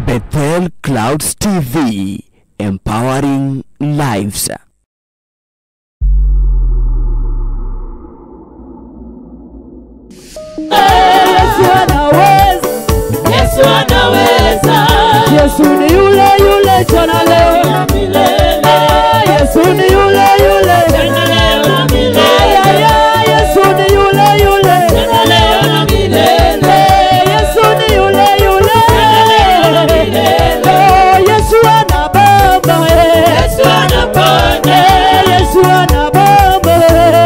Bethel Clouds TV, empowering lives. Yesu anaweza, Yesu anaweza. Yesu ni yule yule jana leo na milele. Yesu ni yule yule jana leo na milele. Yesu ni yule yule jana leo na milele. Yesu ni yule yule jana leo na milele. Yesu anabamba, Yesu anaponya, Yesu anabamba,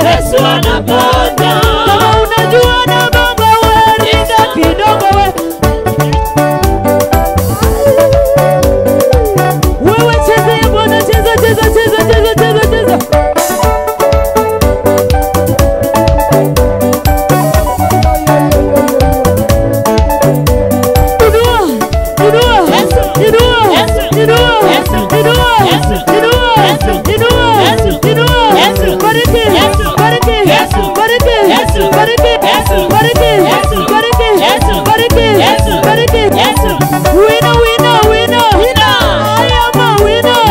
Yesu anaponya. Kama unajua anabamba wewe ringa kidogo wewe. Wewe cheza Bwana, cheza cheza cheza cheza cheza cheza. Inua, inua, inua, inua, inua, inua, inua, inua. Bariki, bariki, bariki, bariki, bariki, bariki, bariki, bariki. Winner, winner, winner. I am a winner.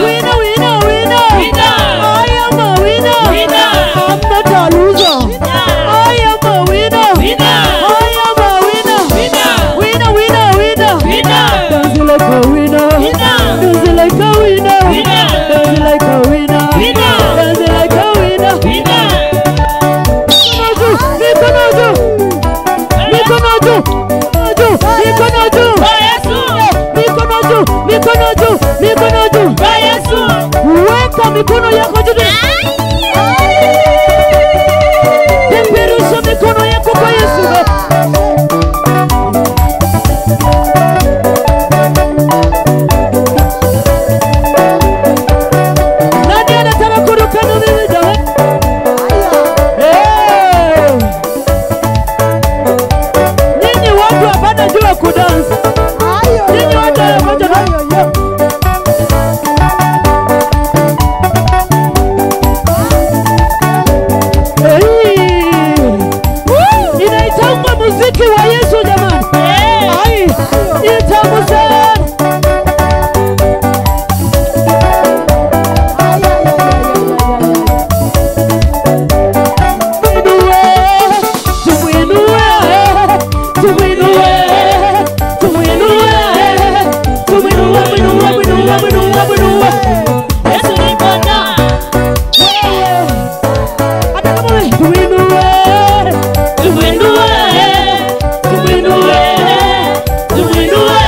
Winner, winner, winner. I am a winner. I'm not a loser. I am a winner. I am a winner. Winner, winner, winner. Dance like a winner. Dance like a winner. Dance like a winner. Dance like a winner. Mikono juu, mikono juu, mikono juu, mikono juu, mikono juu, mikono juu. Weka mikono yako juu. Peperusha mikono yako kwa Yesu. Nani anataka kuruka na mimi jamani? Nyinyi watu hapana jua kudansa. Nyinyi watu hapana. Inaitangwa muziki wa Yesu jamani. Ai, itamu sana. Yesu ni Bwana. Tumuinue, tumuinue, tumuinue, tumuinue,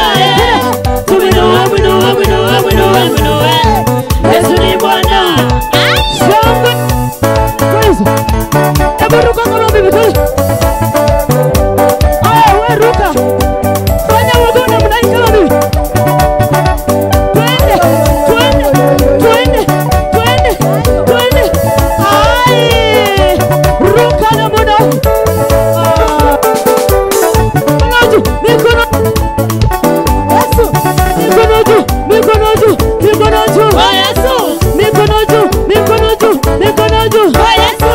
muinue, muinue, muinue, muinue. Yesu ni Bwana. Kwa Yesu, Mikono juu, mikono juu, mikono juu. kwa Yesu.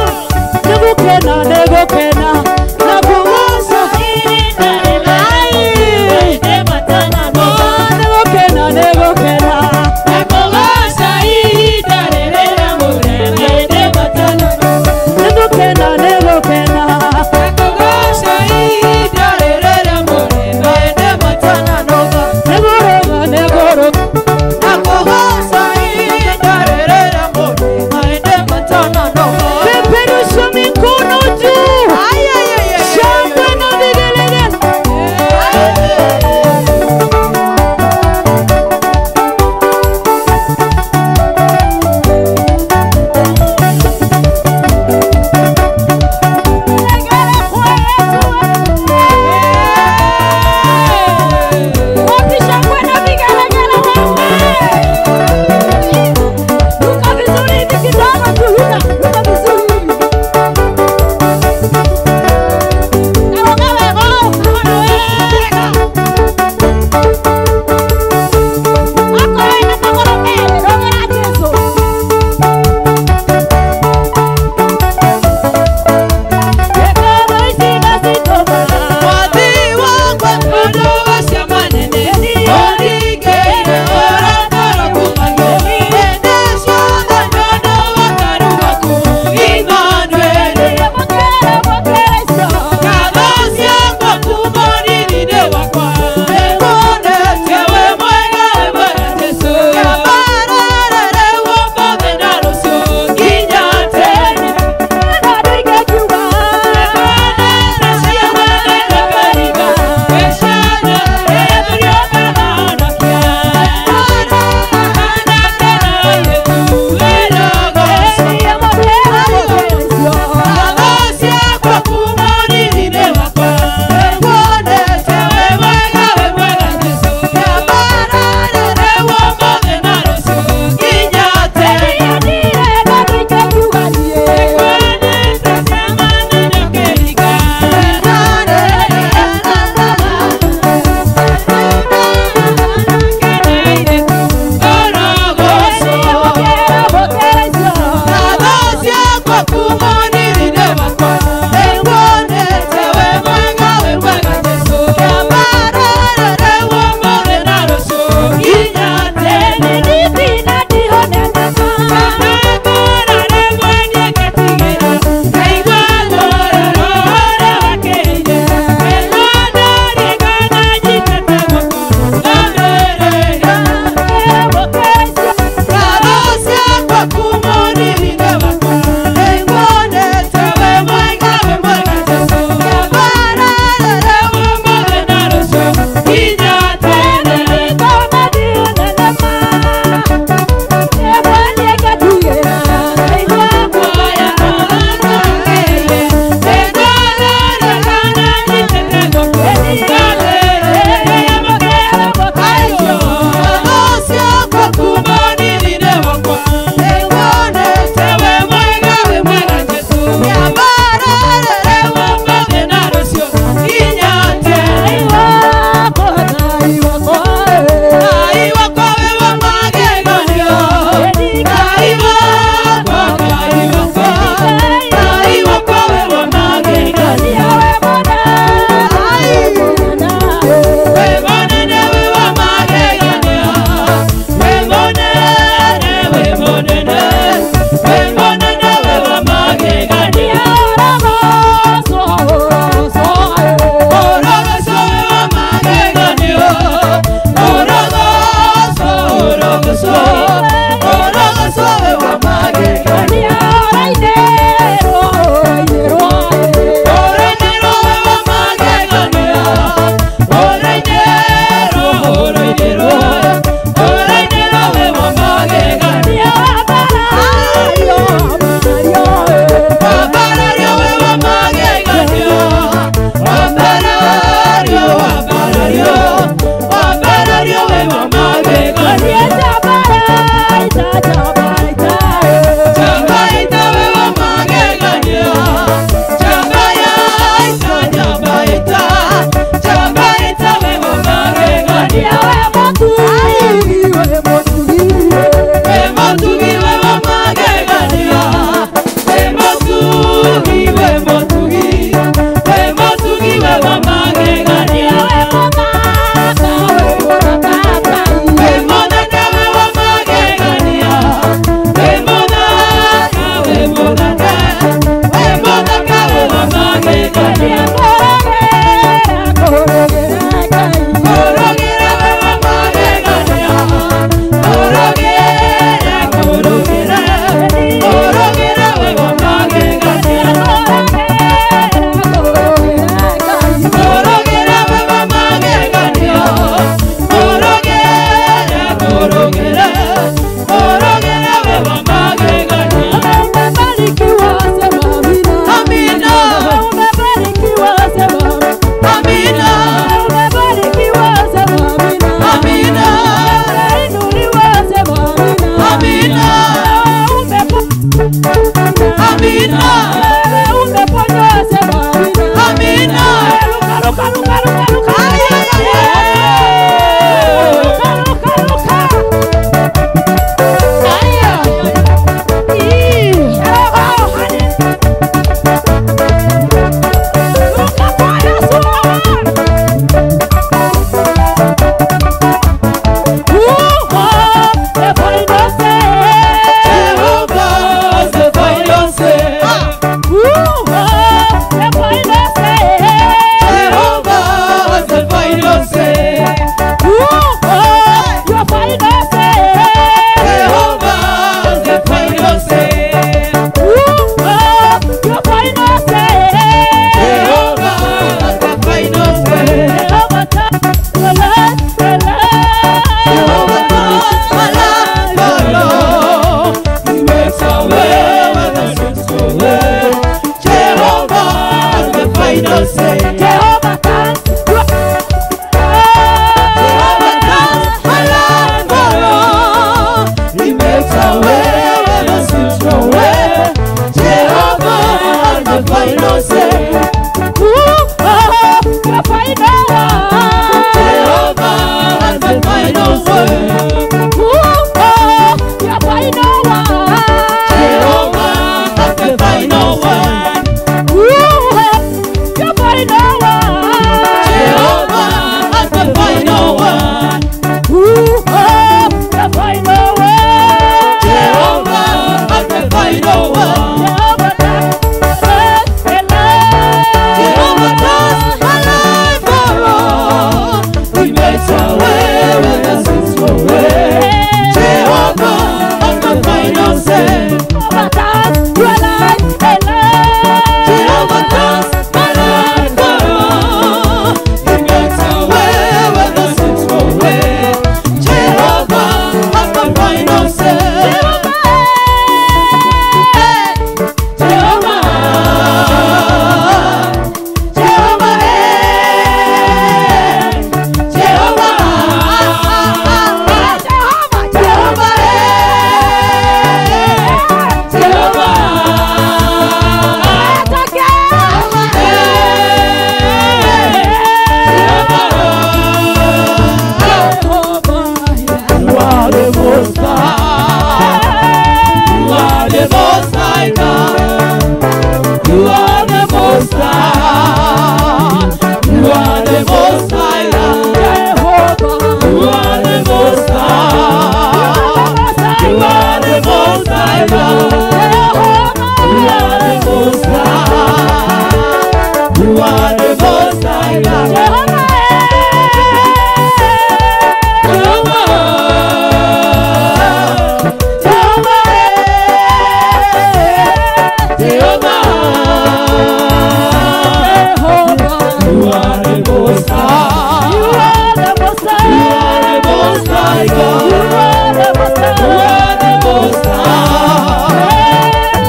Negukena, negukena, nakugusa. Ai. Oh, negukena, negukena. Negukena, negukena.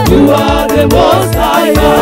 You are the most high God.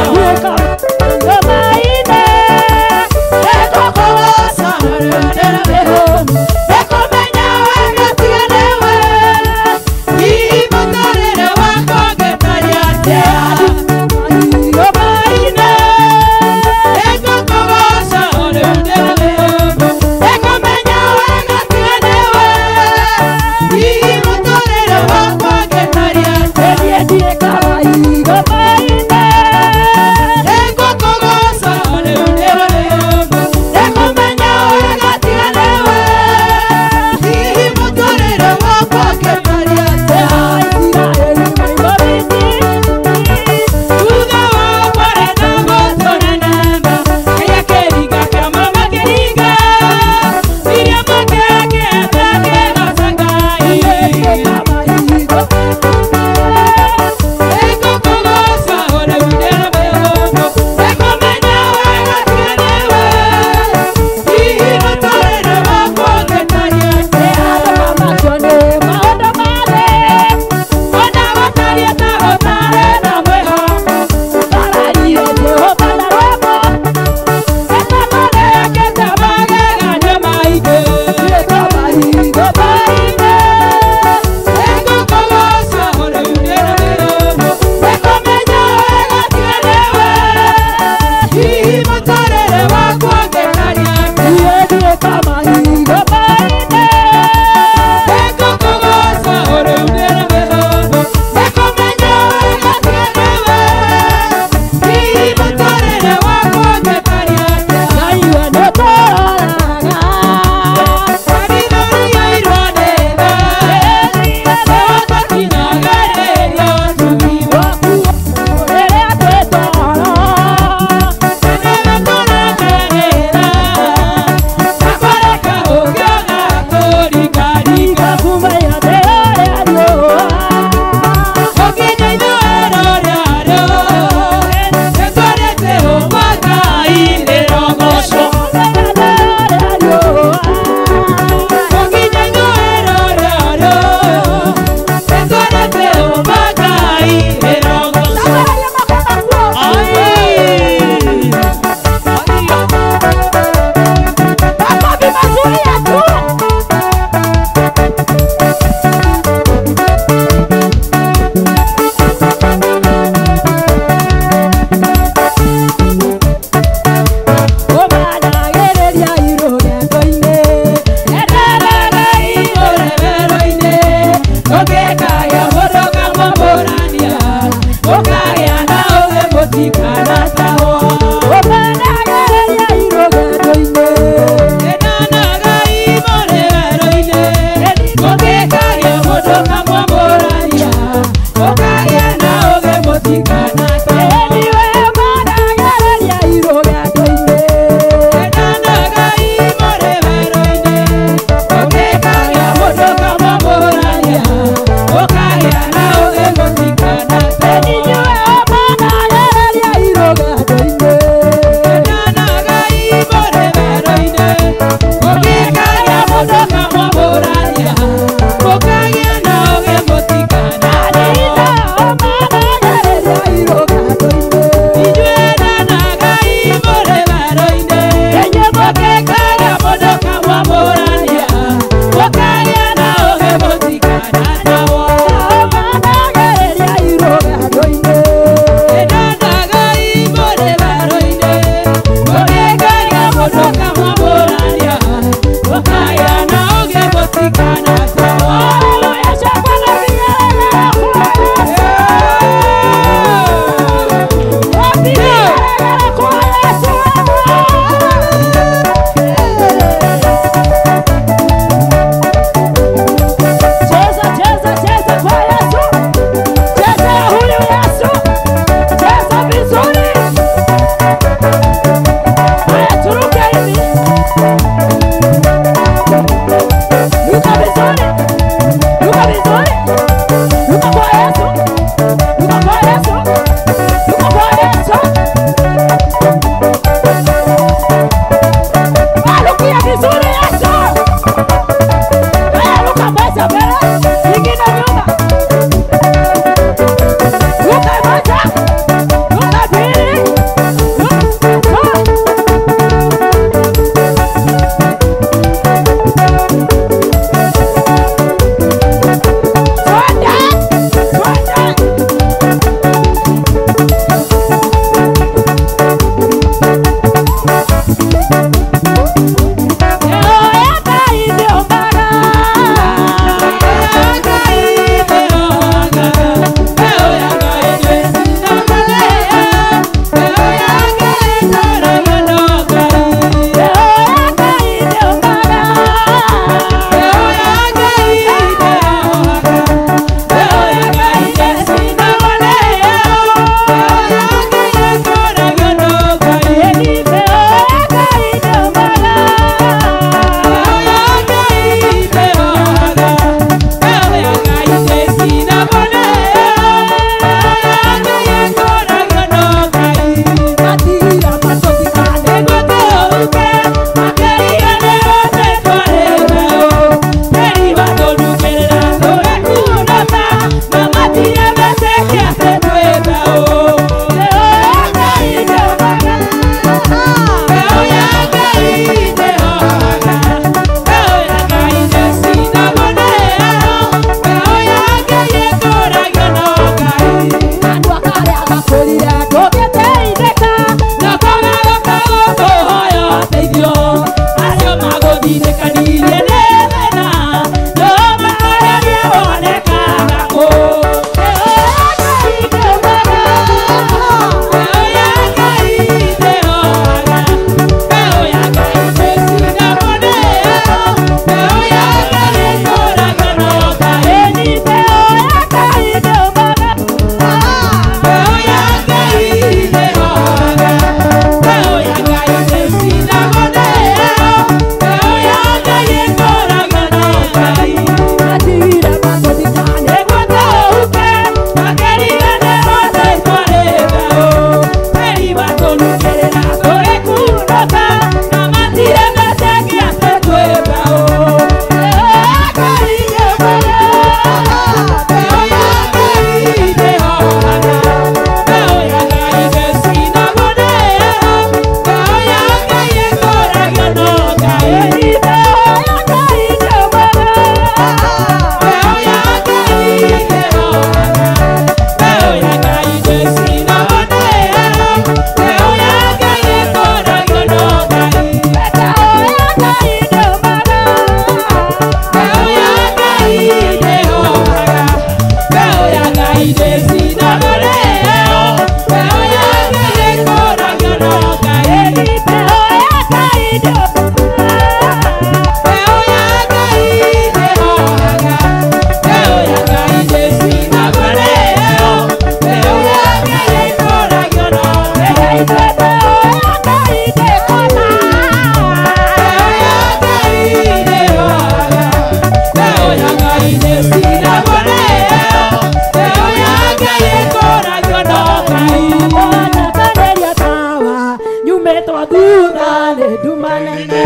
Tumetwa thutha nĩ nduma nene.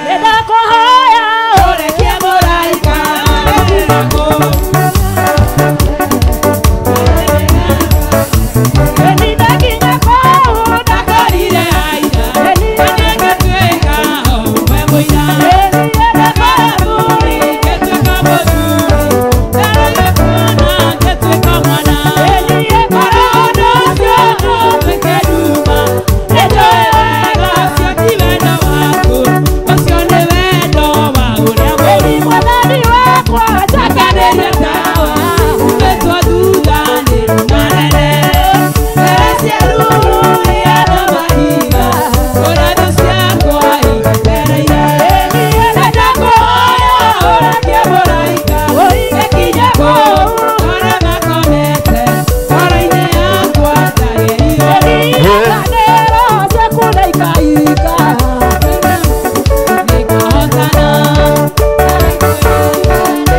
Nĩndakũhoya ũrekie mũraika. Nĩndakinya kũu ndakorire aira.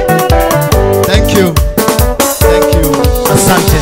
Thank you. Thank you. Asante.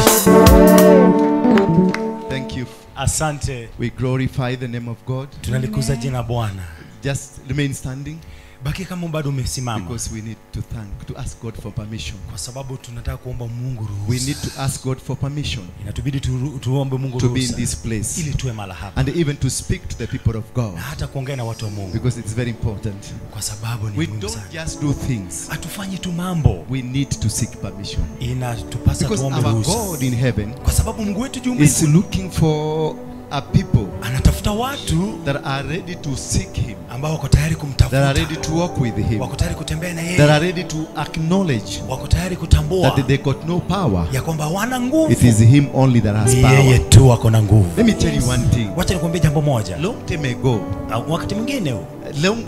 Thank you. Asante. We glorify the name of God. Tunalikuza jina Bwana. Just remain standing Baki kama bado umesimama, because we need to thank, to ask God for permission. kwa sababu tunataka kuomba Mungu We ruhusa. need to ask God for permission Inatubidi tuombe Mungu to be in ruhusa this place ili tuwe mahala hapa and even to speak to the people of God na hata kuongea na watu wa Mungu, because it's very important. kwa sababu ni We muhimu don't sana. just do things. Hatufanyi tu mambo, We need to seek permission inatupasa because tuombe our ruhusa, God in heaven kwa sababu Mungu wetu juu is mbinguni looking for a people anatafuta watu that are ready to seek him, ambao wako tayari that are kumtafuta, ready to walk with him, wako tayari kutembea na that yeye, are ready to acknowledge wako tayari kutambua that they got no power. ya kwamba hawana nguvu, It is him only that has ni yeye power. tu ako na nguvu. Let me tell you one thing. Wacha nikwambie jambo moja. Long time ago, Wakati mwingine huu,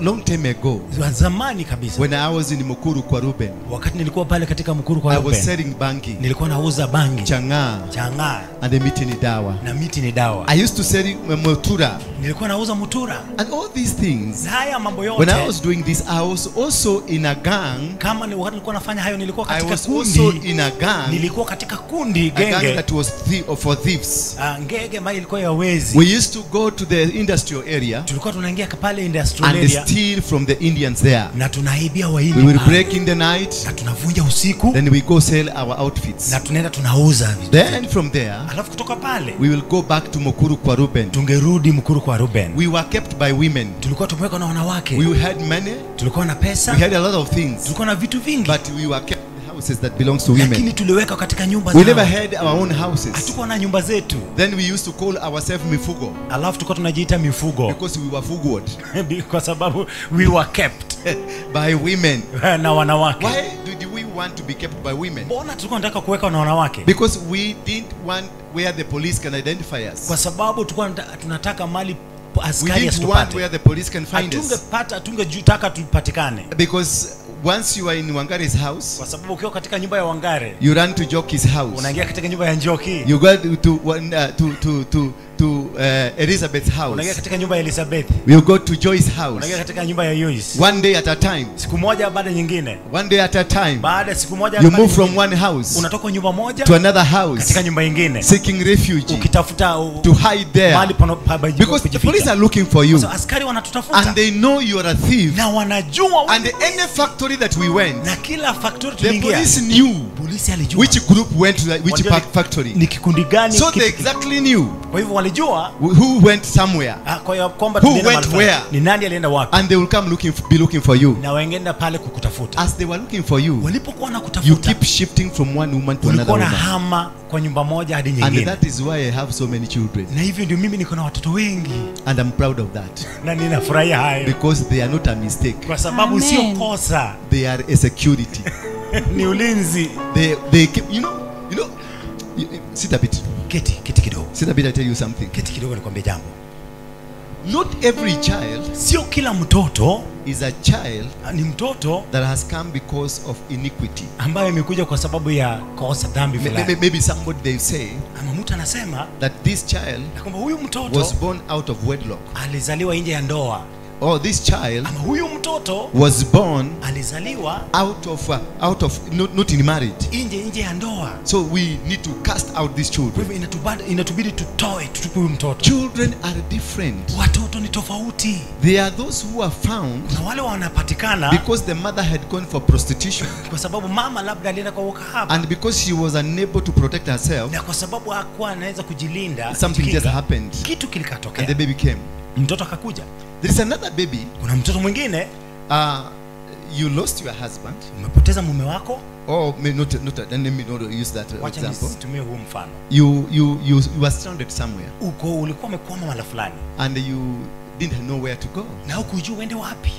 long time ago, wa zamani kabisa, when I was in Mukuru kwa Ruben, wakati nilikuwa pale katika Mukuru kwa I was Ruben, selling bangi, nilikuwa nauza bangi, chang'aa, chang'aa and the miti ni dawa. na miti ni dawa. I used to sell mutura Nilikuwa nauza mutura and all these things. na haya mambo When I yote. was doing this, I was also in a gang. Kama ni wakati nilikuwa nafanya hayo, nilikuwa I katika was also kundi, in a gang, nilikuwa katika kundi a gang genge, that was for thieves. Ngege ambayo ilikuwa ya wezi. We used to go to the industrial area Tulikuwa tunaingia pale industrial and area steal from the Indians there. na tunaibia We Wahindi will pale. break in the night, Na tunavunja usiku then we go sell our outfits. na tunaenda tunauza vitu. Then from there, Alafu kutoka pale we will go back to Mukuru kwa Ruben. tungerudi Mukuru kwa Ruben. We were kept by women. Tulikuwa tumewekwa na wanawake, We had money, tulikuwa na we pesa, had a lot of things, tulikuwa na vitu vingi, but we were kept in houses that belongs to lakini women. tuliwekwa katika nyumba We zao. never had our own houses. Hatukuwa na nyumba zetu. Then we used to call ourselves mifugo Alafu tulikuwa tunajiita mifugo because we were fugued kwa sababu we were kept by women. na wanawake. Why did we want to be kept by women? Mbona tulikuwa tunataka kuwekwa na wanawake? Because we didn't want where the police can identify us. Kwa sababu tulikuwa tunataka mali We askari didn't want asitupate. where the police can find us. Hatungepata, tungetaka tupatikane, Because once you are in Wangari's house, kwa sababu ukiwa katika nyumba ya Wangare you run to Joki's house. unaingia katika nyumba ya Njoki, You go to Elizabeth's unaingia house. katika nyumba ya Elizabeth, You go to Joy's house. unaingia katika nyumba ya Joyce. One day at a time. Siku moja baada nyingine, One day at a time. baada ya siku moja You baada move from nyingine, one house unatoka nyumba moja to another house, katika nyumba nyingine seeking refuge ukitafuta to hide there. mahali pa Because the police kujificha. are looking for you So, askari wanatutafuta and they know you are a thief. na wanajua And any factory that we went, na kila factory the tuliingia, police knew polisi alijua which group went to which Walijua factory. ni kikundi gani So they exactly knew Kwa hivyo walijua who went somewhere, kwa hiyo kwamba Who tulienda went mahali fulani. where? Ni nani alienda wapi, and they will come be looking for you. na wengeenda pale kukutafuta. As they were looking for you, Walipokuwa you nakutafuta, keep shifting from one woman to another ulikuwa na woman. hama kwa nyumba moja hadi And nyingine, that is why I have so many children. na hivyo ndio mimi niko na watoto wengi And I'm proud of that. na ninafurahia hayo Because they are not a mistake. kwa sababu Amen. sio kosa, They are a security. ni ulinzi. They keep, you know, sit a bit. Keti kidogo, Sit a bit, I tell you something. keti kidogo, nikwambie jambo. Not every child Sio kila mtoto is a child ni mtoto that has come because of iniquity. ambaye amekuja kwa sababu ya kosa, dhambi fulani. Maybe somebody they say Ama mtu anasema that this child ya kwamba huyu mtoto was born out of wedlock. alizaliwa nje ya ndoa. Or this child ama huyu mtoto was born alizaliwa out of not in marriage. Nje ya ndoa. So we need to cast out these children. Kwa hivyo inatubidi tutoe, tutupe huyu mtoto. Children are different. Watoto ni tofauti. They are those who are found na wale wanapatikana because the mother had gone for prostitution. Kwa sababu mama labda alienda kwa ukahaba. And because she was unable to protect herself. Na kwa sababu hakuwa anaweza kujilinda. Something just happened. Kitu kilikatokea. And the baby came. Mtoto akakuja. There is another baby. Kuna mtoto mwingine. You lost your husband. Umepoteza mume wako. Oh, may not let me not use that Wacha example. nisitumie huu mfano. You were stranded somewhere. Uko ulikuwa umekwama mahali fulani. And you didn't know where to go. Na hukujua uende wapi.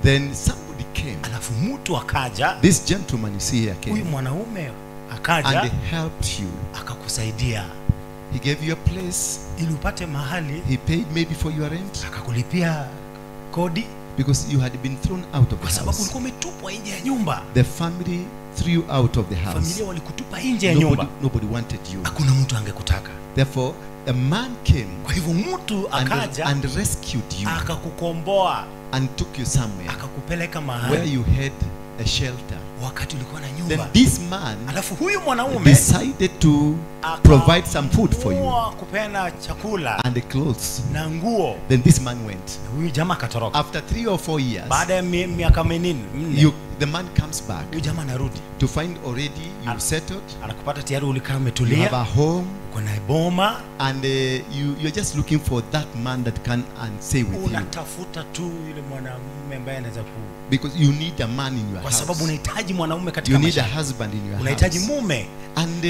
Then somebody came. Alafu mtu akaja. This gentleman you see here came. Huyu mwanaume akaja. And he helped you. Akakusaidia. He gave you a place. Ili upate mahali. He paid maybe for your rent. Akakulipia kodi. Because you had been thrown out of the Kwa sababu house. ulikuwa umetupwa nje ya nyumba. The family threw you out of the house. Familia walikutupa nje ya nyumba. Nobody wanted you. Hakuna mtu angekutaka. Therefore, a man came. Kwa hivyo mtu akaja and rescued you. Akakukomboa. And took you somewhere. Akakupeleka mahali. Where you had a shelter. Wakati ulikuwa na nyumba. Then this man alafu huyu mwanaume decided to provide some food for you. Kupeana chakula and the clothes. Na nguo. Then this man went. Huyu jamaa akatoroka. After 3 or 4 years, baada ya miaka minne, the man comes back. Huyu jamaa anarudi. To find already you settled. Anakupata tayari ulikaa umetulia. You have a home. Uko na boma. And you're just looking for that man that can and stay with you. Unatafuta tu yule mwanamume ambaye anaweza ku. Because you need a man in your Kwa house. sababu unahitaji mwanaume katika You need maisha. a husband in your house. Unahitaji mume. And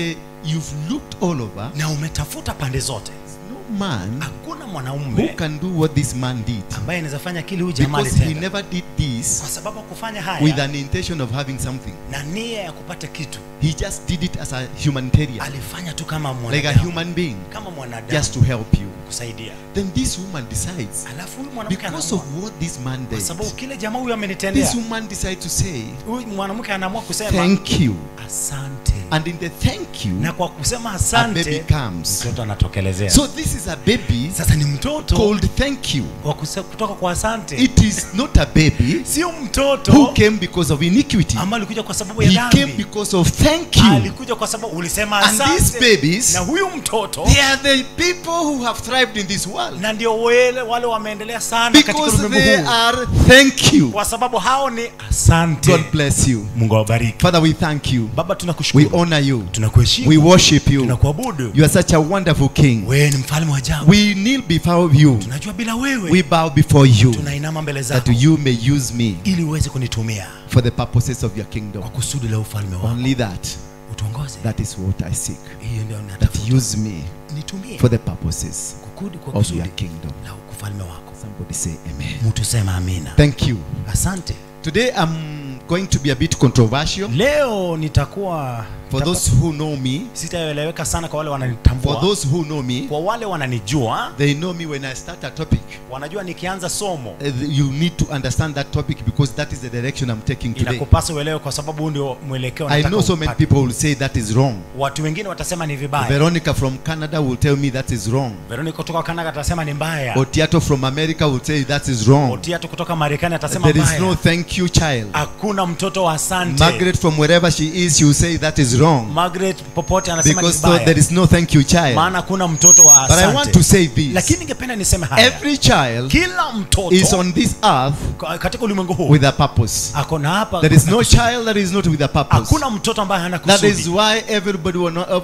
you've looked all over. Na umetafuta pande zote. No man Hakuna mwanaume who can do what this man did. ambaye anaweza fanya kile huyu jamaa Because he alitenda. never did this Kwa sababu kufanya haya with an intention of having something. na nia ya kupata kitu. He just did it as a humanitarian. Alifanya tu kama mwanadamu. Like a human being. Kama mwanadamu. Just to help you. Kusaidia. Then this woman decides. Alafu huyu mwanamke Because of what this man did. Kwa sababu kile jamaa huyu amenitendea. This woman decides to say, huyu mwanamke anaamua kusema, thank you. Asante. And in the thank you, na kwa kusema a asante, baby comes. Mtoto anatokelezea. So this is a baby. Sasa ni mtoto called thank you. Wa kutoka kwa asante. It is not a baby. Sio mtoto who came because of iniquity. Ama alikuja kwa sababu ya He dhambi. came because of thank you. Alikuja kwa sababu ulisema And asante. these babies, na huyu mtoto, they are the people who have thrived in this world. Na ndio wale wameendelea sana katika Because ulimwengu they huu. are thank you. Kwa sababu hao ni asante. God bless you. Mungu awabariki. Father, we thank you. Baba, tunakushukuru. We honor you. Tunakuheshimu. We worship you. Tunakuabudu. You are such a wonderful king. Wewe ni mfalme wa ajabu. We kneel before you. Tunajua bila wewe. We bow before you. Tunainama mbele zako. That you may use me. Ili uweze kunitumia. For the purposes of your kingdom. Kwa kusudi la ufalme wako. Only that. Utuongoze. That is what I seek. Hiyo ndio That natafuta. use me. Nitumie. For the purposes kwa of kusudi your kingdom. la ufalme wako. Somebody say amen. Mtu sema amina. Thank you. Asante. Today I'm going to be a bit controversial. Leo nitakuwa For those who know me, sitaeleweka sana kwa wale wananitambua. For those who know me, kwa wale wananijua, they know me when I start a topic. Wanajua nikianza somo. You need to understand that topic because that is the direction I'm taking today. Inakupasa uelewe kwa sababu ndio mwelekeo I nataka. know so many people will say that is wrong. Watu wengine watasema ni vibaya. Veronica from Canada will tell me that is wrong. Veronica kutoka Canada atasema ni mbaya. Otiato from America will say that is wrong. Otiato kutoka Marekani atasema There mbaya. is no thank you child. Hakuna mtoto wa asante. Margaret from wherever she is, she will say that is wrong. Margaret popote anasema ni Because mbaya. there is no thank you child. Maana hakuna mtoto wa asante. But I want to say this. Lakini ningependa niseme haya. Every child kila mtoto is on this earth katika ulimwengu huu with a purpose. Ako na hapa. There is no child that is not with a purpose. Hakuna mtoto ambaye hana kusudi. That is why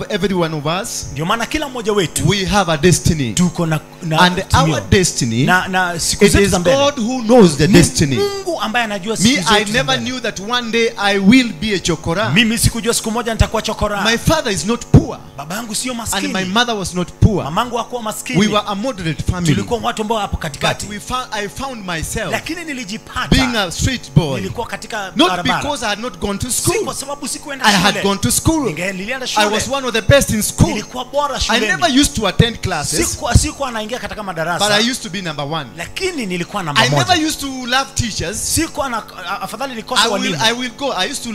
every one of us, ndio maana kila mmoja wetu, we have a destiny. Tuko na and our destiny, na siku it zetu is za mbele. God who knows the destiny. Mungu ambaye anajua siku Me, zetu I za never mbele. knew that one day I will be a chokora. Mimi sikujua siku moja nitakuwa chokora. My father is not poor. Baba yangu sio maskini. And my mother was not poor. Mamangu hakuwa maskini. We were a moderate family. Tulikuwa watu ambao hapo katikati. But I found myself lakini nilijipata being a street boy. Nilikuwa katika Not barabara. because I had not gone to school. Si kwa sababu sikuenda I shule. had gone to school. Nilienda shule. I was one of the best in school. Nilikuwa bora I shuleni. never used to attend classes. Sikuwa naingia katika madarasa. But I used to be number one. Lakini nilikuwa namba I moja. never used to love teachers. Sikuwa na afadhali nikose walimu. I will go. I used to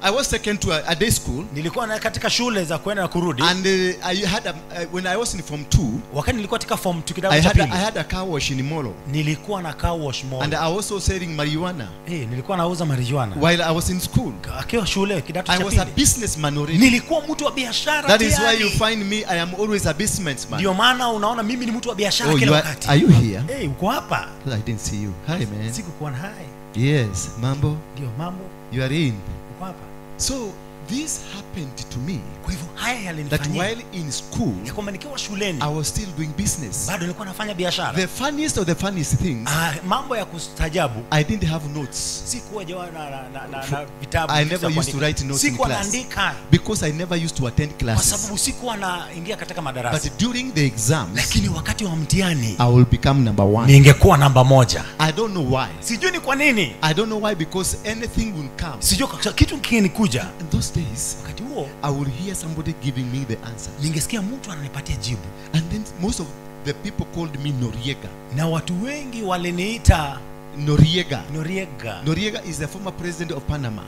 I was taken to a day school. Nilikuwa na katika shule za kwenda na kurudi. And I had when I was in form 2, wakati nilikuwa katika form 2 kidato cha pili, I had a car wash in Molo. Nilikuwa na car wash Molo. And I was also selling marijuana. Nilikuwa nauza marijuana while I was in school. Akiwa shule kidato cha pili. I was a businessman already. Nilikuwa mtu wa biashara. That is why you find me, I am always a businessman. Ndio maana unaona mimi ni mtu wa biashara kila wakati. Are you here? Uko hapa? I didn't see you. Hi man. Sikukuona. Hi. Yes, mambo. Ndio mambo. You are in. Uko hapa. So this happened to me. Kwa hivyo haya yalinifanyia. That while in school, ya kwamba nikiwa shuleni, I was still doing business. Bado nilikuwa nafanya biashara. The funniest of the funniest things, mambo ya kustajabu, I didn't have notes. Sikuwa na vitabu. I never used to write notes in Sikuwa class. naandika. Because I never used to attend classes. Kwa sababu sikuwa naingia katika madarasa. But during the exams, lakini wakati wa mtihani, I will become number 1. Ningekuwa namba 1. I don't know why. Sijui ni kwa nini. I don't know why, because anything will come. Sijui kitu kinikuja. In those days, wakati huo, I will hear somebody giving me the answer. Ningesikia mtu ananipatia jibu. And then most of the people called me Noriega. Na watu wengi waliniita Noriega. Noriega. Noriega is the former president of Panama.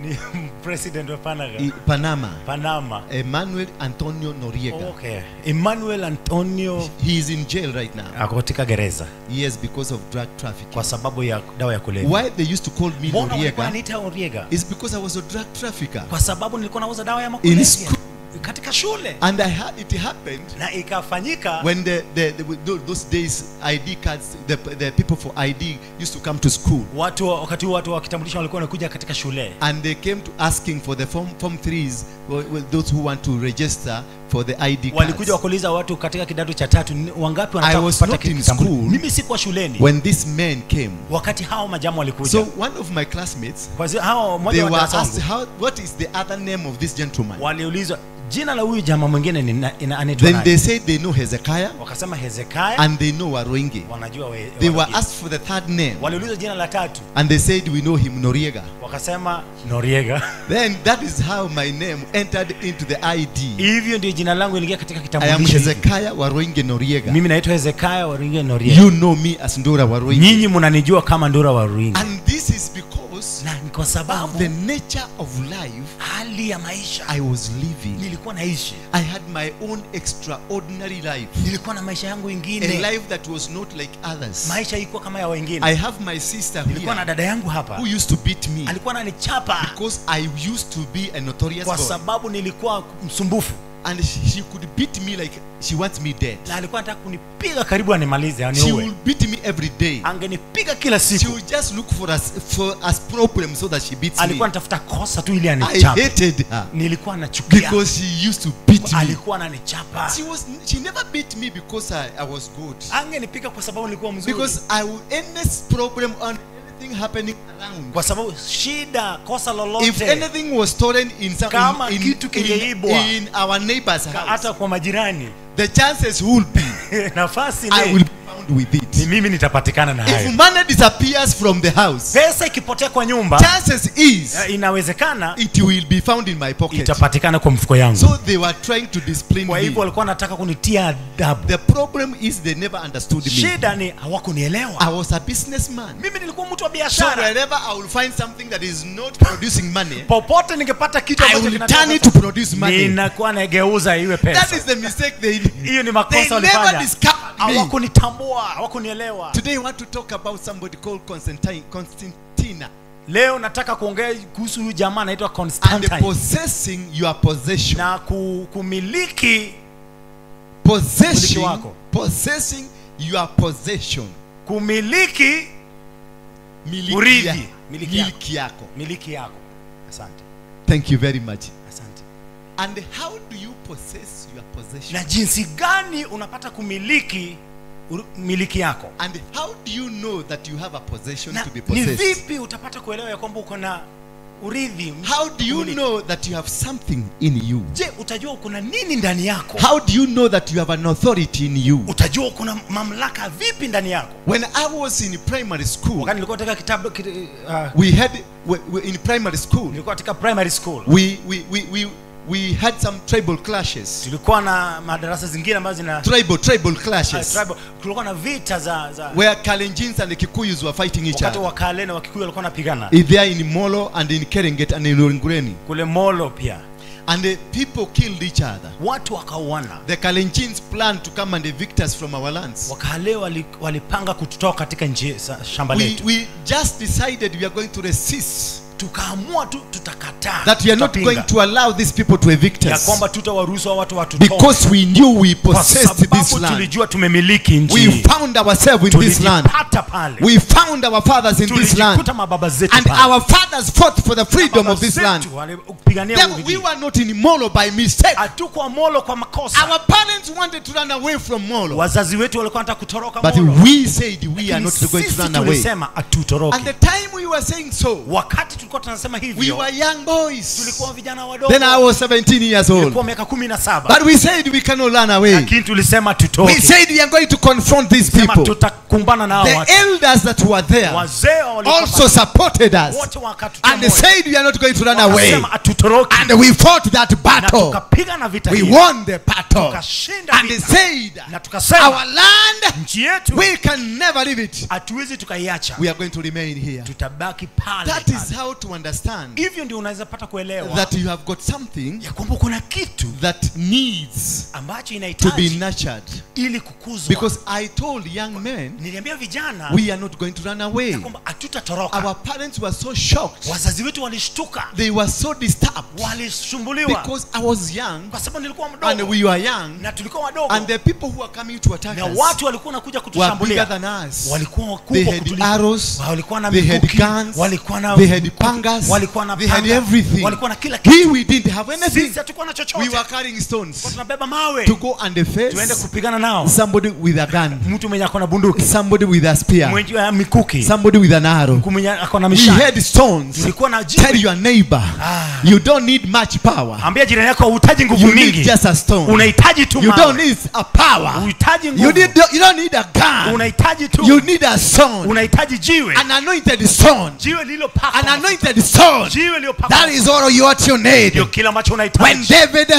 Ni president wa Panama. Panama. Panama. Emmanuel Antonio Noriega. Okay. Emmanuel Antonio. He is in jail right now. Ako katika gereza. Yes, because of drug trafficking. Kwa sababu ya dawa ya kulevya. Why they used to call me Noriega? Wananiita Noriega. Is because I was a drug trafficker. Kwa sababu nilikuwa nauza dawa ya kulevya. In school. Katika shule. And it happened. Na ikafanyika. When those days ID cards, the people for ID used to come to school. Watu wakati watu wa kitambulisho walikuwa wanakuja katika shule. And they came to asking for the form 3s, well, those who want to register for the ID cards. Walikuja wakuuliza watu katika kidato cha 3 wangapi wanataka kupata kitambulisho. Mimi sikuwa shuleni. When these men came. Wakati hao majamaa walikuja. So one of my classmates, kwa hao mmoja wa darasa wangu, what is the other name of this gentleman? Waliulizwa jina la huyu jamaa mwingine ni anaitwa nani? Then they said they know Hezekiah. Wakasema Hezekiah. And they know Waruinge. Wanajua They were asked for the third name. Waliulizwa jina la tatu. And they said we know him, Noriega. Wakasema Noriega. Then that is how my name entered into the ID. Hivyo ndio jina langu iliingia katika kitambulisho. I am Hezekiah Waruinge Noriega. Mimi naitwa Hezekiah Waruinge Noriega. You know me as Ndura Waruinge. Nyinyi mnanijua kama Ndura Waruinge. And this is because, na kwa sababu the nature of life, hali ya maisha I was living. Nilikuwa naishi. I had my own extraordinary life. Nilikuwa na maisha yangu ingine. A life that was not like others. Maisha ilikuwa kama ya wengine. I have my sister here. Nilikuwa na dada yangu hapa. Who used to beat me. Alikuwa ananichapa. Because I used to be a notorious kwa boy. sababu nilikuwa msumbufu. And she could beat me like she wants me dead. Na alikuwa anataka kunipiga karibu animalize, aniue. She will beat me every day. Angenipiga kila siku. She will just look for us problem so that she beats me. Alikuwa anatafuta kosa tu ili anichape. I hated her. Nilikuwa nachukia. Because she used to beat me. Alikuwa ananichapa. She never beat me because I was good. Angenipiga kwa sababu nilikuwa mzuri. Because I will end this problem on anything happening around. Kwa sababu shida, kosa lolote. If anything was stolen in some, kama kitu kingeibwa in our neighbor's house, hata kwa majirani, the chances will be nafasi ni I will be found with it. Ni mimi nitapatikana na hayo. If money disappears from the house, pesa ikipotea kwa nyumba, chances is inawezekana it will be found in my pocket. Itapatikana kwa mfuko yangu. So they were trying to discipline me. Kwa hivyo walikuwa wanataka kunitia adabu. The problem is they never understood me. Shida ni hawakunielewa. I was a businessman. Mimi nilikuwa mtu wa biashara. So wherever I will find something that is not producing money, popote ningepata kitu ambacho kinatoa, I will turn it to produce money. Ninakuwa nageuza iwe pesa. That is the mistake they Hiyo ni makosa walifanya. Hawakunitambua, hawakunielewa. Today I want to talk about somebody called Constantina. Leo nataka kuongea kuhusu huyu jamaa anaitwa Constantine. And possessing your possession. Na kumiliki possession wako. Possessing your possession. Kumiliki urithi, miliki yako. Miliki yako. Asante. Thank you very much. Asante. And how do you possess your possession? Na jinsi gani unapata kumiliki miliki yako? And how do you know that you have a possession na, to be possessed? Ni vipi utapata kuelewa ya kwamba uko na urithi? How do you know that you have something in you? Je, utajua uko na nini ndani yako? How do you know that you have an authority in you? Utajua uko na mamlaka vipi ndani yako? When I was in primary school, wakati nilikuwa katika kitabu we had we in primary school. Nilikuwa katika primary school. We had some tribal clashes. Tulikuwa na madarasa zingine ambazo zina tribal clashes. Tribal. Kulikuwa na vita za where Kalenjins and the Kikuyus were fighting each wakati other. wa Kale na Wakikuyu walikuwa wanapigana. There in Molo and in Keringet and in Loringureni. Kule Molo pia. And the people killed each other. Watu wakauana. The Kalenjins planned to come and evict us from our lands. Wakale walipanga kututoa katika nchi shamba letu. We just decided we are going to resist. Tukaamua tu tutakataa. That we are not going to allow these people to evict us. Ya kwamba tutawaruhusu watu watutoe. Because we knew we possessed this land. Tulijua tumemiliki nchi. We found ourselves in this land. Pale. We found our fathers in this land. Mababa zetu and pale. Our fathers fought for the freedom of this land. Then we were not in Molo by mistake. Hatukuwa Molo kwa makosa. Our parents wanted to run away from Molo. Wazazi wetu walikuwa wanataka kutoroka But Molo. we said we are not going to run away. Tulisema hatutoroki. And the time we were saying so, wakati tulikuwa tunasema hivyo, we were young boys. Tulikuwa vijana wadogo. Then I was 17 years old. Nilikuwa miaka 17. But we said we cannot run away. Lakini tulisema tutoke. We said we are going to confront these people. Tutakumbana na The watu. elders that were there wazee walikuwa also supported us. Wote wakatutia And they moyo. said we are not going to run away. Wakasema hatutoroki. And we fought that battle. Na tukapigana vita We hiyo. won the battle. Tukashinda And they vita. said Na tukasema, our land, nchi yetu, we can never leave it. Hatuwezi tukaiacha. We are going to remain here. Tutabaki pale. That is how to understand. Hivyo ndio unaweza pata kuelewa that you have got something ya kwamba kuna kitu that needs ambacho to be inahitaji nurtured. ili kukuzwa. Because I told young men, niliambia vijana, we are not going to run away. ya kwamba hatutatoroka. Our parents were so shocked. Wazazi wetu walishtuka. They were so disturbed. Walisumbuliwa. Because I was young. Kwa sababu nilikuwa mdogo. And we were young. Na tulikuwa wadogo. And the people who were coming to attack na us watu walikuwa wanakuja kutushambulia. were bigger than us. Walikuwa wakubwa They had kutuliko. arrows. Walikuwa na They had mikuki. guns. Walikuwa na They had pangas. Walikuwa na They had panga. everything. Walikuwa na kila kitu. We didn't have anything. Sisi hatukuwa na chochote. We were carrying stones. Tulikuwa tunabeba mawe. To go and face tuende kupigana nao. Somebody with a gun. Mtu mwenye ako na bunduki. Somebody with a spear. Mwenye mikuki. Somebody with an arrow. Mtu mwenye ako na We mishale. had stones. Tulikuwa na jiwe. Tell your neighbor, you don't need much power. Ambia jirani yako huhitaji nguvu You need mingi. just a stone. Unahitaji tu You mawe. don't need a power. Unahitaji nguvu. You don't need a gun. Unahitaji tu. You need a stone. Unahitaji jiwe. An anointed stone. Jiwe lililopakwa. An anointed stone. Jiwe lililopakwa. That is all what you need. Ndio kila ambacho unahitaji. When David,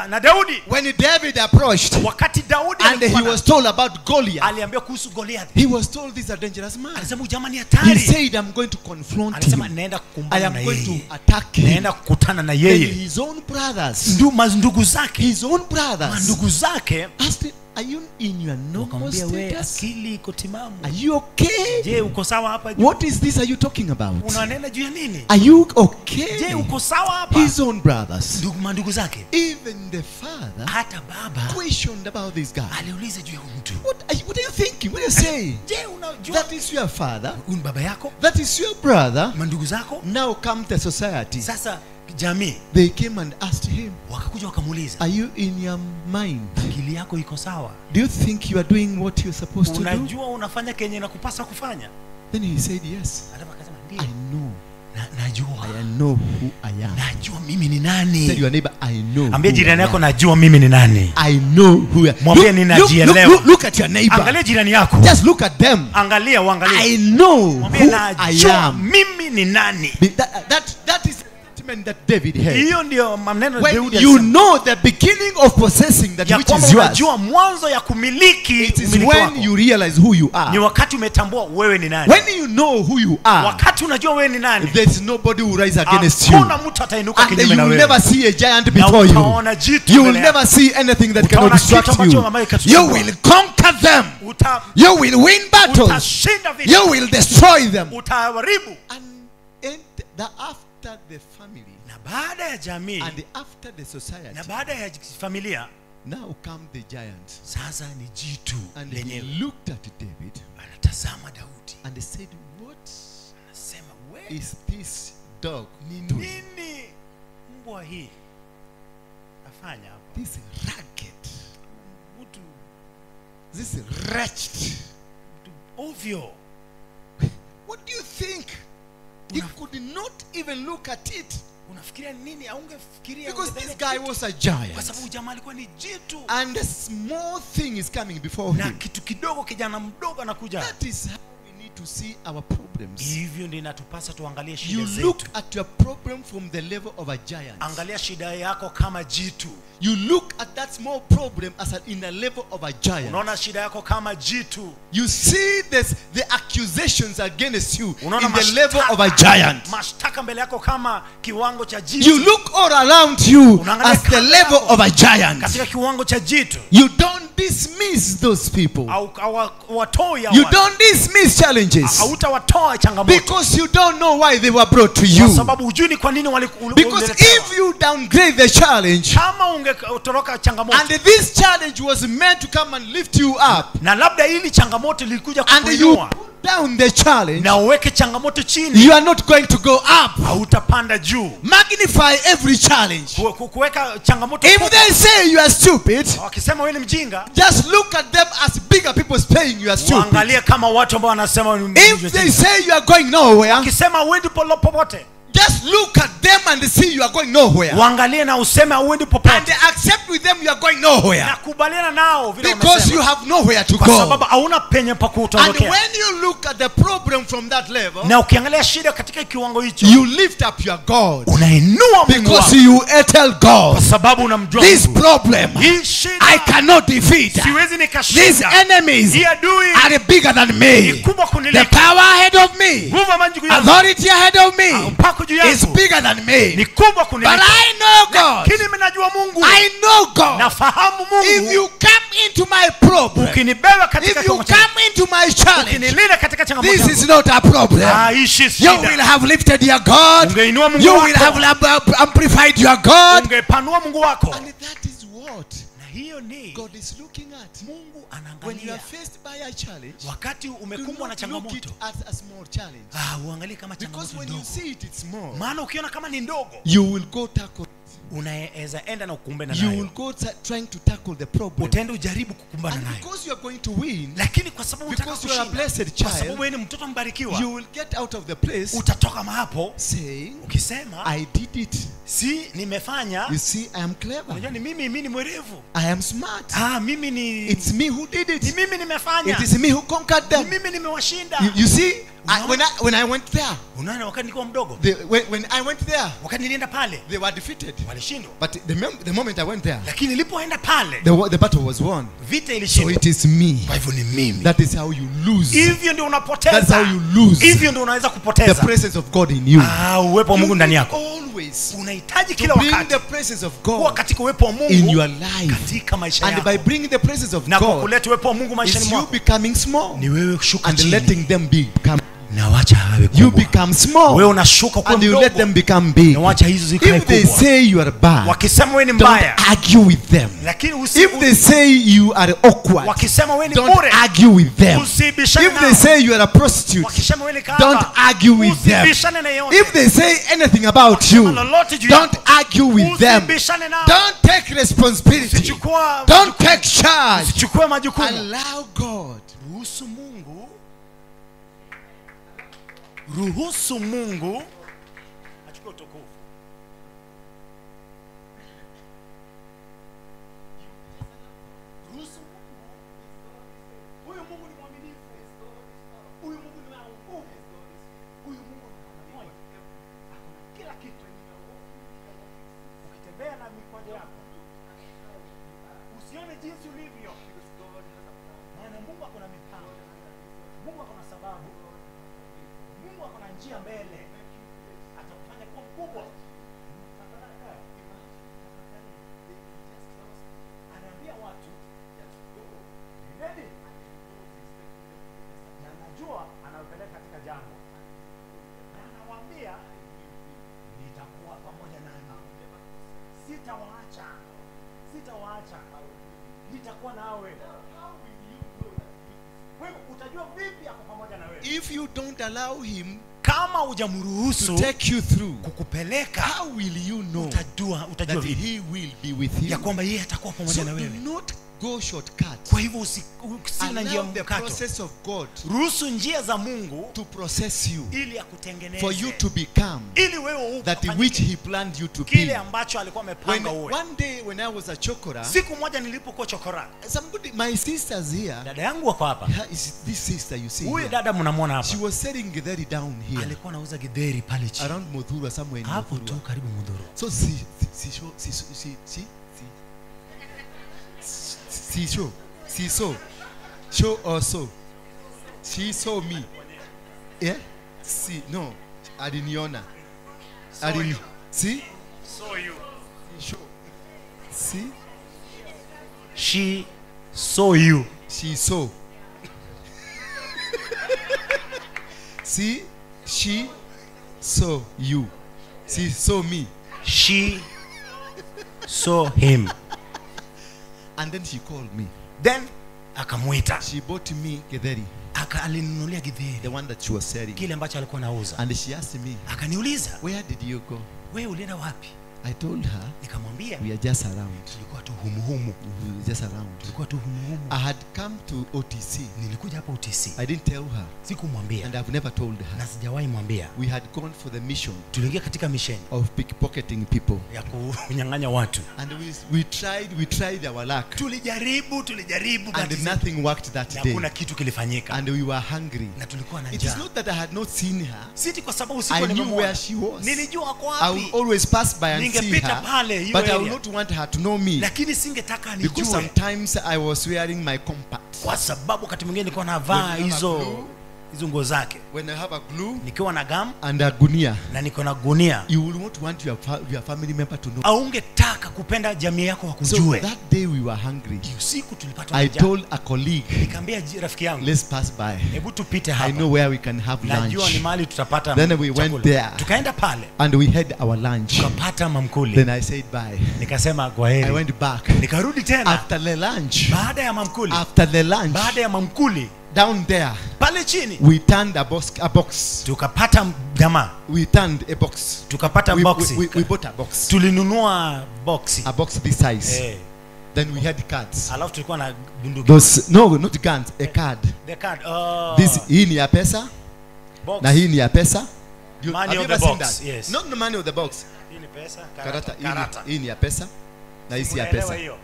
na Daudi, when David approached, wakati Daudi and he was told about Goliath, aliambiwa kuhusu Goliath. He was told this is a dangerous man. Alisema jamaa ni hatari. He said, I'm going to confront him. Alisema naenda kukumbana I am na going yeye. to attack him. Naenda kukutana na yeye. Then his own brothers. Ndugu zake. His own brothers. Ndugu zake. Asked him, are you in your normal status? Akili iko timamu. Are you okay? Je, uko sawa hapa? What is this are you talking about? Unanena juu ya nini? Are you okay? Je, uko sawa hapa? His own brothers. Ndugu zake. Even the father hata baba questioned about this guy. Aliuliza juu ya mtu. What are you thinking? What are you saying? Je, unajua that is your father? Huyu ni baba yako? That is your brother? Ndugu zako? Now come the society. Sasa jamii. They came and asked him. Wakakuja wakamuuliza. Are you in your mind? Akili yako iko sawa? Do you think you are doing what you're supposed to do? Unajua unafanya kenye inakupasa kufanya? Then he said yes. Alafu akasema ndio. I know. Najua. I know who I am. Najua mimi ni nani. Tell your neighbor, I know. Ambia jirani yako najua mimi ni nani. I know who I am. Mwambie ninajielewa. Look at your neighbor. Angalia jirani yako. Just look at them. Angalia, uangalie. I know Mwambie who I najua am. mimi ni nani. That is that David had. Hiyo ndio maneno When Daudi you alisema. know the beginning of possessing that Ya which kwamba is yours. unajua mwanzo ya kumiliki It is umiliki when wako. you realize who you are. Ni wakati umetambua wewe ni nani. When you know who you are. Wakati unajua wewe ni nani. There's nobody who rise against you. Hakuna mtu atainuka And kinyume you na will wewe. never see a giant before you. Utaona jitu You will mbele yako. never see anything that can Utaona kitu obstruct ambacho you. ambayo You ikatusumbua. will conquer them. You will win battles. Utashinda vita. You will destroy them. Utaharibu. And the after the family, na baada ya jamii, and after the society, na baada ya familia, now come the giant. Sasa ni jitu And he lenyewe. looked at David. Anatazama Daudi. And he said, what Anasema, we is this dog ni doing? nini mbwa hii afanya hapa? This ragged, mtu, this wretched, mtu ovyo. What do you think? He could not even look at it. Unafikiria nini? Haungefikiria. Because this ungedhani guy kitu. was a giant. Kwa sababu jamaa alikuwa ni jitu. And a small thing is coming before Na him. kitu kidogo, kijana mdogo anakuja. That is how we need need to see our problems. Hivyo ndio inatupasa tuangalie shida You zetu. look at your problem from the level of a giant. Angalia shida yako kama jitu. You look at that small problem as in the level of a giant. Unaona shida yako kama jitu. You see this, the accusations against you Unaona in the level of a giant. Mashtaka mbele yako kama kiwango cha jitu. You look all around you Unaangalia as the kando level yako of a giant. katika kiwango cha jitu. You don't dismiss those people. Hawatoi You don't dismiss challenges. Hautawatoa changamoto. Because you don't know why they were brought to Kwa you. sababu hujui ni kwa nini Because if you downgrade the challenge, kama ungetoroka changamoto, and this challenge was meant to come and lift you up, na labda hili changamoto lilikuja and you kukuinua, put down the challenge, na uweke changamoto chini, you are not going to go up. Hautapanda juu. Magnify every challenge. Kuweka changamoto If kubwa. they say you are stupid, wakisema wewe ni mjinga, just look at them as bigger people saying you are stupid. Waangalie kama watu ambao wanasema wewe ni If mjinga. they say you are going nowhere, wakisema huendi popote, just look at them and see you are going nowhere. Waangalie na useme huendi popote. And accept with them you are going nowhere. Na kubaliana nao vile Because wamesema. you have nowhere to Kwa go. sababu hauna penye pa kutorokea. And when you look at the problem from that level, na ukiangalia shida katika kiwango hicho, you lift up your God. Unainua Mungu Because wako. you tell God, Kwa sababu unamjua this Mungu. problem Hii shida I cannot defeat. Siwezi nikashinda. These enemies Hii adui are bigger than me. ni kubwa kuniliko. The power ahead of me, Nguvu ambayo juu yangu. authority ahead of me, Mpako juu yangu. is bigger than me. Ni kubwa kuniliko. But I know God. Lakini mimi najua Mungu. I know God. Nafahamu Mungu. If you come into my problem, ukinibeba katika if you changamoto yangu, come into my challenge, ukinilinda katika changamoto this yangu, is not a problem. hii si You shida. will have lifted your God. Ungeinua Mungu You will wako. have amplified your God. Ungepanua Mungu wako. And that is what Na hiyo ni God is looking at. Mungu When you anaangalia. are faced by a challenge, Wakati do umekumbwa na not look it changamoto, as a small challenge. uangalie kama Because changamoto when you ndogo. see it, it's small. Maana ukiona kama ni ndogo, You will go tackle. unaweza enda na ukumbane You nayo. will go trying to tackle the problem. Utaenda ujaribu kukumbana And nayo. because you are going to win, Lakini kwa sababu unataka because you are a kushinda, blessed kwa child, sababu wewe ni mtoto mbarikiwa, you will get out of the place utatoka hapo saying, ukisema, I did it. Si nimefanya. You see, I am clever. Unajua ni mimi ni mwerevu. I am smart. Mimi ni It's me who did it. Ni mimi nimefanya. It is me who conquered them. Ni mimi nimewashinda. You see, when I went there, Unaona wakati nilikuwa mdogo. When I went there, wakati nilienda pale, they were defeated. Walishindwa. But the moment I went there, lakini nilipoenda pale, the battle was won. Vita ilishindwa. So it is me. Kwa hivyo ni mimi. That is how you lose. Hivyo ndio unapoteza. That's how you lose. Hivyo ndio unaweza kupoteza. The presence of God in you. Uwepo wa Mungu ndani yako. Always unahitaji kila to bring wakati the presence of God kuwa katika uwepo wa Mungu in your life. katika maisha And yako. by bringing the presence of Na God, kuleta uwepo wa Mungu maishani is you mwako, becoming small. Ni wewe kushuka And chini. letting them become. Na wacha wawe kubwa. You become small. Wewe unashuka kuwa And you mdogo. let them become big. Na wacha hizo zikae If they kubwa. say you are bad, Wakisema wewe ni don't mbaya, argue with them. Lakini If they say you are awkward, wakisema wewe ni don't bure, argue with them. Usibishane If they nao. say you are a prostitute, Wakisema wewe ni kahaba, don't argue with them. Usibishane na yeyote. If they say anything about you, Wakisema lolote juu don't yako, argue with them. Usibishane nao. Don't take responsibility. Usichukue Don't take charge. Usichukue majukumu. Allow God. Ruhusu Mungu. Ruhusu Mungu achukue utukufu. Ruhusu Mungu. Huyu Mungu ni mwaminifu. Huyu Mungu ni wa nguvu. Huyu Mungu ni mwema. Akona kila kitu. Ukitembea na mikwanja yako, usione jinsi ulivyo. Maana Mungu akona mipango. Mungu akona sababu. Mungu akona njia mbele. Atakufanya kuwa mkubwa. Anaambia watu, nendeni. Na anajua anawapeleka katika jangwa. Na anawaambia, nitakuwa pamoja nanyi. Sitawaacha. Sitawaacha. Nitakuwa nawe. Wewe utajua vipi ako pamoja na wewe? If you don't allow him kama hujamruhusu to take you through, kukupeleka, how will you know utajua that vipi he will be with you? ya kwamba yeye atakuwa pamoja So na do wewe? not go shortcut. Kwa hivyo usiwe na njia Allow the mkato. process of God Ruhusu njia za Mungu to process you, ili akutengeneze, for you to become ili wewe that ufanyike which He planned you to be. kile ambacho alikuwa When amepanga uwe. one day when I was a chokora, Siku moja nilipokuwa chokora, somebody, my sisters here, dada yangu wako hapa. her is this sister you see Huyu here. dada mnamwona hapa She was selling githeri down here alikuwa anauza githeri pale chini around Muthurwa, somewhere in hapo tu Muthurwa. karibu Muthurwa. So she show, she saw, show also. She saw me. Yeah? See, no, aliniona. Alini, see? Saw you. Show. See? She saw you. She saw. See, she saw you. She saw me. She saw him. And then she called me. Then akamuita. She bought me githeri, Akalinunulia githeri, the one that she was selling. kile ambacho alikuwa anauza. And she asked me, Akaniuliza, where did you go? wewe ulienda wapi? I told her, Nikamwambia we are just around. tulikuwa tu humuhumu, We were just around. tulikuwa tu humuhumu. I had come to OTC. Nilikuja hapa OTC, I didn't tell her, sikumwambia and I've never told her. na sijawahi mwambia. We had gone for the mission Tuliingia katika misheni of pickpocketing people. ya kunyang'anya watu. And we tried our luck. Tulijaribu, tulijaribu, And bahati zetu, nothing worked that na day. hakuna kitu kilifanyika, And we were hungry. na tulikuwa na It is njaa. not that I had not seen her. Siti kwa sababu I sikuwa knew where nimemwona, she was. nilijua ako I wapi, would always pass by and see Ningepita her, pale hiyo but I would area. not want her to know me, lakini singetaka because anijue, sometimes I was wearing my compact. kwa sababu wakati mwingine nilikuwa navaa When you have a hizo glue, hizo nguo zake, when I have a glue nikiwa na gam and a gunia, na niko na gunia. you will not want your family member to know. Haungetaka kupenda jamii yako So wakujue. that day we were hungry. Usiku tulipatwa na I njaa. told a colleague, Nikamwambia rafiki yangu, let's pass by. hebu tupite I hapa, know where we can have najua ni lunch. mahali tutapata Then we went chakula. there. Tukaenda pale And we had our lunch. tukapata mamkuli. Then I said bye. Nikasema kwa I heri, went back. nikarudi tena After the lunch, baada ya mamkuli, after the lunch, baada ya mamkuli down there, pale chini we turned a box. A box. tukapata jamaa, We turned a box. tukapata We, boxi, we bought a box. tulinunua boxi A box this size. eh, Then we had cards. alafu tulikuwa na bunduki. Those, no, not guns, a card. The card, oh, This hii ni ya pesa box. na hii ni ya pesa. Money Have you of the ever seen box, that? yes. Not the money of the box. Hii ni pesa, Karata, karata. hii ni ya pesa na hii si ya Unaelewa pesa. hiyo?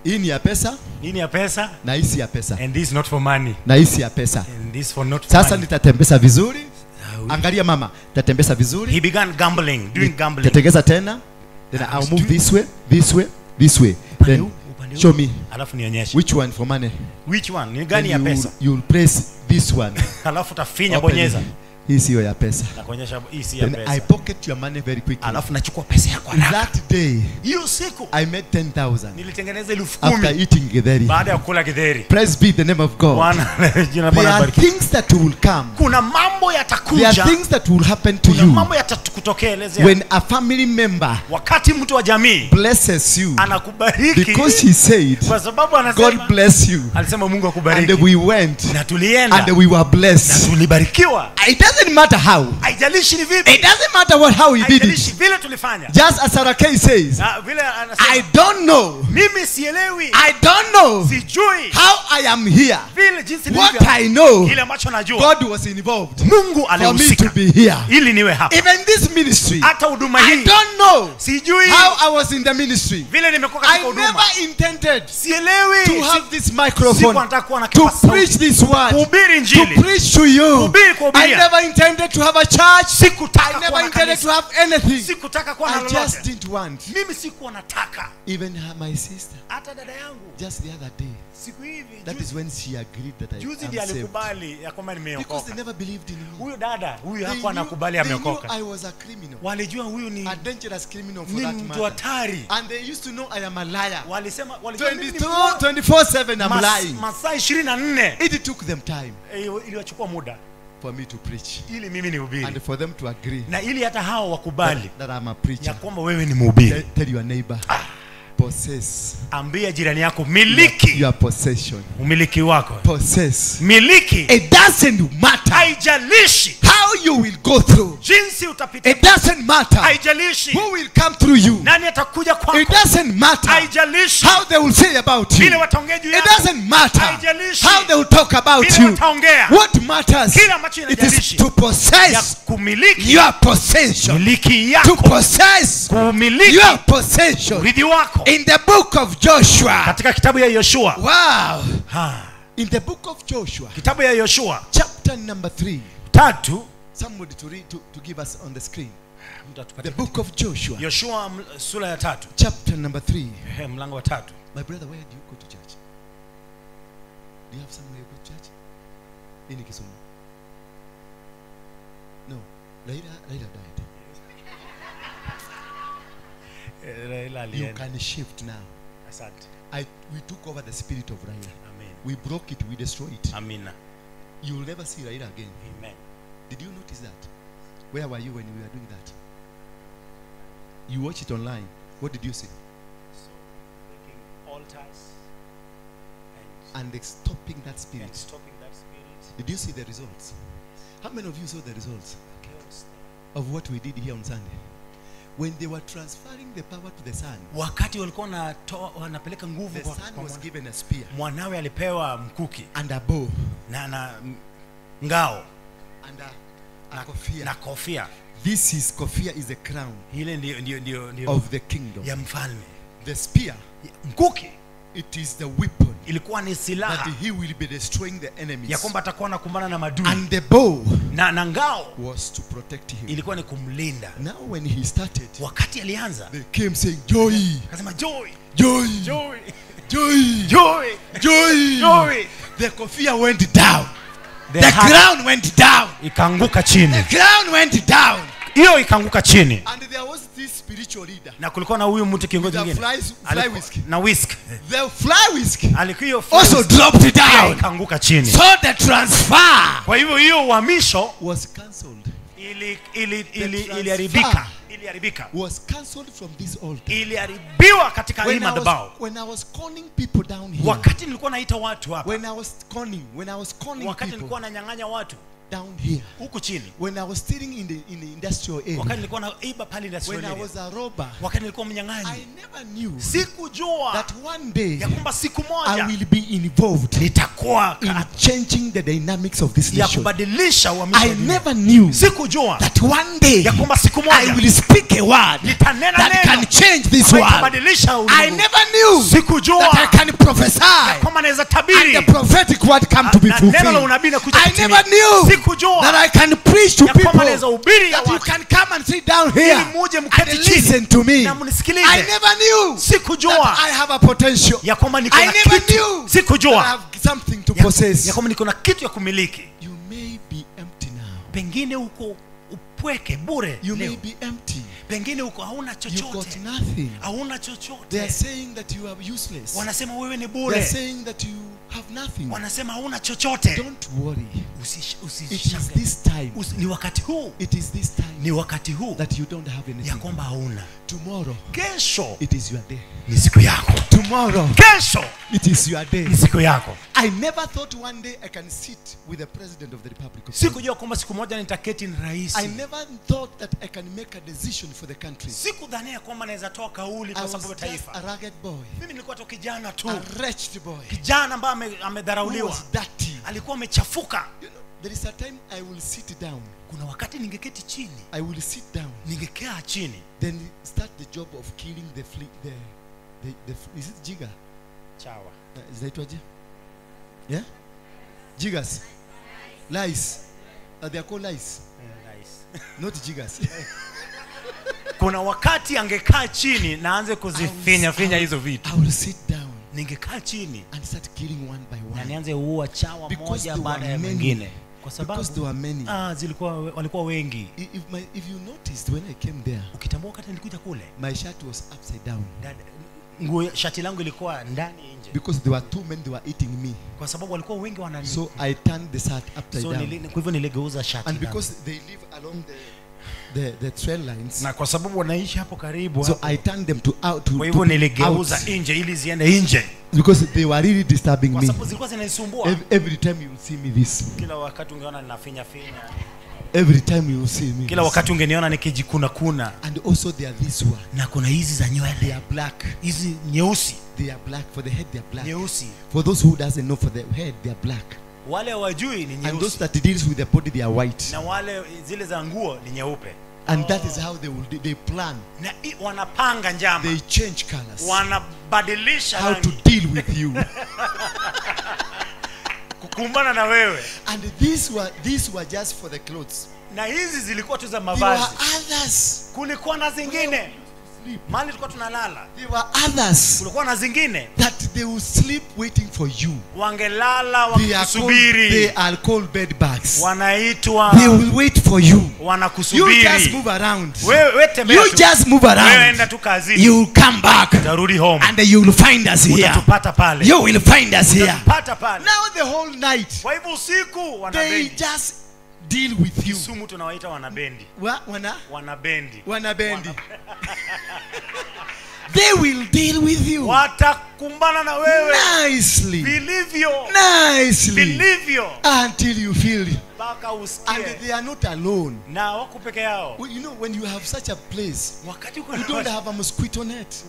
Hii ni ya pesa Hii ni ya pesa na hii si ya pesa. and this not for money Na hii si ya pesa. and this for not for Sasa money. nitatembeza vizuri. Angalia mama, nitatembeza vizuri. He began gambling, doing gambling. Nitatengeza tena. Then I'll move this way, this way, this way. Upande Then huu, upande huu. show me Alafu nionyeshe. which one for money. Which one? Ni Then gani ya pesa? you'll press this one. Alafu utafinya, Open bonyeza. it. Hii siyo ya pesa. Na kuonyesha hii si ya Then I pesa. pocket your money very quickly. Alafu nachukua pesa yako haraka. That day Hiyo siku I made 10,000 nilitengeneza after 10,000 eating githeri. baada ya kula githeri. Praise be the name of God. Bwana jina la There Bwana are bariki. things that will come. Kuna mambo There are yatakuja, things that will happen to kuna you mambo yatakutokelezea when a family member wakati mtu wa jamii blesses you, anakubariki, because he said, kwa sababu God anasema, bless you. alisema Mungu And akubariki, we went na tulienda and we were na blessed. tulibarikiwa. It doesn't matter how. Haijalishi ni vipi, It doesn't matter what how he did haijalishi it. vile tulifanya. Just as Sarah Kay says, Na vile anasema, I don't know. mimi sielewi, I don't know sijui how I am here. vile jinsi What nilivyo. I know, Kile ambacho najua, God was involved Mungu for me to alihusika be here. ili niwe hapa. Even this ministry, Hata huduma I hii don't know sijui how I was in the ministry. vile nimekuwa katika I huduma, never intended sielewi to have this sikuwa microphone nataka kuwa na to kipaza sauti. preach this word, Kuhubiri to injili, preach to you. Kuhubiri, kuhubiria. I never intended to have a church. Sikutaka I kuwa never na intended to kanisa, have anything. sikutaka kuwa na I just lolote. didn't want. Mimi sikuwa nataka. Even her, my sister, Hata dada yangu just the other day, siku hivi that is when she agreed that I am juzi ndiye saved. alikubali ya kwamba Because they nimeokoka. never believed in me. Huyu dada huyu They hakuwa knew, anakubali they knew ameokoka. I was a criminal, Walijua huyu ni a dangerous criminal for ni that mtu matter. hatari. And they used to know I am a liar. Walisema walijua mimi ni 24/7 I'm lying. masaa 24. It took them time Iliwachukua muda for me to preach ili mimi nihubiri and for them to agree na ili hata hao wakubali that I'm a ya preacher. kwamba wewe ni mhubiri. Tell your neighbor, possess Ambia jirani yako, miliki your possession. umiliki wako, Possess. miliki. It doesn't matter Haijalishi how How you will go through. Jinsi utapitia. It doesn't matter. Haijalishi. Who will come through you. Nani atakuja kwako. It doesn't matter. Haijalishi. How they will say about you. Vile wataongea juu yako. It doesn't matter. Haijalishi. How they will talk about Vile you. wataongea. What matters? Kile ambacho It is inajalishi. to possess Ya kumiliki. your possession. Miliki yako. To possess Kumiliki. your possession. Urithi wako. In the book of Joshua. Katika kitabu ya Yoshua. Wow. Ha. In the book of Joshua. Kitabu ya Yoshua. Chapter number 3. 3. Somebody to read to give us on the screen. The book of Joshua. Yoshua sura ya 3. Chapter number 3. Mlango wa 3. My brother, where do you go to church? Do you have somewhere you go to church? In Kisumu. No, Raila died. You can shift now. Asante. We took over the spirit of Raila. Amen. We broke it, we destroyed it. Amina. You will never see Raila again. Amen. Did you notice that? Where were you when we were doing that? You watch it online. What did you see? So, breaking altars and stopping that spirit. And stopping that spirit. Did you see the results? How many of you saw the results Chaos there. Of what we did here on Sunday? When they were transferring the power to the son, wakati walikuwa wanapeleka nguvu kwa, the son was given a spear. Mwanawe alipewa mkuki and a bow na ngao and a kofia. Na kofia. This is kofia is the crown. Ile ndio of the kingdom. Ya mfalme. The spear, mkuki, it is the weapon. Ilikuwa ni silaha. That he will be destroying the enemies. Ya kwamba atakuwa anakumbana na maadui. And the bow na ngao was to protect him. Ilikuwa ni kumlinda. Now when he started, wakati alianza, they came saying joy. Akasema joy. Joy. Joy. Joy. Joy. Joy. Joy. The kofia went down. The ground went down. Ikaanguka chini. The ground went down. Hiyo ikaanguka chini. And there was this spiritual leader. Na kulikuwa na huyu mtu kiongozi mwingine. Fly whisk. Na whisk. The fly whisk. Alikuwa also dropped down. Ikaanguka chini. So the transfer. Kwa hivyo hiyo uhamisho was cancelled. Iliharibika. Iliharibika. Was cancelled from this altar. Iliharibiwa katika hii madhabahu. When I was calling people down here. Wakati nilikuwa naita watu hapa. When I was calling wakati nilikuwa nanyang'anya watu down here. Huku chini. When I was stealing in the industrial area. Wakati nilikuwa naiba pale industrial area. When I was a robber. Wakati nilikuwa mnyang'anyi. I never knew. Sikujua that one day ya kwamba siku moja I will be involved. Nitakuwa in changing the dynamics of this ya nation. Kubadilisha uhamisho. I never knew. Sikujua that one day ya kwamba siku moja I will speak a word nitanena that neno can change this world. Kubadilisha ulimwengu. I never knew. Sikujua that I can prophesy. Kwamba naweza tabiri. And the prophetic word come to be fulfilled. Neno la unabii linakuja I kutimia. never knew. Sikujua that I can preach to people, that you can come and sit down here and listen to me. I never knew Sikujua that I have a potential. Ya kwamba niko I na never kitu. knew Sikujua that I have something to possess. Ya kwamba niko na kitu ya kumiliki. You may be empty now. Pengine uko upweke bure You leo. may be empty. Pengine uko hauna You chochote. got nothing. Hauna chochote. They are saying that you are useless. Wanasema wewe ni They bure. are saying that you have nothing. Wanasema hauna chochote. Don't worry. It is this time. Ni wakati huu. It is this time. Ni wakati huu that you don't have anything. Ya kwamba hauna. Tomorrow. Kesho. It is your day. Ni siku yako. Tomorrow. Kesho. It is your day. Ni siku yako. I never thought one day I can sit with the president of the Republic of Kenya. Sikujua kwamba siku moja nitaketi na rais. I never thought that I can make a decision for the country. Sikudhania kwamba naweza toa kauli kwa sababu ya taifa. I was just a ragged boy. Mimi nilikuwa tu kijana tu. A wretched boy. Kijana ambaye amedharauliwa. Who was dirty. Alikuwa amechafuka. You know, there is a time I will sit down. Kuna wakati ningeketi chini. I will sit down. Ningekaa chini. Then start the job of killing the flea, the is it jigger? Chawa. Is that what? Yeah? Jiggers. Lice. They are called lice. Lice. Not jiggers. Kuna wakati angekaa chini na aanze kuzifinya finya hizo vitu. I will sit down. Ningekaa chini and start killing one by one. Na nianze uua chawa moja baada ya mwingine. Kwa sababu because there were many. Zilikuwa walikuwa wengi. If you noticed when I came there, ukitambua wakati nilikuja kule, my shirt was upside down. Nguo shati langu ilikuwa ndani nje. Because there were too many, they were eating me. Kwa sababu walikuwa wengi wanani. So I turned the shirt upside down. Kwa hivyo niligeuza shati. And because they live along the trail lines. Na kwa sababu wanaishi hapo karibu. So I turned them to out to. Kwa hivyo niligeuza nje ili ziende nje. Because they were really disturbing me. Kwa sababu zilikuwa zinanisumbua. Every time you will see me this. Kila wakati ungeona ninafinya finya. Every time you see me. Kila wakati ungeniona nikijikuna kuna. And also they are this one. Na kuna hizi za nywele. They are black. Hizi nyeusi. They are black for the head, they are black. Nyeusi. For those who doesn't know, for the head they are black. Wale hawajui ni nyeusi. And those that deals with the body, they are white. Na wale zile za nguo ni nyeupe. And that is how they will, they plan. Na wanapanga njama. They change colors. Wanabadilisha how rangi. To deal with you. Kukumbana na wewe. And these were just for the clothes. Na hizi zilikuwa tu za mavazi. There were others. Kulikuwa na zingine. Mahali tulikuwa tunalala. There were others. Kulikuwa na zingine. That they will sleep waiting for you. Wangelala wakikusubiri. They are called bed bugs. Wanaitwa. They will wait for you. Wanakusubiri. You just move around. Wewe tembea. You just move around. Wewe enda tu kazini. You will come back. Utarudi home. And you will find us here. Utatupata pale. You will find us here. Utatupata pale. Now the whole night. Kwa hivyo usiku wanabendi. They just deal with you. Kisumu tunawaita wanabendi. Wanabendi. Wanabendi. They will deal with you. Watakumbana na wewe. Nicely. Vilivyo. Nicely. Vilivyo. Until you feel. Mpaka usikie. And they are not alone. Na wako peke yao. Well, you know, when you have such a place, wakati uko you don't have a mosquito net.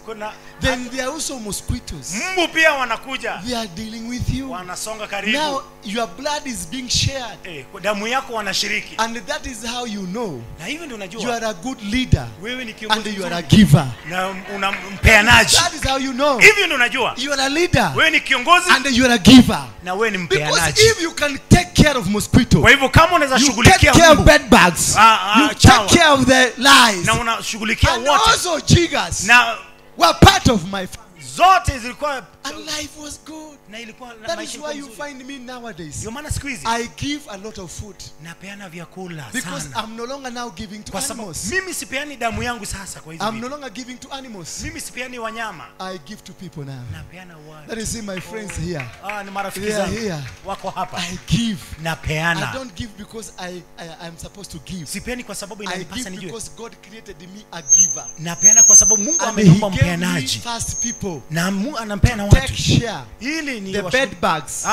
Then there are also mosquitoes. Mbu pia wanakuja. They are dealing with you. Wanasonga karibu. Now your blood is being shared. Damu yako wanashiriki. And that is how you know. Na hivyo ndio unajua. You are a good leader. Wewe ni kiongozi. And you are a giver. Na unampeanaji. That is how you know. Hivyo ndio unajua. You are a leader. Wewe ni kiongozi. And you are a giver. Na wewe ni mpeanaji. Because if you can take care of mosquito. Kwa hivyo kama unaweza shughulikia mbu, take care of bed bugs. You take care of the lies. Na unashughulikia wote. And also jiggers. Na were part of my family. Zote zilikuwa. And life was good. Na ilikuwa That is why you find me nowadays. Ndio maana siku hizi I give a lot of food. Napeana vyakula sana. Because I'm no longer now giving to animals. Mimi sipeani damu yangu sasa kwa hizi. I'm no longer giving to animals. Mimi sipeani wanyama. I give to people now. Napeana watu. That is my friends here. Ni marafiki zangu. Wako hapa. I give. Napeana. I don't give because I'm supposed to give. Sipeani kwa sababu inanipasa nijue. I give because God created me a giver. Napeana kwa sababu Mungu ameniumba mpeanaji. First people. Na Mungu anampea watu. Take share. Ili ni the bed bugs.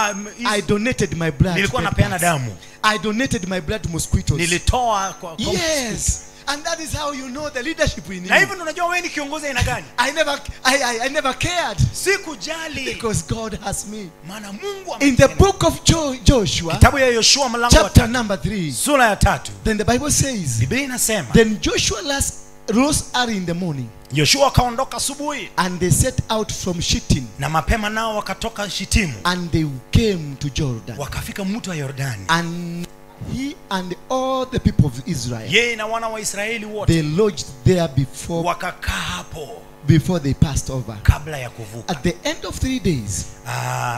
I donated my blood. Nilikuwa napeana damu. I donated my blood to mosquitoes. Nilitoa kwa yes. And that is how you know the leadership we need. Na hivyo unajua wewe ni kiongozi aina gani? I never cared. Sikujali. Because God has me. Maana Mungu In the book of Joshua, kitabu ya Yoshua mlango wa chapter number 3, sura ya 3. Then the Bible says, Biblia inasema, then Joshua rose early in the morning. Yoshua akaondoka asubuhi. And they set out from Shittim. Na mapema nao wakatoka Shitimu. And they came to Jordan. Wakafika mto wa Yordani. And he and all the people of Israel. Yeye na wana wa Israeli wote. They lodged there before. Wakakaa hapo. Before they passed over. Kabla ya kuvuka. At the end of 3 days.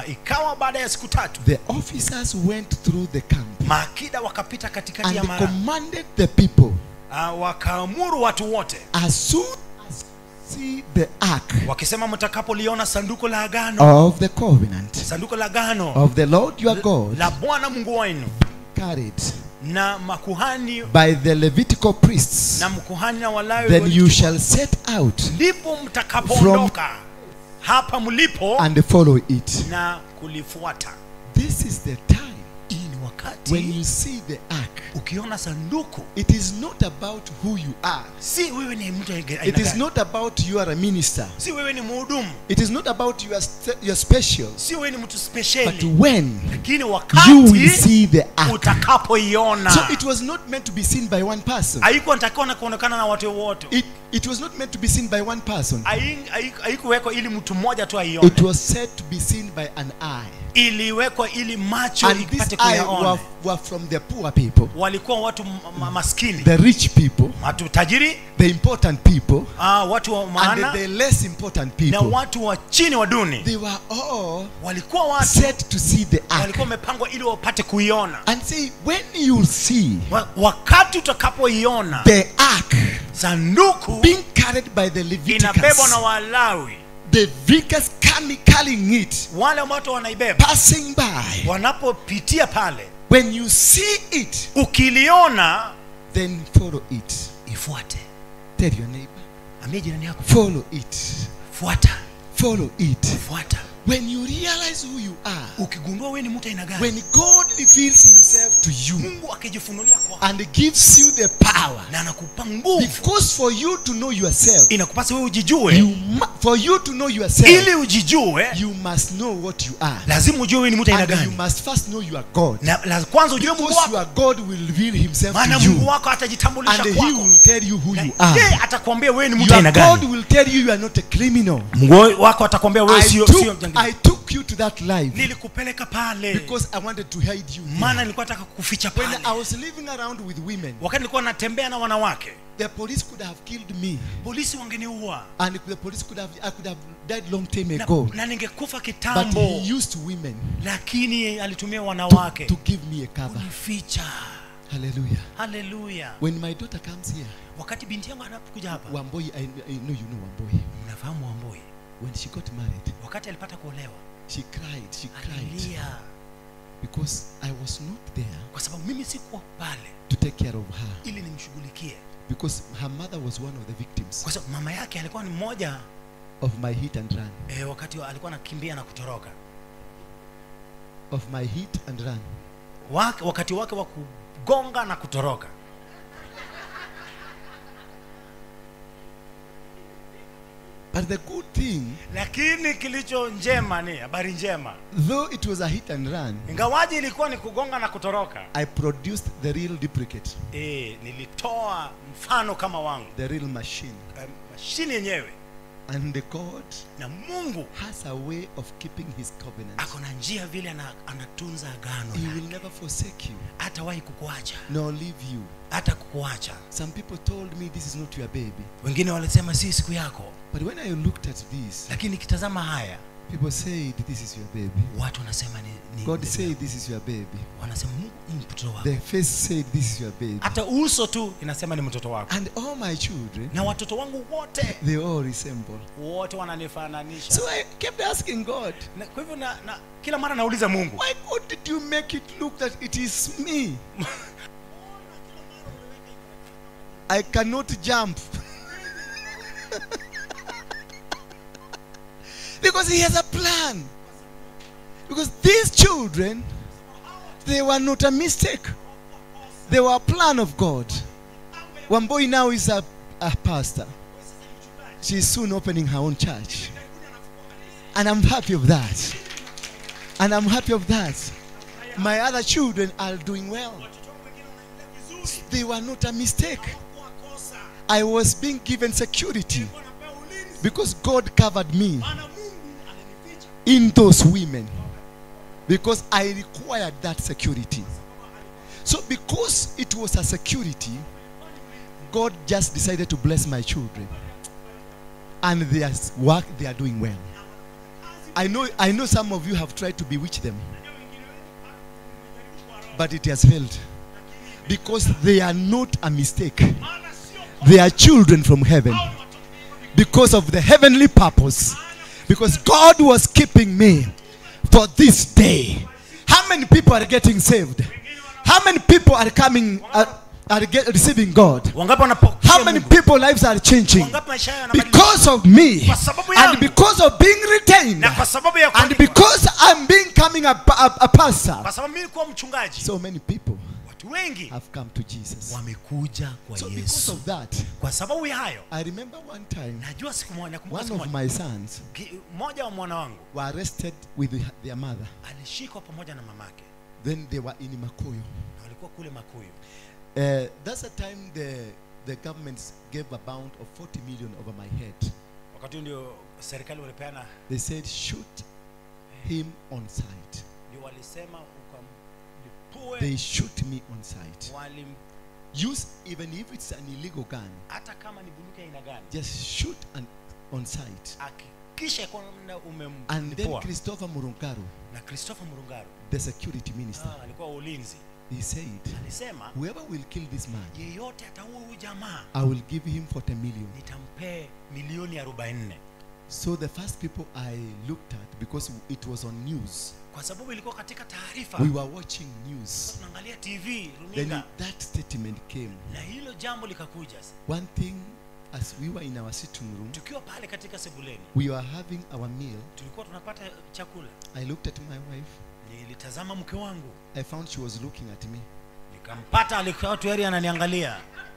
Ikawa baada ya siku tatu. The officers went through the camp. Maakida wakapita katikati ya mara. And commanded the people. Wakaamuru watu wote. As soon as see the ark. Wakisema mtakapoliona sanduku la agano. Of the covenant. Sanduku la agano. Of the Lord your God. La Bwana Mungu wenu. Carried. Na makuhani. By the Levitical priests. Na mkuhani na Walawi. Then you shall set out. Ndipo mtakapoondoka hapa mlipo. And follow it. Na kulifuata. This is the time. Wakati, when you see the ark, ukiona sanduku, it is not about who you are. Si wewe ni mtu aina It is gani. not about you are a minister. Si wewe ni mhudumu. It is not about your special. Si wewe ni mtu special. But when lakini wakati you will see the ark, utakapoiona. So it was not meant to be seen by one person. Haikuwa inatakiwa na kuonekana na watu wote. It was not meant to be seen by one person. Haikuwekwa ili mtu mmoja tu aione. It was said to be seen by an eye. Iliwekwa ili macho ipate kuyaona. Were from the poor people. Walikuwa watu maskini. The rich people. Watu tajiri. The important people. Watu wa maana. And the less important people. Na watu wa chini wa duni. They were all walikuwa watu set to see the ark. Walikuwa wamepangwa ili wapate kuiona. And say when you see, wakati utakapoiona the ark, sanduku being carried by the Leviticus, inabebwa na Walawi. The vicars carrying it, wale watu wanaibeba, passing by, wanapopitia pale, when you see it, ukiliona, then follow it. Ifuate. Tell your neighbor, ambie jirani yako, follow it. Fuata. Follow it. Fuata. When you realize who you are, Ukigundua wewe ni mtu aina gani, when God reveals himself to you Mungu akijifunulia kwako and gives you the power, na anakupa nguvu, because for you to know yourself, inakupasa wewe ujijue. for you to know yourself, Ili ujijue, you must know what you are. lazima ujue wewe ni mtu aina And you gani. must first know you are God. Na kwanza ujue Mungu Because wako. your God will reveal himself Maana to you. Mungu wako atajitambulisha And he kwako. will tell you who Na you are. yeye atakwambia wewe ni mtu Your aina God gani. will tell you you are not a criminal. Mungu wako atakwambia wewe sio mjangili. I took you to that life Nilikupeleka pale because I wanted to hide you there. maana nilikuwa nataka kukuficha When pale. I was living around with women, Wakati nilikuwa natembea na wanawake, the police could have killed me, polisi wangeniua and the police could have, I could have died long time ago. na ningekufa But kitambo, he used women lakini alitumia wanawake to give me a cover. kunificha. Hallelujah. Hallelujah. When my daughter comes here, Wakati binti yangu anapokuja hapa, Wamboi, I know you know Wamboi. mnafahamu Wamboi, When she got married, wakati alipata kuolewa, she cried. She cried alilia because I was not there kwa sababu mimi sikuwa pale to take care of her, ili nimshughulikie, because her mother was one of the victims kwa sababu mama yake alikuwa ni mmoja of my hit and run. wakati alikuwa anakimbia na kutoroka, Of my hit and run. Wakati wake wa kugonga na kutoroka. But the good thing, Lakini kilicho njema ni habari njema, though it was a hit and run, ingawaje ilikuwa ni kugonga na kutoroka, I produced the real duplicate, nilitoa mfano kama wangu, the real machine. Mashini yenyewe. And the God Na Mungu has a way of keeping his covenant. ako na njia vile anatunza agano. He will never forsake you, Hatawahi kukuacha, nor leave you. hata kukuacha. Some people told me this is not your baby. Wengine walisema si siku yako, But when I looked at this, lakini nikitazama haya, people said this is your baby. watu wanasema ni God said this is your baby. Wanasema Mungu ni mtoto wako. The face said this is your baby. Hata uso tu inasema ni mtoto wako. And all my children, Na watoto wangu wote, they all resemble. wote wananifananisha. So I kept asking God, Na, kwa hivyo na kila mara nauliza Mungu, why God did you make it look that it is me? I cannot jump. Because he has a plan. Because these children, they were not a mistake. They were a plan of God. Wamboi now is a pastor. She's soon opening her own church. And I'm happy of that. And I'm happy of that. My other children are doing well. They were not a mistake. I was being given security because God covered me in those women, because I required that security. So because it was a security, God just decided to bless my children, and their work, they are doing well. I know some of you have tried to bewitch them, but it has failed, because they are not a mistake. They are children from heaven, because of the heavenly purpose. Because God was keeping me for this day. How many people are getting saved? How many people are coming, receiving God? How many people lives are changing because of me, and because of being retained, and because I'm becoming a pastor? So many people have come to Jesus. So because of that, I remember one time, one of my sons were arrested with their mother. Then they were in Makuyu. That's the time the government gave a bound of 40 million over my head. They said, shoot him on sight. They shoot me on sight. Use, even if it's an illegal gun, just shoot on sight. And then Christopher Murungaru, the security minister, he said, whoever will kill this man, I will give him 40 million. So the first people I looked at, because it was on news, we were watching news. Then that statement came. One thing As we were in our sitting room, Tukiwa pale katika sebuleni, we were having our meal. Tulikuwa tunapata chakula. I looked at my wife. Nilitazama mke wangu. I found she was looking at me. Nikampata alikuwa tayari ananiangalia.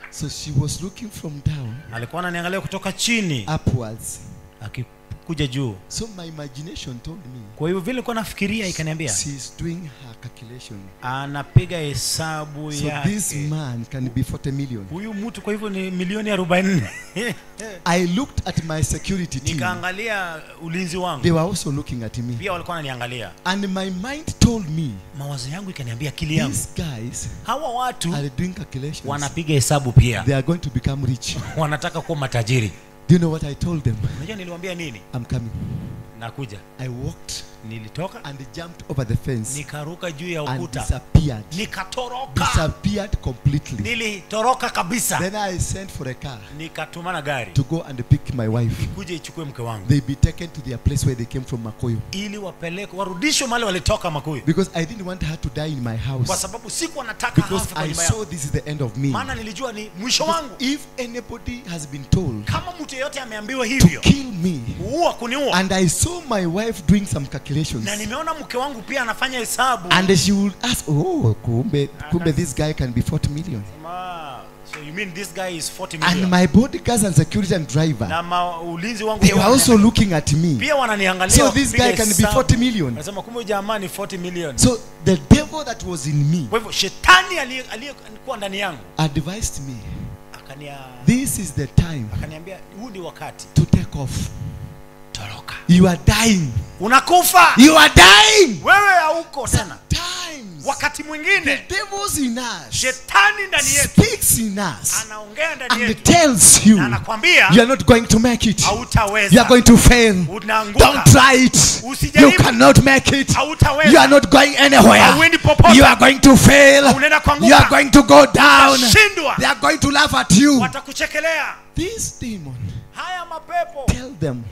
So she was looking from down. Alikuwa ananiangalia kutoka chini upwards. Akikuja juu. So my imagination told me. Kwa hivyo vile nilikuwa nafikiria ikaniambia, she's doing her calculation. Anapiga hesabu yake. So this man can be 40 million. Huyu mtu kwa hivyo ni milioni 40. I looked at my security team. Nikaangalia ulinzi wangu. They were also looking at me. Pia walikuwa wananiangalia. And my mind told me, mawazo yangu ikaniambia, akili yangu, these guys hawa watu are doing calculations. Wanapiga hesabu pia. They are going to become rich. Wanataka kuwa matajiri. Do you know what I told them? Unajua niliwaambia nini? I'm coming. Nakuja. I walked. Nilitoka. And jumped over the fence. Nikaruka juu ya ukuta. And disappeared. Nikatoroka. Disappeared completely. Nilitoroka kabisa. Then I sent for a car. Nikatumana gari. To go and pick my wife. Ikuje ichukue mke wangu. They be taken to their place where they came from, Makuyu. Ili wapeleke, warudishwe mahali walitoka Makuyu. Because I didn't want her to die in my house. Kwa sababu sikuwa nataka Because afe kwa I nyumba saw yangu. this is the end of me. Maana nilijua ni mwisho Because wangu. if anybody has been told kama mtu yeyote ameambiwa to hivyo, kill me, kuua, kuniua, and I saw my wife doing some calculations, na nimeona mke wangu pia anafanya hesabu, and she would ask, oh, kumbe this guy can be 40 million. So you mean this guy is 40 million? And my bodyguards and security and driver, na ulinzi wangu they were also looking at me. Pia wananiangalia. So this guy can be 40 million. Nasema kumbe jamaa ni 40 million. So the devil that was in me, kwa hivyo shetani aliyekuwa ndani yangu, advised me, this is the time akaniambia huu ni wakati to take off. Toroka. You are dying. Unakufa. You are dying. Wewe hauko tena. Sometimes, wakati mwingine, the devils in us, shetani ndani yetu, speaks in us, anaongea ndani and yetu, tells you, na anakuambia, you are not going to make it. Hautaweza. You are going to fail. Unaanguka. Don't try it. Usijaribu. You cannot make it. Hautaweza. You are not going anywhere. Hauendi popote. You are going to fail. Unaenda kuanguka. You are going to go down. Utashindwa. They are going to laugh at you. Watakuchekelea. This demon, haya mapepo, tell them,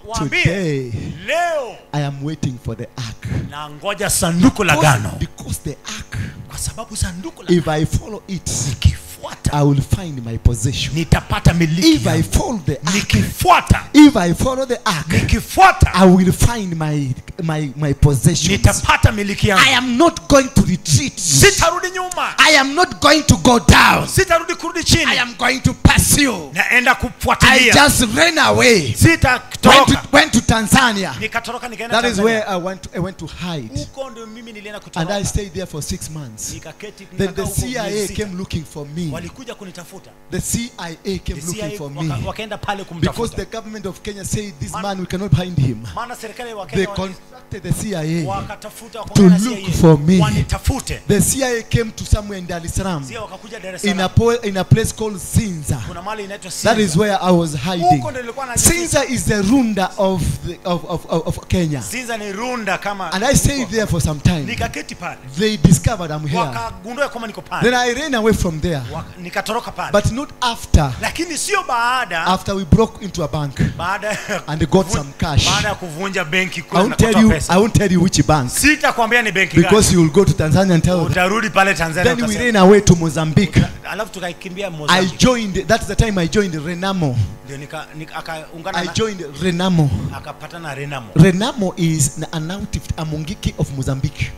waambie, today, leo, I am waiting for the ark. Na ngoja sanduku la agano. Because the ark, kwa sababu sanduku la if I follow it, nikifuata, I will find my possession. Nitapata miliki If I yangu. follow the ark, nikifuata, if I follow the ark, nikifuata, I will find my possessions. Nitapata miliki yangu. I am not going to retreat. Sitarudi nyuma. I am not going to go down. Sitarudi kurudi chini. I am going to pursue. Naenda kufuatilia. I just ran away. Sitatoroka. Went to Tanzania. Nikatoroka nikaenda That is Tanzania. where I went to hide. Huko ndio mimi nilienda kutoroka. And I stayed there for 6 months. Nikaketi, Then the nikakaa huko CIA miezi sita. came looking for me. Walikuja kunitafuta. The CIA came The looking CIA for me. wakaenda pale kumtafuta. Because the government of Kenya said this man, we cannot find him. Maana serikali ya They Kenya contracted the CIA wakatafuta, to wakaongea na look CIA. for me. Wanitafute. The CIA came to somewhere in Dar es Salaam. CIA wakakuja Dar es In Salaam. a place called Sinza. Kuna mahali inaitwa Sinza. That is where I was hiding. Huko ndio nilikuwa najificha. Sinza is the Runda of Kenya. Sinza ni Runda kama. And I stayed there for some time. Nikaketi pale. They discovered I'm here. Wakagundua kwamba niko pale. Then I ran away from there. Nikatoroka pale. But not after. Lakini sio baada. After we broke into a bank. Baada and got some cash. Baada ya kuvunja benki kule na kutoa pesa. I won't tell you which bank. Sitakwambia ni benki gani. Because you will go to Tanzania and tell them. Utarudi pale Tanzania Then we utasema. ran away to Mozambique. Alafu tukaikimbia Mozambique. I joined, that's the time I joined Renamo. Ndio akaungana I na joined Renamo. Akapatana Renamo. Renamo is an outfit, a Mungiki of Mozambique.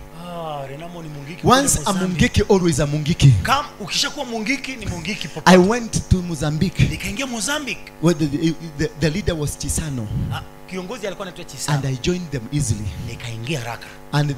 Renamo ni Mungiki. Once a Mungiki, always a Mungiki. Kama ukishakuwa Mungiki ni Mungiki popote. I went to Mozambique. Nikaingia Mozambique. Where the leader was Chisano. Kiongozi alikuwa anaitwa Chisano. And I joined them easily. Nikaingia haraka. And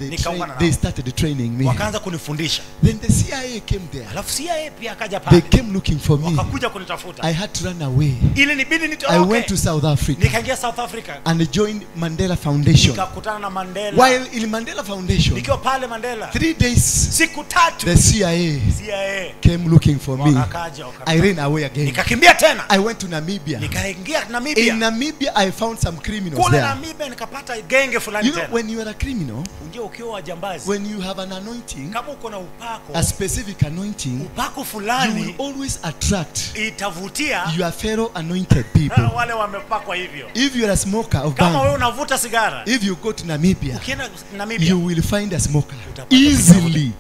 they started training me. Wakaanza kunifundisha. Then the CIA came there. Alafu CIA pia akaja pale. They came looking for me. Wakakuja kunitafuta. I had to run away. Ili nibidi nitoroke. I went to South Africa. Nikaingia South Africa. And I joined Mandela Foundation. Nikakutana na Mandela. While in Mandela Foundation, nikiwa pale Mandela, 3 days, siku tatu, the CIA came looking for me. Wakaja, I ran away again. Nikakimbia tena. I went to Namibia. Nikaingia Namibia. In Namibia I found some criminals Kule there. Namibia nikapata genge fulani You know, tena. when you are a criminal, Unajua ukiwa jambazi, when you have an anointing, kama uko na upako, a specific anointing, upako fulani, you will always attract itavutia your fellow anointed people. Wale wamepakwa hivyo. If you are a smoker of kama bang, wewe unavuta sigara, if you go to Namibia, ukienda Namibia, you will find a smoker utapata easily.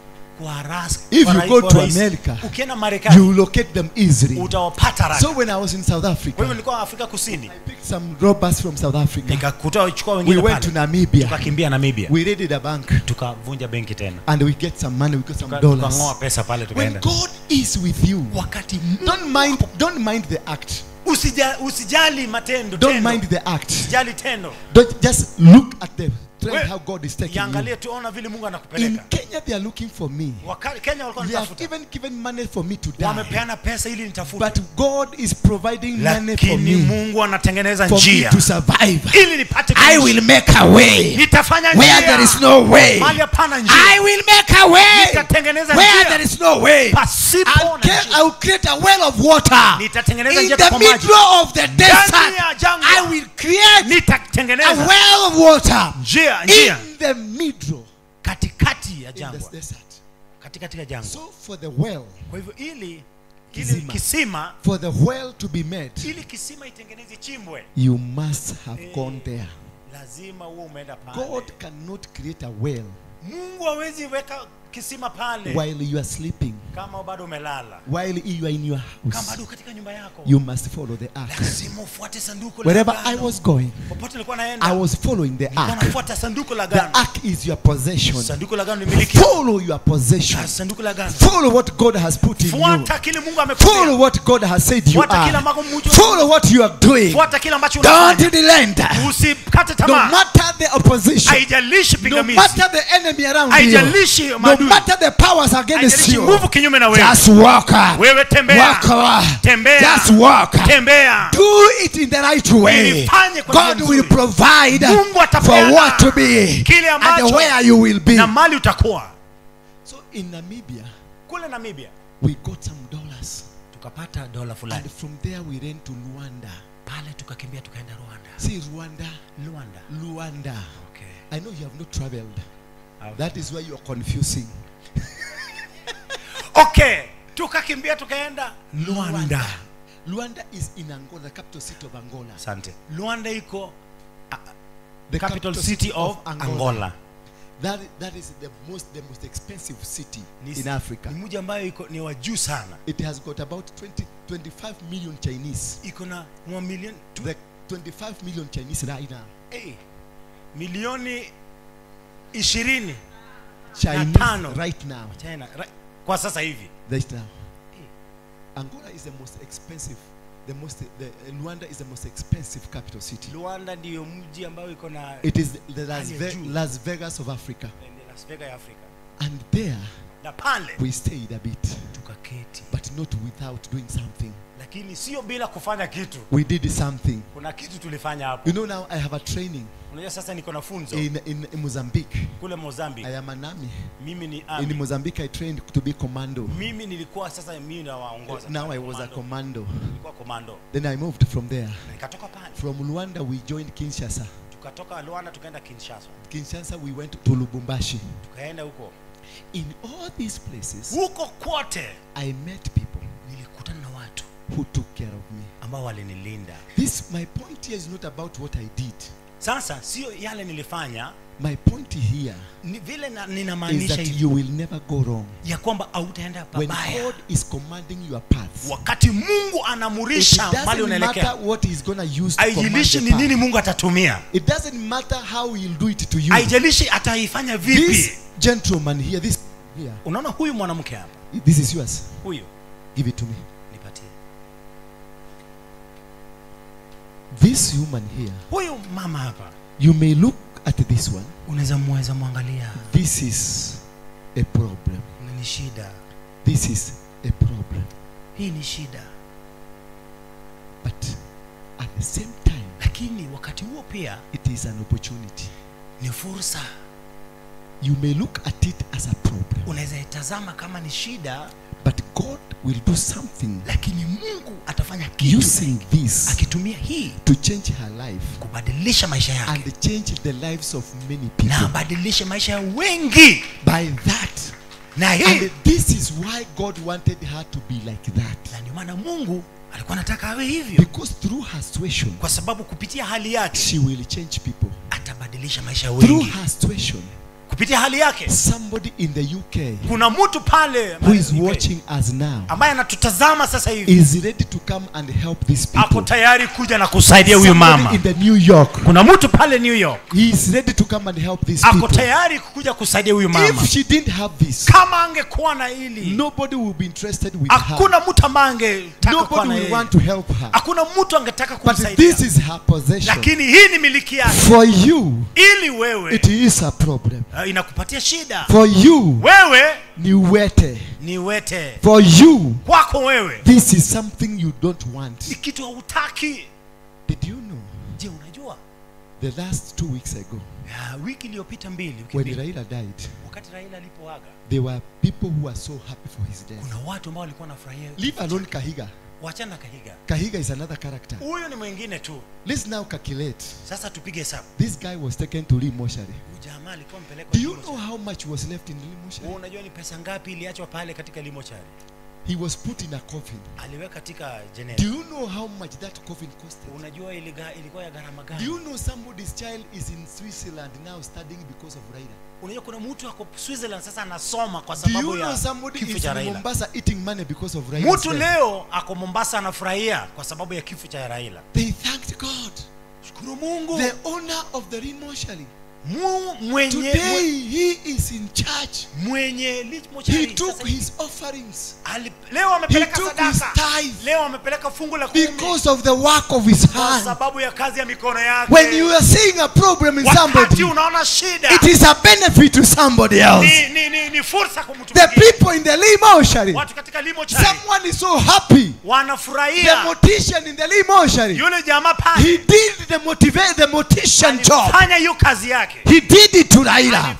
If you go to America, ukienda Marekani, you locate them easily. Utawapata haraka. So when I was in South Africa, kwa hivyo nilikuwa Afrika Kusini, I picked some robbers from South Africa. Nikakuta wachukua wengine We pale. went to Namibia. Tukakimbia Namibia. We raided a bank. Tukavunja benki tena. And we get some money, we got some dollars. Tukangoa pesa pale tukaenda. When God is with you, wakati don't mind the act. Usijali matendo. Don't mind the act. Usijali tendo. Don't just look at them. Trend how God is taking you. Iangalie tuona vile Mungu anakupeleka. In Kenya they are looking for me. Kenya walikuwa They have wanitafuta. even given money for me to die. Wamepeana pesa ili nitafute. But God is providing money for Lakini me. Mungu anatengeneza For me njia. to survive. Ili nipate kuishi. I will make a way. Nitafanya njia. Where there is no way. Mahali hapana njia. I will make a way. Nitatengeneza Where njia. there is no way. Pasipo na njia. I will create a well of water. Nitatengeneza In njia the kwa maji. middle of the desert. Ndani ya jangwa. I will create Nitatengeneza a well of water. njia. In the middle, katikati ya jangwa. Katikati ya jangwa. So for the well, kwa hivyo ili kisima, for the well to be made, ili kisima itengeneze chimbwe, you must have gone there. Lazima uwe umeenda pale. God cannot create a well. Mungu hawezi weka kisima pale while you are sleeping. Kama bado umelala. While you are in your house. Kama bado katika nyumba yako. You must follow the ark. Lazima ufuate sanduku la Wherever agano. I was going, popote nilikuwa naenda, I was following the ark. Nafuata sanduku la agano. The ark is your possession. Sanduku la agano ni miliki. Follow your possession. Sanduku la agano. Follow what God has put in you. Fuata kile Mungu amekupa. Follow what God has said you Fuata are. kile ambacho Mungu. Follow what you are doing. Fuata kile ambacho unafanya. Don't relent. Usikate tamaa. No matter the opposition. Haijalishi pingamizi. No matter the enemy around you. Haijalishi maadui. No matter the powers against you. Nguvu kinyume na wewe. Just walk up. Wewe tembea. Walk up. Tembea. Just walk. Tembea. Do it in the right way. God will provide for what to be kile ambacho and where you will be. Na mali utakuwa. So in Namibia, kule Namibia, we got some dollars. Tukapata dola fulani. And from there we ran to Luanda. Pale tukakimbia tukaenda Rwanda. See Rwanda. Luanda. Luanda. Okay. I know you have not traveled. That is why you are confusing. Okay, tukakimbia tukaenda Luanda. Luanda is in Angola, the capital city of Angola. Asante. Luanda iko the capital city of Angola. That is the most expensive city in Africa. Ni mji ambayo iko ni wa juu sana. It has got about 25 million Chinese. Iko na 1 million the 25 million Chinese right now. Eh. Milioni 20 Chinese right now. China right, kwa sasa hivi. Right now. Angola is the most expensive, Luanda is the most expensive capital city. Luanda ndiyo mji ambao iko na It is the Las Vegas of Africa. Las Vegas ya Africa. And there na pale we stayed a bit. Tukaketi. But not without doing something. Lakini sio bila kufanya kitu. We did something. Kuna kitu tulifanya hapo. You know now I have a training. Unajua sasa niko na funzo. In Mozambique. Kule Mozambique. I am an army. Mimi ni army. In Mozambique I trained to be commando. Mimi nilikuwa sasa mimi nawaongoza. Now I was a commando. Nilikuwa commando. Then I moved from there. Nikatoka pale. From Luanda we joined Kinshasa. Tukatoka Luanda tukaenda Kinshasa. Kinshasa we went to Lubumbashi. Tukaenda huko. In all these places, huko kote, I met people. Nilikutana na watu who took care of me. Ambao walinilinda. This my point here is not about what I did. Sasa sio yale nilifanya. My point here ni vile ninamaanisha is that you will never go wrong. Ya kwamba hautaenda pabaya. When God is commanding your path. Wakati Mungu anamurisha mahali unaelekea. It doesn't matter what he's gonna use to command. Haijalishi ni nini Mungu atatumia. It doesn't matter how he'll do it to you. Haijalishi ataifanya vipi. This gentleman here, this here. Unaona huyu mwanamke hapa. This is yours. Huyu. Give it to me. Nipatie. This woman here. Huyu mama hapa. You may look at this one. Unaweza muweza muangalia. This is a problem. Ni shida. This is a problem. Hii ni shida. But at the same time, lakini wakati huo pia, it is an opportunity. Ni fursa. You may look at it as a problem. Unaweza itazama kama ni shida. But God will do something. Lakini Mungu atafanya kitu. Using this, akitumia hii, to change her life, kubadilisha maisha yake, and change the lives of many people. Na abadilishe maisha ya wengi. By that. Na hii. And this is why God wanted her to be like that. Na ndio maana Mungu alikuwa anataka awe hivyo. Because through her situation, kwa sababu kupitia hali yake, she will change people. Atabadilisha maisha ya wengi. Through her situation, Kupitia hali yake. Somebody in the UK Kuna mtu pale who is watching us now ambaye anatutazama sasa hivi is ready to come and help these ako people. tayari kuja na kusaidia huyu mama. Somebody in the New York, Kuna mtu pale New York he is ready to come and help these ako people. tayari kuja kusaidia huyu mama. If she didn't have this, Kama angekuwa na hili, nobody will be interested with her. hakuna mtu ambaye angetaka kuwa Nobody na will yeye. want to help her. Hakuna mtu angetaka But kumsaidia. this is her possession. Lakini hii ni miliki yake. For you, Ili wewe it is a problem. inakupatia shida. For you, Wewe ni wete. ni wete. For you, Kwako wewe this is something you don't want. ni kitu hautaki. Did you know Je, unajua the last 2 weeks ago, wiki iliyopita mbili, wiki when mbili, Raila died, wakati Raila alipoaga, there were people who were so happy for his death. kuna watu ambao walikuwa wanafurahia. Leave alone Kahiga. Wachana na Kahiga. Kahiga is another character. Huyo ni mwingine tu. Let's now calculate. Sasa tupige hesabu. This guy was taken to Lee Moshari. Huyu jamaa alikuwa mpelekwa. Do you know how much was left in Lee Moshari? Wewe unajua ni pesa ngapi iliachwa pale katika limochari? He was put in a coffin. Aliweka katika jeneza. Do you know how much that coffin costed? Unajua ilikuwa ya gharama Do gani? you know somebody's child is in Switzerland now studying because of Raila? Unajua kuna mtu ako Switzerland sasa anasoma kwa Do sababu you know ya somebody kifo is cha in Raila. Mombasa eating money because of Raila? Mtu leo ako Mombasa anafurahia kwa sababu ya kifo cha Raila. They thanked God. Shukuru Mungu. The owner of the Lee Moshari. Mwenye Today he is in church. Mwenye Lee Moshari. He took his offerings. Leo amepeleka He took his sadaka. tithe. Leo amepeleka fungu la 10. Because of the work of his Kwa hand. sababu ya kazi ya mikono yake. When you are seeing a problem in somebody, wakati unaona shida, it is a benefit to somebody else. Ni fursa kwa mtu The mwingine. people in the Lee Moshari, Watu katika Lee Moshari someone is so happy. wanafurahia. The mortician in the Lee Moshari, Yule jamaa pale, he did the mortician job. alifanya hiyo kazi yake. He did it to Raila.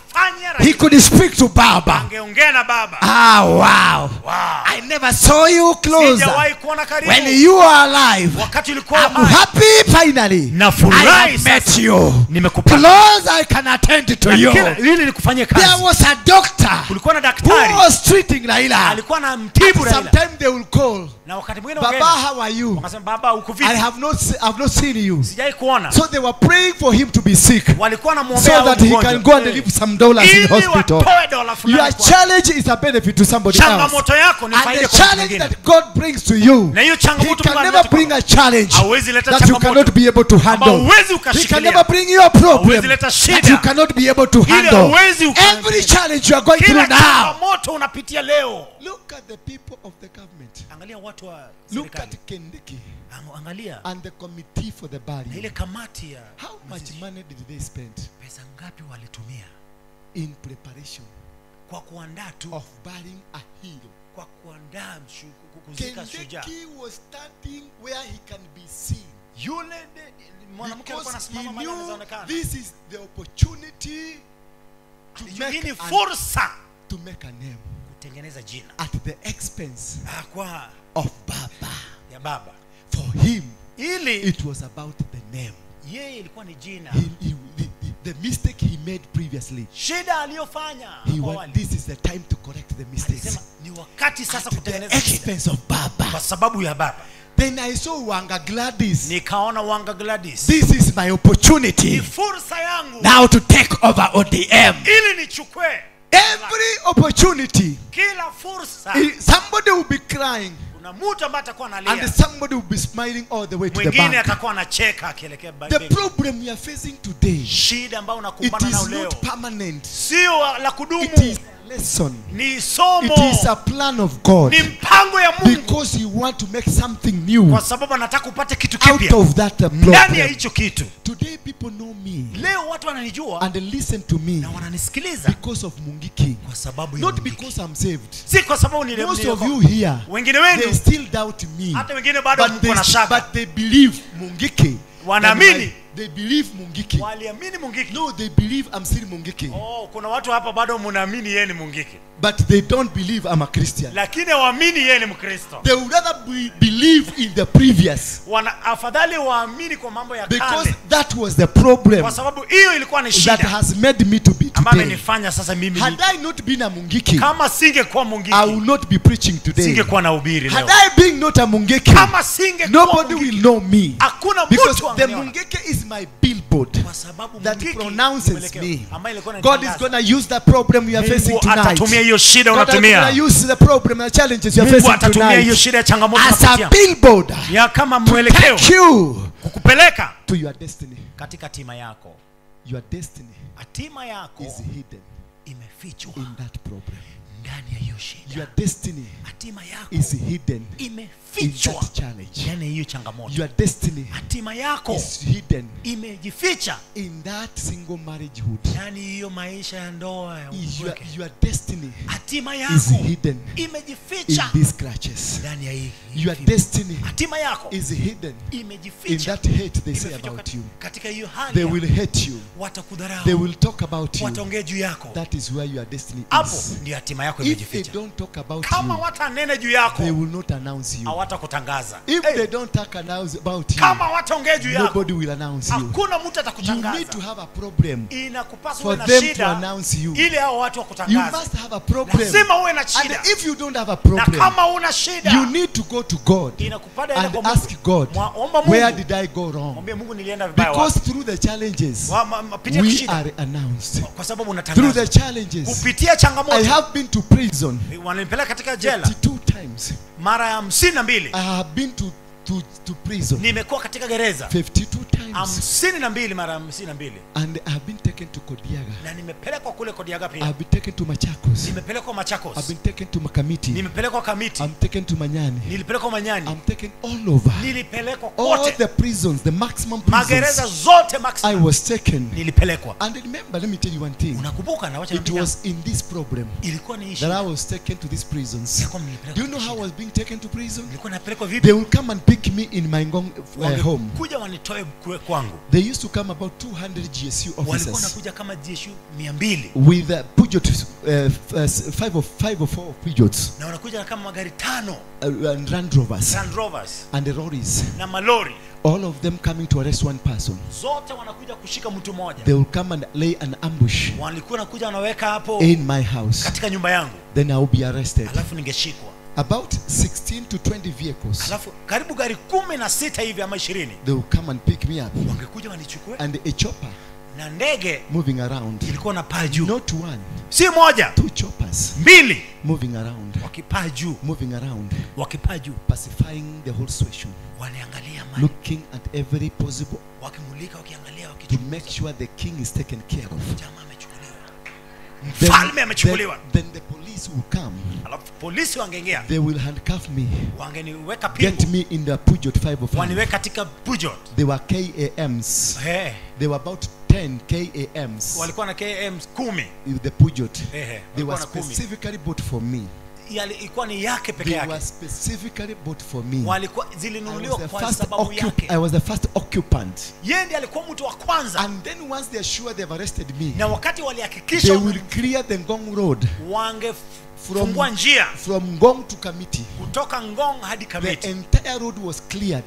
He could speak to Baba. Angeongea na Baba. Ah, wow. Wow. I never saw you closer. Sijawahi kuona karibu. When you are alive, Wakati ulikuwa I'm happy finally. Nafurahi I have met you. Nimekupata. Close I can attend to you. Ili nikufanyie kazi. There was a doctor Kulikuwa na daktari who was treating Raila. Alikuwa anamtibu Raila. Sometimes they will call. Na wakati mwingine Baba, how are you? Wakasema, Baba, uko vipi? I have not seen you. Sijai kuona. So they were praying for him to be sick. Walikuwa wanamwombea So that he mgonjwa. can go and leave some dollars in hospital. Ili watoe dola fulani Your kwa- challenge is a benefit to somebody else. Changamoto yako ni And faida the kwa mtu challenge mwingine. that God brings to you, Na hiyo he changamoto can Mungu never analeta bring kwako. a challenge Hawezi leta that you changamoto cannot be able to ambao handle. huwezi He can ukashikilia. never bring you a problem Hawezi leta shida. that you cannot be able to Ile handle. huwezi uka- Every challenge you are going Kila through now. changamoto unapitia leo. Look at the people of the government. Angalia watu wa Look serikali. at Kindiki Angalia and the committee for the na burial. ile kamati ya How much money did they spend pesa ngapi walitumia in preparation kwa kuandaa tu of burying a hero? kwa kuandaa kuzika shujaa. Kindiki was standing where he can be seen. Yule mwanamke alikuwa Because he anasimama mahali knew anaonekana. this is the opportunity to Hii make ni fursa to make a name kutengeneza jina at the expense kwa of Baba. ya baba. For him, Ili it was about the name. yeye ilikuwa ni jina. The mistake he made previously. Shida aliyofanya He hapo want, awali. this is the time to correct the mistakes. Alisema ni wakati sasa At the kutengeneza shida. expense of Baba. Kwa sababu ya baba. Then I saw Wanga Gladys. Nikaona Wanga Gladys. This is my opportunity. Ni fursa yangu. Now to take over ODM. Ili nichukue. Every opportunity. Kila fursa. Somebody will be crying. Kuna mtu ambaye atakuwa analia. And somebody will be smiling all the way to the Mwingine bank. atakuwa anacheka akielekea The benki. problem we are facing today, Shida ambayo it unakumbana nayo is leo not permanent. sio la kudumu. It is a lesson. Ni somo. It is a plan of God. Ni mpango ya Mungu. Because you want to make something new Kwa sababu anataka upate kitu out kipya of that ndani ya problem. hicho kitu. Today people know me Leo watu wananijua and they listen to me na wananisikiliza because of Mungiki. kwa sababu ya Not Mungiki. because I'm saved. Si kwa sababu ni Most of you here, Wengine wenu they still doubt me. Hata wengine bado But mko na shaka. they believe Mungiki. Wanaamini. They believe Mungiki. Waliamini Mungiki. No, they believe I'm still Mungiki. Oh, kuna watu hapa bado mnaamini yeye ni Mungiki. But they don't believe I'm a Christian. Lakini hawaamini yeye ni Mkristo. They would rather believe in the previous. Wana afadhali waamini kwa mambo ya kale. Because that was the problem. Kwa sababu hiyo ilikuwa ni shida. That has made me to be today. Ambayo imenifanya sasa mimi. Had I not been a Mungiki, kama singekuwa Mungiki, I would not be preaching today. Singekuwa nahubiri leo. Had I been not a Mungiki, kama singekuwa nobody Mungiki, will know me. Hakuna Because mtu the angeniona. Mungiki is my billboard. billboard that pronounces me. God is going to use the problem you are facing tonight. Atatumia hiyo shida God is unatumia. going to use the problem and challenges you are Mungu facing atatumia hiyo tonight shida ya changamoto As a unapitia billboard ya kama mwelekeo take you kukupeleka to your destiny. katika hatima yako. Your destiny Hatima yako is hidden imefichwa in that problem. ndani ya hiyo shida. Your destiny Hatima yako is hidden in imefichwa that challenge. ndani ya hiyo changamoto. Your destiny Hatima yako is hidden imejificha in that single marriagehood. ndani hiyo maisha ya ndoa ya Is upweke. your destiny Hatima is yako hidden in imejificha these crutches. ndani ya hii. Your destiny Hatima yako is hidden in imejificha that hate they say imefichwa about you. katika hiyo hali They ya- will hate you. watakudharau, They will talk about you. wataongea juu yako. That is where your destiny Hapo is. ndio hatima yako If they imejificha. don't talk about Kama you, watanene juu yako, they will not announce you. hawatakutangaza. If Hey, they don't talk announce about you, kama wataongea juu yako, nobody will announce you. hakuna mtu You need atakutangaza. to have a problem Inakupaswa uwe for na them to shida announce you. ili hao watu You wakutangaze. must have a problem. Lazima uwe na And shida, if you don't have a na problem, kama una shida, you need to go to God inakupata enda and kwa Mungu. ask God, Omba Mungu. where did I go wrong? Mwambie Mungu nilienda vibaya wapi. Because through the challenges, Pitia we shida are announced. kwa sababu Through unatangazwa. the challenges, Kupitia I changamoto have been to prison wananipeleka katika jela 52 times. mara ya 52. I have been to prison Nimekuwa katika gereza 52 times. 52 mara 52, And I have been taken to Kodiaga. na nimepelekwa kule Kodiaga I pia. have been taken to Machakos. Nimepelekwa I've Machakos, been taken to Makamiti. nimepelekwa Kamiti, I'm taken to Manyani. nilipelekwa Manyani, I'm taken all over. nilipelekwa All kote, the prisons, the maximum magereza prisons, zote I maximum was taken. nilipelekwa. And remember, let me tell you one thing. Unakumbuka? Na wacha It niambie, was in this problem ilikuwa ni that shida I was taken to these prisons. ya kwamba nilipelekwa Do you know katika how I shida. was being taken to prison? Nilikuwa napelekwa They vipi? will come and pick me in my home. Wangekuja wanitoe kwangu. They used to come about 200 GSU Walikuwa officers wanakuja kama jeshi 200 with Peugeot, five or four Peugeots na wanakuja kama magari 5 and Land Rovers Land Rovers and the lorries. na malori, All of them coming to arrest one person. zote wanakuja kushika mtu mmoja. They will come and lay an ambush Walikuwa wanakuja wanaweka hapo in my house. katika nyumba yangu, Then I will be arrested. alafu ningeshikwa. About 16 to 20 vehicles. Alafu karibu gari 16 hivi ama 20 They will come and pick me up. wangekuja wanichukue, And a chopper na ndege moving around. ilikuwa na paa juu, Not one, si moja, two choppers mbili, moving around, wakipaa juu, moving around, wakipaa juu, pacifying the whole situation, wanaangalia mali, looking at every possible wakimulika, wakiangalia, to wakichunguza. make sure the king is taken care of. Jamaa amechukuliwa, mfalme amechukuliwa. Then the police will come. Alafu polisi wangeingia, They will handcuff me, wangeniweka get pingu, me in the Peugeot 505. waniweka katika Peugeot. They were KAMs. Eh, They were about 10 KAMs. walikuwa na KM 10. In the Peugeot. Ehe, They walikuwa were na 10. specifically bought for me. Ilikuwa ni yake peke They yake. were specifically bought for me. Walikuwa I was zilinunuliwa the kwa first sababu yake. I was the first occupant. Yeye ndiye alikuwa mtu wa kwanza. And then once they are sure they've arrested me, Na wakati they walihakikisha will clear the Ngong Road wangefungua njia from Ngong to Kamiti. kutoka Ngong hadi The Kamiti. entire road was cleared.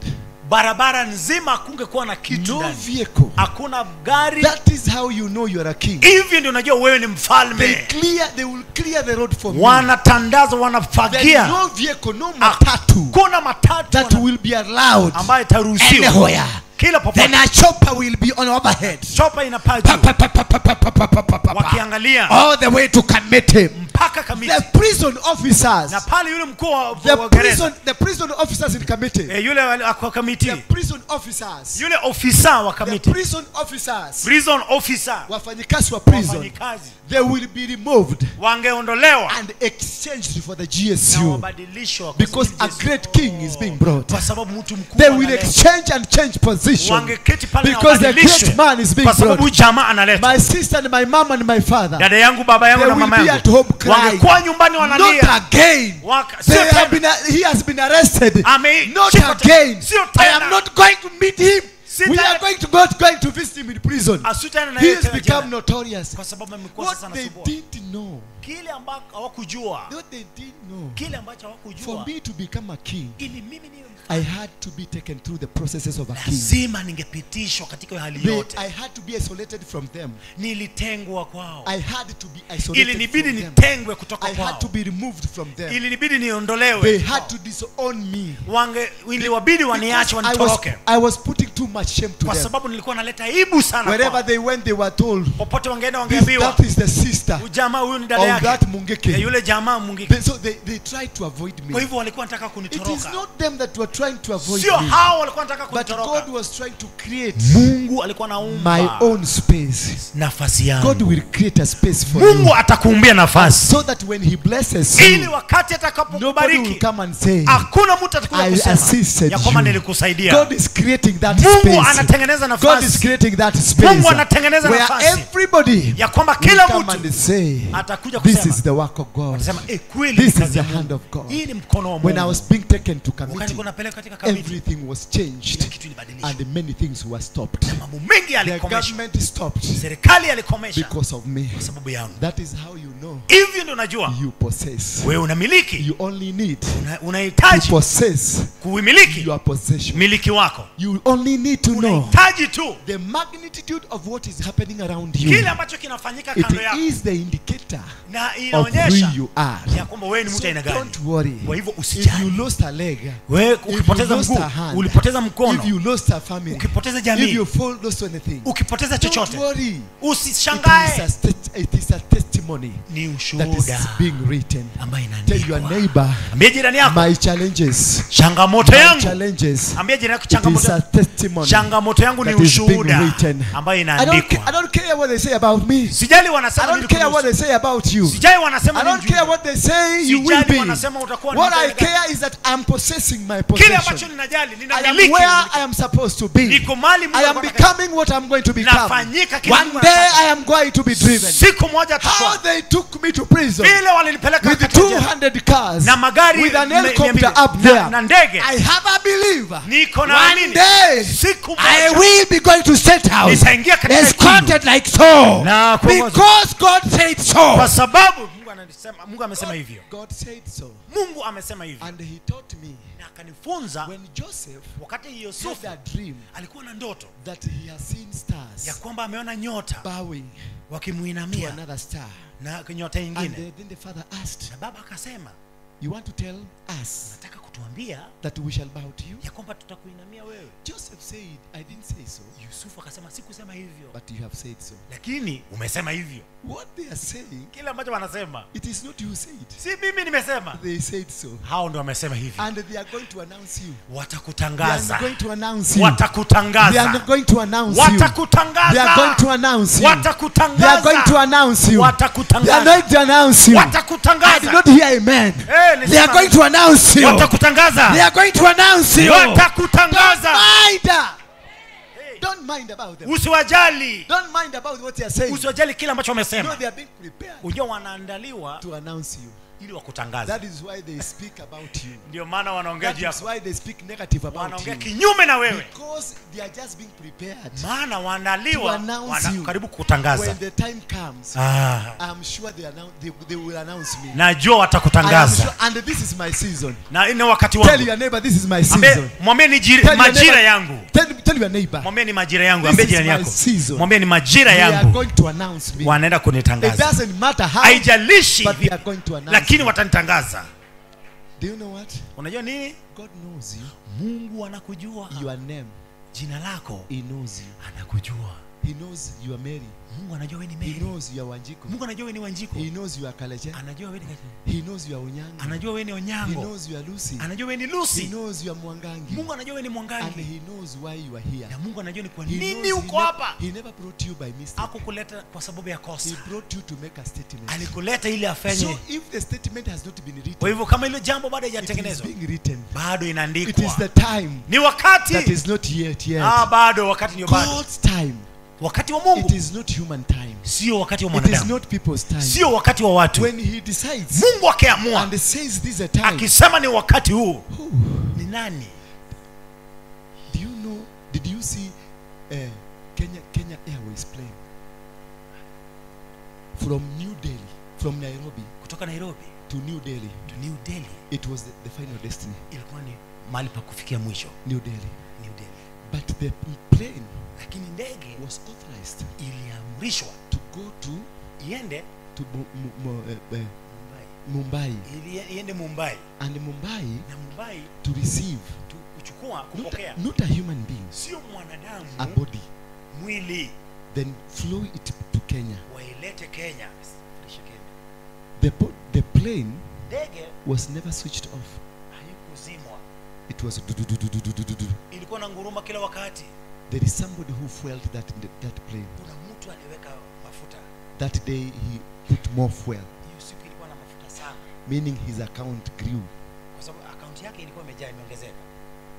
Barabara nzima kungekuwa na kitu No ndani. vehicle. Hakuna gari. That is how you know you are a king. Hivi ndio unajua wewe ni They mfalme. clear, they will clear the road for me. Wanatandaza, There is wanafagia. no vehicle, no matatu Hakuna matatu that will be allowed ambayo itaruhusiwa anywhere. kila popote. Then a chopper will be on overhead. Chopa inapaa Pa, juu pa, pa, pa, pa, pa, pa, pa, pa, pa, pa. wakiangalia All the way to Kamiti. mpaka Kamiti. The prison officers, Na pale yule mkuu wa the wa gereza prison, the prison officers in Kamiti, yule wa Kamiti, the prison officers, yule ofisa wa the Kamiti, prison officers, prison officer, wafanyikazi wa prison, wafanyikazi they will be removed wangeondolewa and exchanged for the na GSU wabadilishwa kwa because sababu a great king is being brought. kwa sababu mtu mkuu They will analetwa. exchange and change position Wangeketi pale na because the wabadilishwe great man is being kwa sababu brought. jamaa analetwa. My sister and my mom and my father, Dada yangu, baba yangu they na will mama be yangu at home crying. wangekuwa nyumbani Not wanalia. again. Sio They have tena. been, he has been arrested. Ame- Not shikwa tena. again. Sio I am tena. not going to meet him. Sita- We are going to go to visit him in prison. Asitana na He yeye has tena become jela. notorious. Kwa sababu amekuwa sasa What they anasumbua. didn't know, Kile ambacho hawakujua, what they didn't know, kile ambacho for hawakujua, me to become a king, ili mimi niwe I had to be taken through the processes of a king. lazima ningepitishwa katika hali yote. I had to be isolated from them. Nilitengwa kwao. I had to be isolated Ilinibidi from them. nitengwe kutoka I had to kwao. be removed from them. Ilinibidi niondolewe. They had to disown me. Wange iliwabidi waniache Because wanitoroke. I was putting too too much shame to Kwa them. sababu nilikuwa naleta aibu sana. Wherever they went, they were told, Popote wangeenda wangeambiwa, that is the sister ujamaa huyu ni dada of yake. that Mungiki. Ya yule jamaa Mungiki. So they tried to avoid me. Kwa hivyo walikuwa wanataka It is kunitoroka. not them that were trying to avoid Sio me. hao walikuwa wanataka But kunitoroka. God was trying to create Mungu alikuwa anaumba my own space. nafasi yangu. God will create a space for you. Mungu atakuumbia nafasi. So that when he blesses Ili you, wakati nobody will atakapokubariki come and say, hakuna mtu atakuja I kusema assisted ya kwamba you. nilikusaidia. God is creating that Mungu space. anatengeneza God is nafasi. creating that space Mungu anatengeneza where nafasi everybody ya kwamba will kila come mtu and say, atakuja this kusema, is the work of God. atasema, kweli ni This is kazi the ya Mungu. hand of God. Hii ni mkono wa When I Mungu. was being taken to Wakati Kamiti, nilikuwa napelekwa katika Kamiti, everything was changed kila kitu ilibadilishwa. and many things were stopped. Na mambo mengi The yalikomeshwa. government stopped Serikali yalikomesha because of me. kwa sababu yangu. That is how you know Hivyo ndio unajua you possess. wewe unamiliki. You only need to Unahitaji possess kuimiliki your possession. miliki wako. You only need to know Unahitaji tu the magnitude of what is happening around you. kile ambacho kinafanyika It kando yako, is the indicator na of who inaonyesha you are. ya kwamba wewe ni mtu So aina gani. don't worry. Kwa hivyo If usijali. you lost a leg, Wewe if you ukipoteza lost mguu, a hand, ulipoteza mkono, if you lost a family, ukipoteza if jamii, you lost anything, ukipoteza don't chochote, worry. Usishangae. It is a testimony Ni that is ushuhuda being written. ambayo Tell your inaandikwa. neighbor, Ambia jirani yako, my challenges, changamoto my yangu. challenges, Ambia jirani yako, it is changamoto a testimony changamoto yangu ni that is being ushuhuda written. ambayo I don't inaandikwa. I don't care what they say about me. Sijali I wanasema don't nini care what kuhusu. they say about you. Sijali wanasema I nini don't care juu. what they say you will Sijali be. wanasema utakuwa ni What mtu I aina gani. care is that I'm possessing my Kile ambacho possession. ninajali, I am ninamiliki. where I am supposed to be. Niko mahali Mungu I am alikuwa anataka. becoming what I'm going to become. Nafanyika kile One Mungu day anataka. I am going to be driven. Siku moja How tutakuwa. they took me to prison Vile walinipeleka with katika jela. 200 cars, Na magari with an mia helicopter mbili. up there. Na ndege. I have a believer. Niko na One amini. day Siku I moja will be going to State House, nitaingia katika ikulu. escorted like so, Na kuongozwa. because God said so. Kwa sababu Mungu anasema, Mungu amesema hivyo. God said so. Mungu amesema hivyo. And he taught me Na akanifunza when Joseph wakati had Yusufu a dream alikuwa na ndoto that he has seen ya stars kwamba ameona nyota bowing to wakimuinamia another star. na nyota And nyingine. then the father asked, Na baba akasema, you want to tell us nataka kutuambia that we shall bow to you? ya kwamba tutakuinamia wewe. Joseph said, I didn't say so, Yusufu akasema sikusema hivyo, but you have said so. lakini umesema hivyo. What they are saying, Kile ambacho wanasema it is not you said. si mimi nimesema, They said so. hao ndio wamesema hivyo. And they are going to announce you. They are Watakutangaza, going to announce you. They watakutangaza, are going to announce you. watakutangaza, They are going to announce you. They are going to watakutangaza, announce you. They are watakutangaza, going to announce you. I did watakutangaza, not hear amen. They are going to announce you. watakutangaza, They are going to announce you. watakutangaza. Mind. Don't mind about them. Usiwajali, Don't mind about what they are saying. usiwajali kile ambacho No, wamesema. they are being prepared Unajua wanaandaliwa to announce you. ili wakutangaza. That is why they speak about you. Ndio maana wanaongea That juu is yako, why they speak negative about wanaongea you. kinyume na wewe, Because they are just being prepared. maana To waandaliwa announce you. karibu kukutangaza. When the time comes, I'm sure they will announce me. Najua I am watakutangaza. sure, and this is my season. Na ni wakati Tell wangu. your neighbor this is my season. Mwambie ni Tell your majira neighbor- yangu. Tell your neighbor. Mwambie ni majira yangu. This Ambie is jirani my yako. season. Mwambie ni majira They are yangu. going to announce me. Wanaenda It kunitangaza. doesn't matter how, Haijalishi but they are going to announce lakini me. watanitangaza. Do you know what? Unajua nini? God knows you. Mungu anakujua. Your name. Jina lako He knows you. anakujua. He knows you are Mary. Mungu anajua wewe ni He Mary. knows you are Wanjiku. Mungu anajua wewe ni Wanjiku. He knows you are Kaleche. Anajua wewe ni Kaleche. He knows you are Onyango. Anajua wewe ni He Onyango. knows you are Lucy. Anajua wewe ni He Lucy. knows you are Mwangangi. Mungu anajua wewe ni And Mwangangi. he knows why you are here. Na Mungu anajua ni kwa He nini knows uko hapa. he never brought you by mistake. Hakukuleta kwa sababu ya kosa. He brought you to make a statement. Alikuleta ili afanye. So if the statement has not been Kwa written, hivyo kama hilo jambo bado it is haijatengenezwa, being written. bado It is inaandikwa. the time Ni wakati. that is not yet yet. Bado wakati ndio bado. God's time. Wakati wa Mungu. It is not human time. Sio wakati wa It is mwanadamu. not people's time. Sio wakati wa watu. When he decides Mungu akiamua, and says this is a time. akisema ni wakati huu, ni nani? Do you know? Did you see Kenya Airways plane from New Delhi, from Nairobi Kutoka Nairobi to New Delhi? to New Delhi It was the final destiny, ilikuwa ni mahali pa kufikia mwisho, New Delhi. New Delhi. But the plane Lakini ndege was authorized iliamrishwa to go to iende to Mumbai. Mumbai, Iende Mumbai. and Mumbai Na Mumbai to receive Kuchukua, kupokea. Not a human being. Sio mwanadamu. A body. Mwili. Then flew it to Kenya. Wailete Kenya. The plane Ndege was never switched off. Haikuzimwa. It was du du du du du du du du. Ilikuwa na nguruma kila wakati. There is somebody who fueled that plane. Kuna mtu aliweka mafuta. That day he put more fuel. Hiyo siku ilikuwa na mafuta sana. Meaning his account grew. Kwa sababu account yake ilikuwa imejaa, imeongezeka.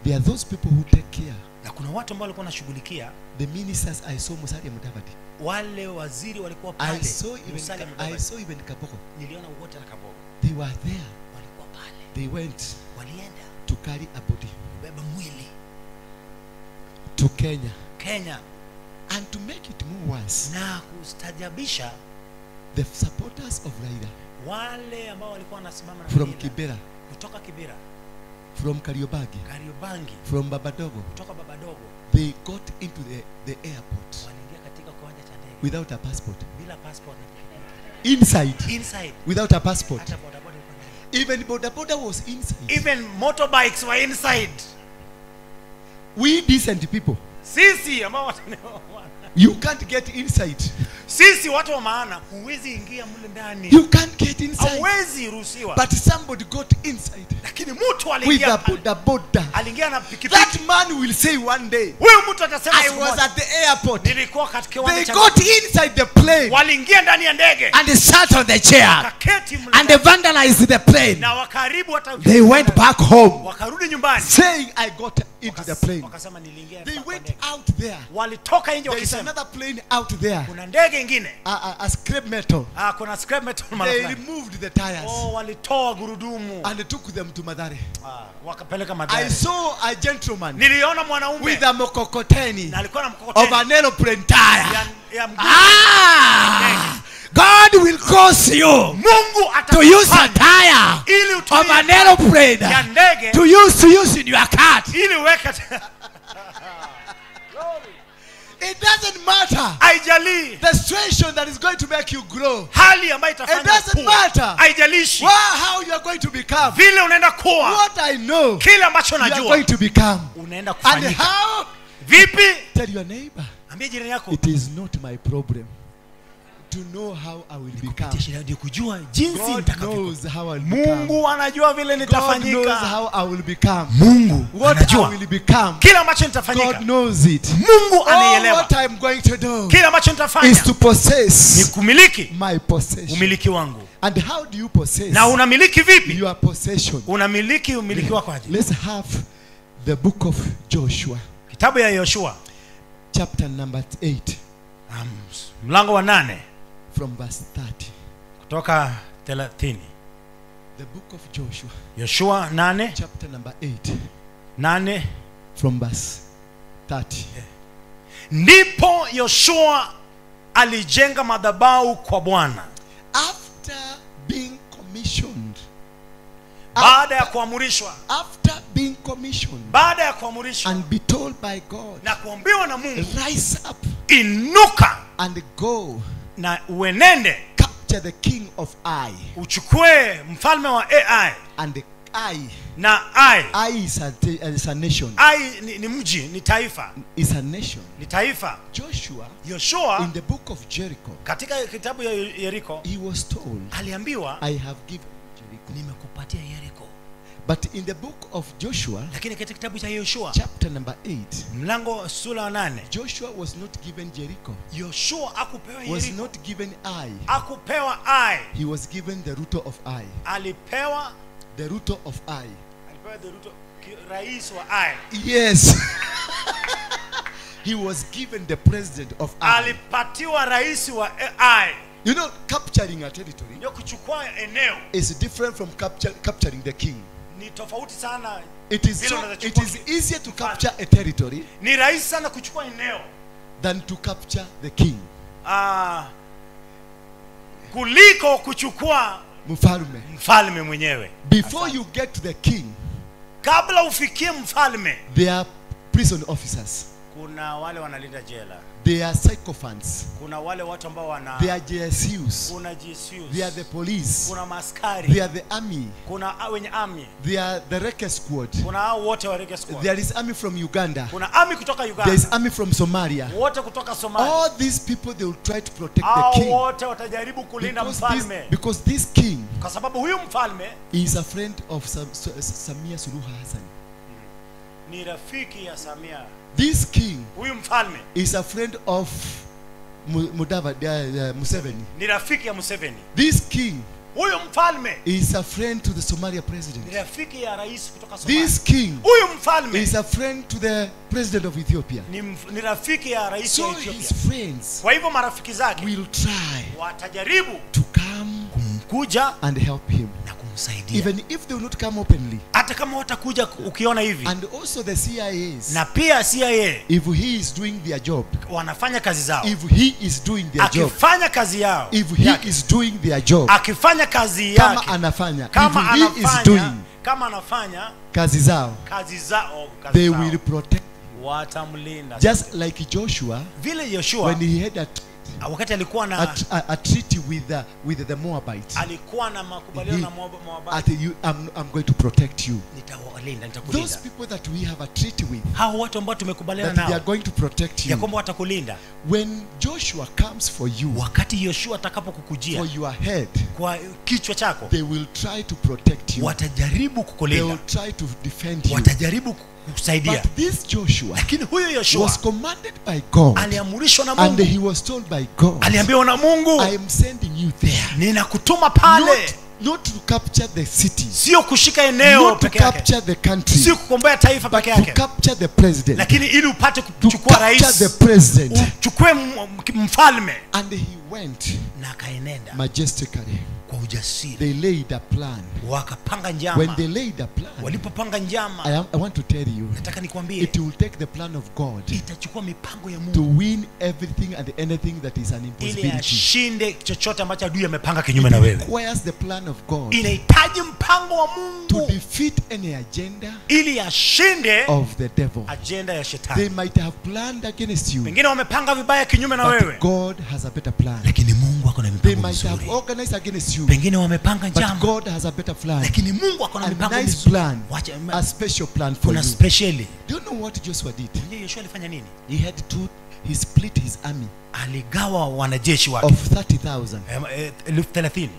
There are those people who take care. Na kuna watu ambao walikuwa wanashughulikia. The ministers, I saw Musalia Mudavadi. Wale waziri walikuwa pale. I saw even Kaboko. Niliona wote na Kaboko. They were there. Walikuwa pale. They went. Walienda. To carry a body. Kubeba mwili. To Kenya. Kenya. And to make it more worse. Na kustajabisha. The supporters of Raila. Wale ambao walikuwa wanasimama na From Raila. Kibera. Kutoka Kibera. From Kariobangi. Kariobangi. From Babadogo. Kutoka Babadogo. They got into the airport. Waliingia katika kiwanja cha ndege. Without a passport. Bila passport na pikipiki. Inside. Inside. Without a passport. Hata boda boda ilikuwa ndani. Even boda boda was inside. Even motorbikes were inside. We decent people. Sisi ambao watu You can't get inside. Sisi watu wa maana huwezi ingia mle ndani. You can't get inside. Hauwezi ruhusiwa. But somebody got inside. Lakini mtu aliingia with a boda boda. Aliingia na pikipiki. That man will say one day, Huyu mtu atasema I was at the airport. Nilikuwa katika kiwanja They got inside the plane. Waliingia ndani ya ndege. And they sat on the chair. Wakaketi mle. And they vandalized the plane. Na wakaribu hata They went back home. Wakarudi nyumbani. Saying I got into the plane. Wakasema niliingia. They went out there. Walitoka nje There is wakisema. another plane out there. Kuna ndege ingine. A scrap metal. Kuna scrap metal mahali They fulani. removed the tires. Oh, walitoa gurudumu. And they took them to Mathare. Wakapeleka Mathare. I saw a gentleman. Niliona mwanaume with a mkokoteni. Na alikuwa na mkokoteni. Of an aeroplane tire. Ya mguu. God will cause you Mungu to use a tire ili utumie of an aeroplane ya ndege to use in your cart. ili uweke. It doesn't matter. Haijalishi. The situation that is going to make you grow. Hali ambayo itafanya It doesn't ukue. matter. Haijalishi. How you are going to become. Vile unaenda kuwa. What I know. Kile ambacho You are najua. going to become. Unaenda And kufanyika. how? Vipi? Tell your neighbor. Ambia jirani yako. It is not my problem to know how I will become. Ndio kujua jinsi God nitakavyo. knows how I will become. Mungu anajua vile God knows nitafanyika. how I will become. Mungu What anajua. I will become. Kile ambacho nitafanyika. God knows it. Mungu All anaielewa. what I'm going to do Kile ambacho nitafanya is to possess ni kumiliki my possession. umiliki wangu. And how do you possess? Na unamiliki vipi? Your possession. Unamiliki umiliki wako aje? Let's have the book of Joshua. Kitabu ya Yoshua. Chapter number 8. Mlango wa 8. From verse 30. Kutoka 30. The book of Joshua. Yoshua 8. Chapter number 8. 8. From verse 30. Yeah. Ndipo Yoshua alijenga madhabahu kwa Bwana. After being commissioned. Baada ya kuamrishwa. After being commissioned. Baada ya kuamrishwa. And be told by God. Na kuambiwa na Mungu. Rise up. Inuka. And go. Na uenende. Capture the king of Ai. Uchukue mfalme wa Ai. And the Ai. Na Ai. Ai is a nation. Ai ni mji, ni taifa. Is a nation. Ni taifa. Joshua. Joshua in the book of Jericho. Katika kitabu ya Yeriko. He was told. Aliambiwa. I have given Jericho. Nimekupatia Yeriko. But in the book of Joshua, lakini katika kitabu cha Yoshua, chapter number 8, mlango sura 8, Joshua was not given Jericho. Yoshua hakupewa Yeriko. Was not given Ai. Hakupewa Ai. He was given the ruler of Ai. Alipewa the ruler of Ai. Alipewa the ruler, rais wa Ai. Yes. He was given the president of Ai. Alipatiwa rais wa Ai. You know, capturing a territory Ndio kuchukua eneo is different from capturing the king. Ni tofauti sana. It is easier to capture a territory Ni rahisi sana kuchukua eneo than to capture the king. Kuliko kuchukua mfalme. Mfalme mwenyewe. Before you get to the king, kabla ufikie mfalme, there are prison officers. Kuna wale wanalinda jela. They are sycophants. Kuna wale watu ambao wana They are JSUs. Kuna JSUs. They are the police. Kuna maaskari. They are the army. Kuna wenye army. They are the Reke squad. Kuna hao wote wa Reke squad. There is army from Uganda. Kuna army kutoka Uganda. There is army from Somalia. Wote kutoka Somalia. All these people, they will try to protect the king. Hao wote watajaribu kulinda mfalme. Because this king, kwa sababu huyu mfalme is a friend of Samia Suluhu Hassan. Ni rafiki ya Samia. This king huyu mfalme is a friend of Museveni. Ni rafiki ya Museveni. This king huyu mfalme is a friend to the Somalia president. Ni rafiki ya rais kutoka Somalia. This king huyu mfalme is a friend to the president of Ethiopia. Ni rafiki ya rais wa Ethiopia. So his friends kwa hivyo marafiki zake will try watajaribu to come kumkuja and help him. Na kumsaidia. Even if they will not come openly. Hata kama watakuja ukiona hivi. And also the CIAs. Na pia CIA. If he is doing their job. Wanafanya kazi zao. If he is doing their job. Akifanya kazi yao. If he yake. Is doing their job. Akifanya kazi yake. Kama anafanya. Kama If he anafanya, is doing. Kama anafanya kazi zao. Kazi zao. Kazi They zao. will protect. Watamlinda. Just like Joshua. Vile Joshua. When he had wakati alikuwa na a treaty with the Moabites. Alikuwa na makubaliano na Moabites. I'm going to protect you. Nitawalinda, nitakulinda. Those people that we have a treaty with. Hao watu ambao tumekubaliana that nao. They are going to protect you. Ya kwamba watakulinda. When Joshua comes for you. Wakati Joshua atakapokukujia. For your head. Kwa kichwa chako. They will try to protect you. Watajaribu kukulinda. They will try to defend you. Watajaribu kukusaidia. But this Joshua lakini huyo Joshua was commanded by God. Aliamrishwa na Mungu. And he was told by God. Aliambiwa na Mungu. I am sending you there. Ninakutuma pale. Not to capture the city. Sio kushika eneo Not to peke yake. capture the country. Sio kukomboa taifa But peke yake. to capture the president. Lakini ili upate To kuchukua capture rais. the president. Uchukue mfalme. And he went na akaenenda majestically. Kwa ujasiri. They laid a plan. Wakapanga njama. When they laid a plan, walipopanga njama, I want to tell you, nataka nikwambie, it will take the plan of God itachukua mipango ya Mungu to win everything and anything that is an impossibility. Ili ashinde chochote ambacho adui amepanga kinyume na wewe. It requires the plan of God. Inahitaji mpango wa Mungu to defeat any agenda ili ashinde of the devil. Agenda ya shetani. They might have planned against you. Pengine wamepanga vibaya kinyume na but wewe. God has a better plan. Lakini Mungu ako na They mipango might have mizuri. organized against you. Pengine wamepanga njama. But God has a better plan. Lakini Mungu ako na A mipango nice mizuri. plan. Wacha, A special plan for kuna you. speciali. Do you know what Joshua did? Unajua Joshua alifanya nini? He had to, he split his army. Aligawa wanajeshi wake. Of 30,000. 30,000.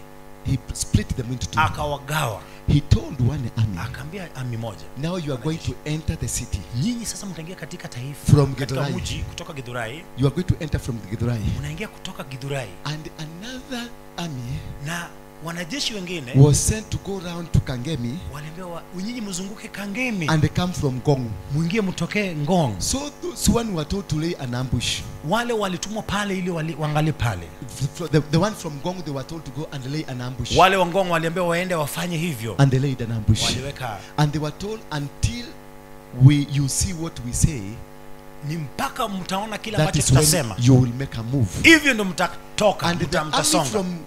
He split them into two. Akawagawa. He told one army. Akaambia army moja. Now you are going to enter the city. Nyinyi sasa mtaingia katika taifa. From Katika Githurai. mji kutoka Githurai. You are going to enter from Githurai. Unaingia kutoka Githurai. And another army na wanajeshi wengine was sent to go round to Kangemi. Waliambiwa nyinyi mzunguke Kangemi. And they come from Ngong. Mwingie mtokee Ngong. So those one were told to lay an ambush. Wale walitumwa pale ili waangalie pale. The one from Ngong, they were told to go and lay an ambush. Wale wa Ngong waliambiwa waende wafanye hivyo. And they laid an ambush. Waliweka. And they were told until you see what we say, ni mpaka mtaona kila that ambacho is when tutasema. you will make a move. Hivyo ndo mtatoka, And the army mtasonga. from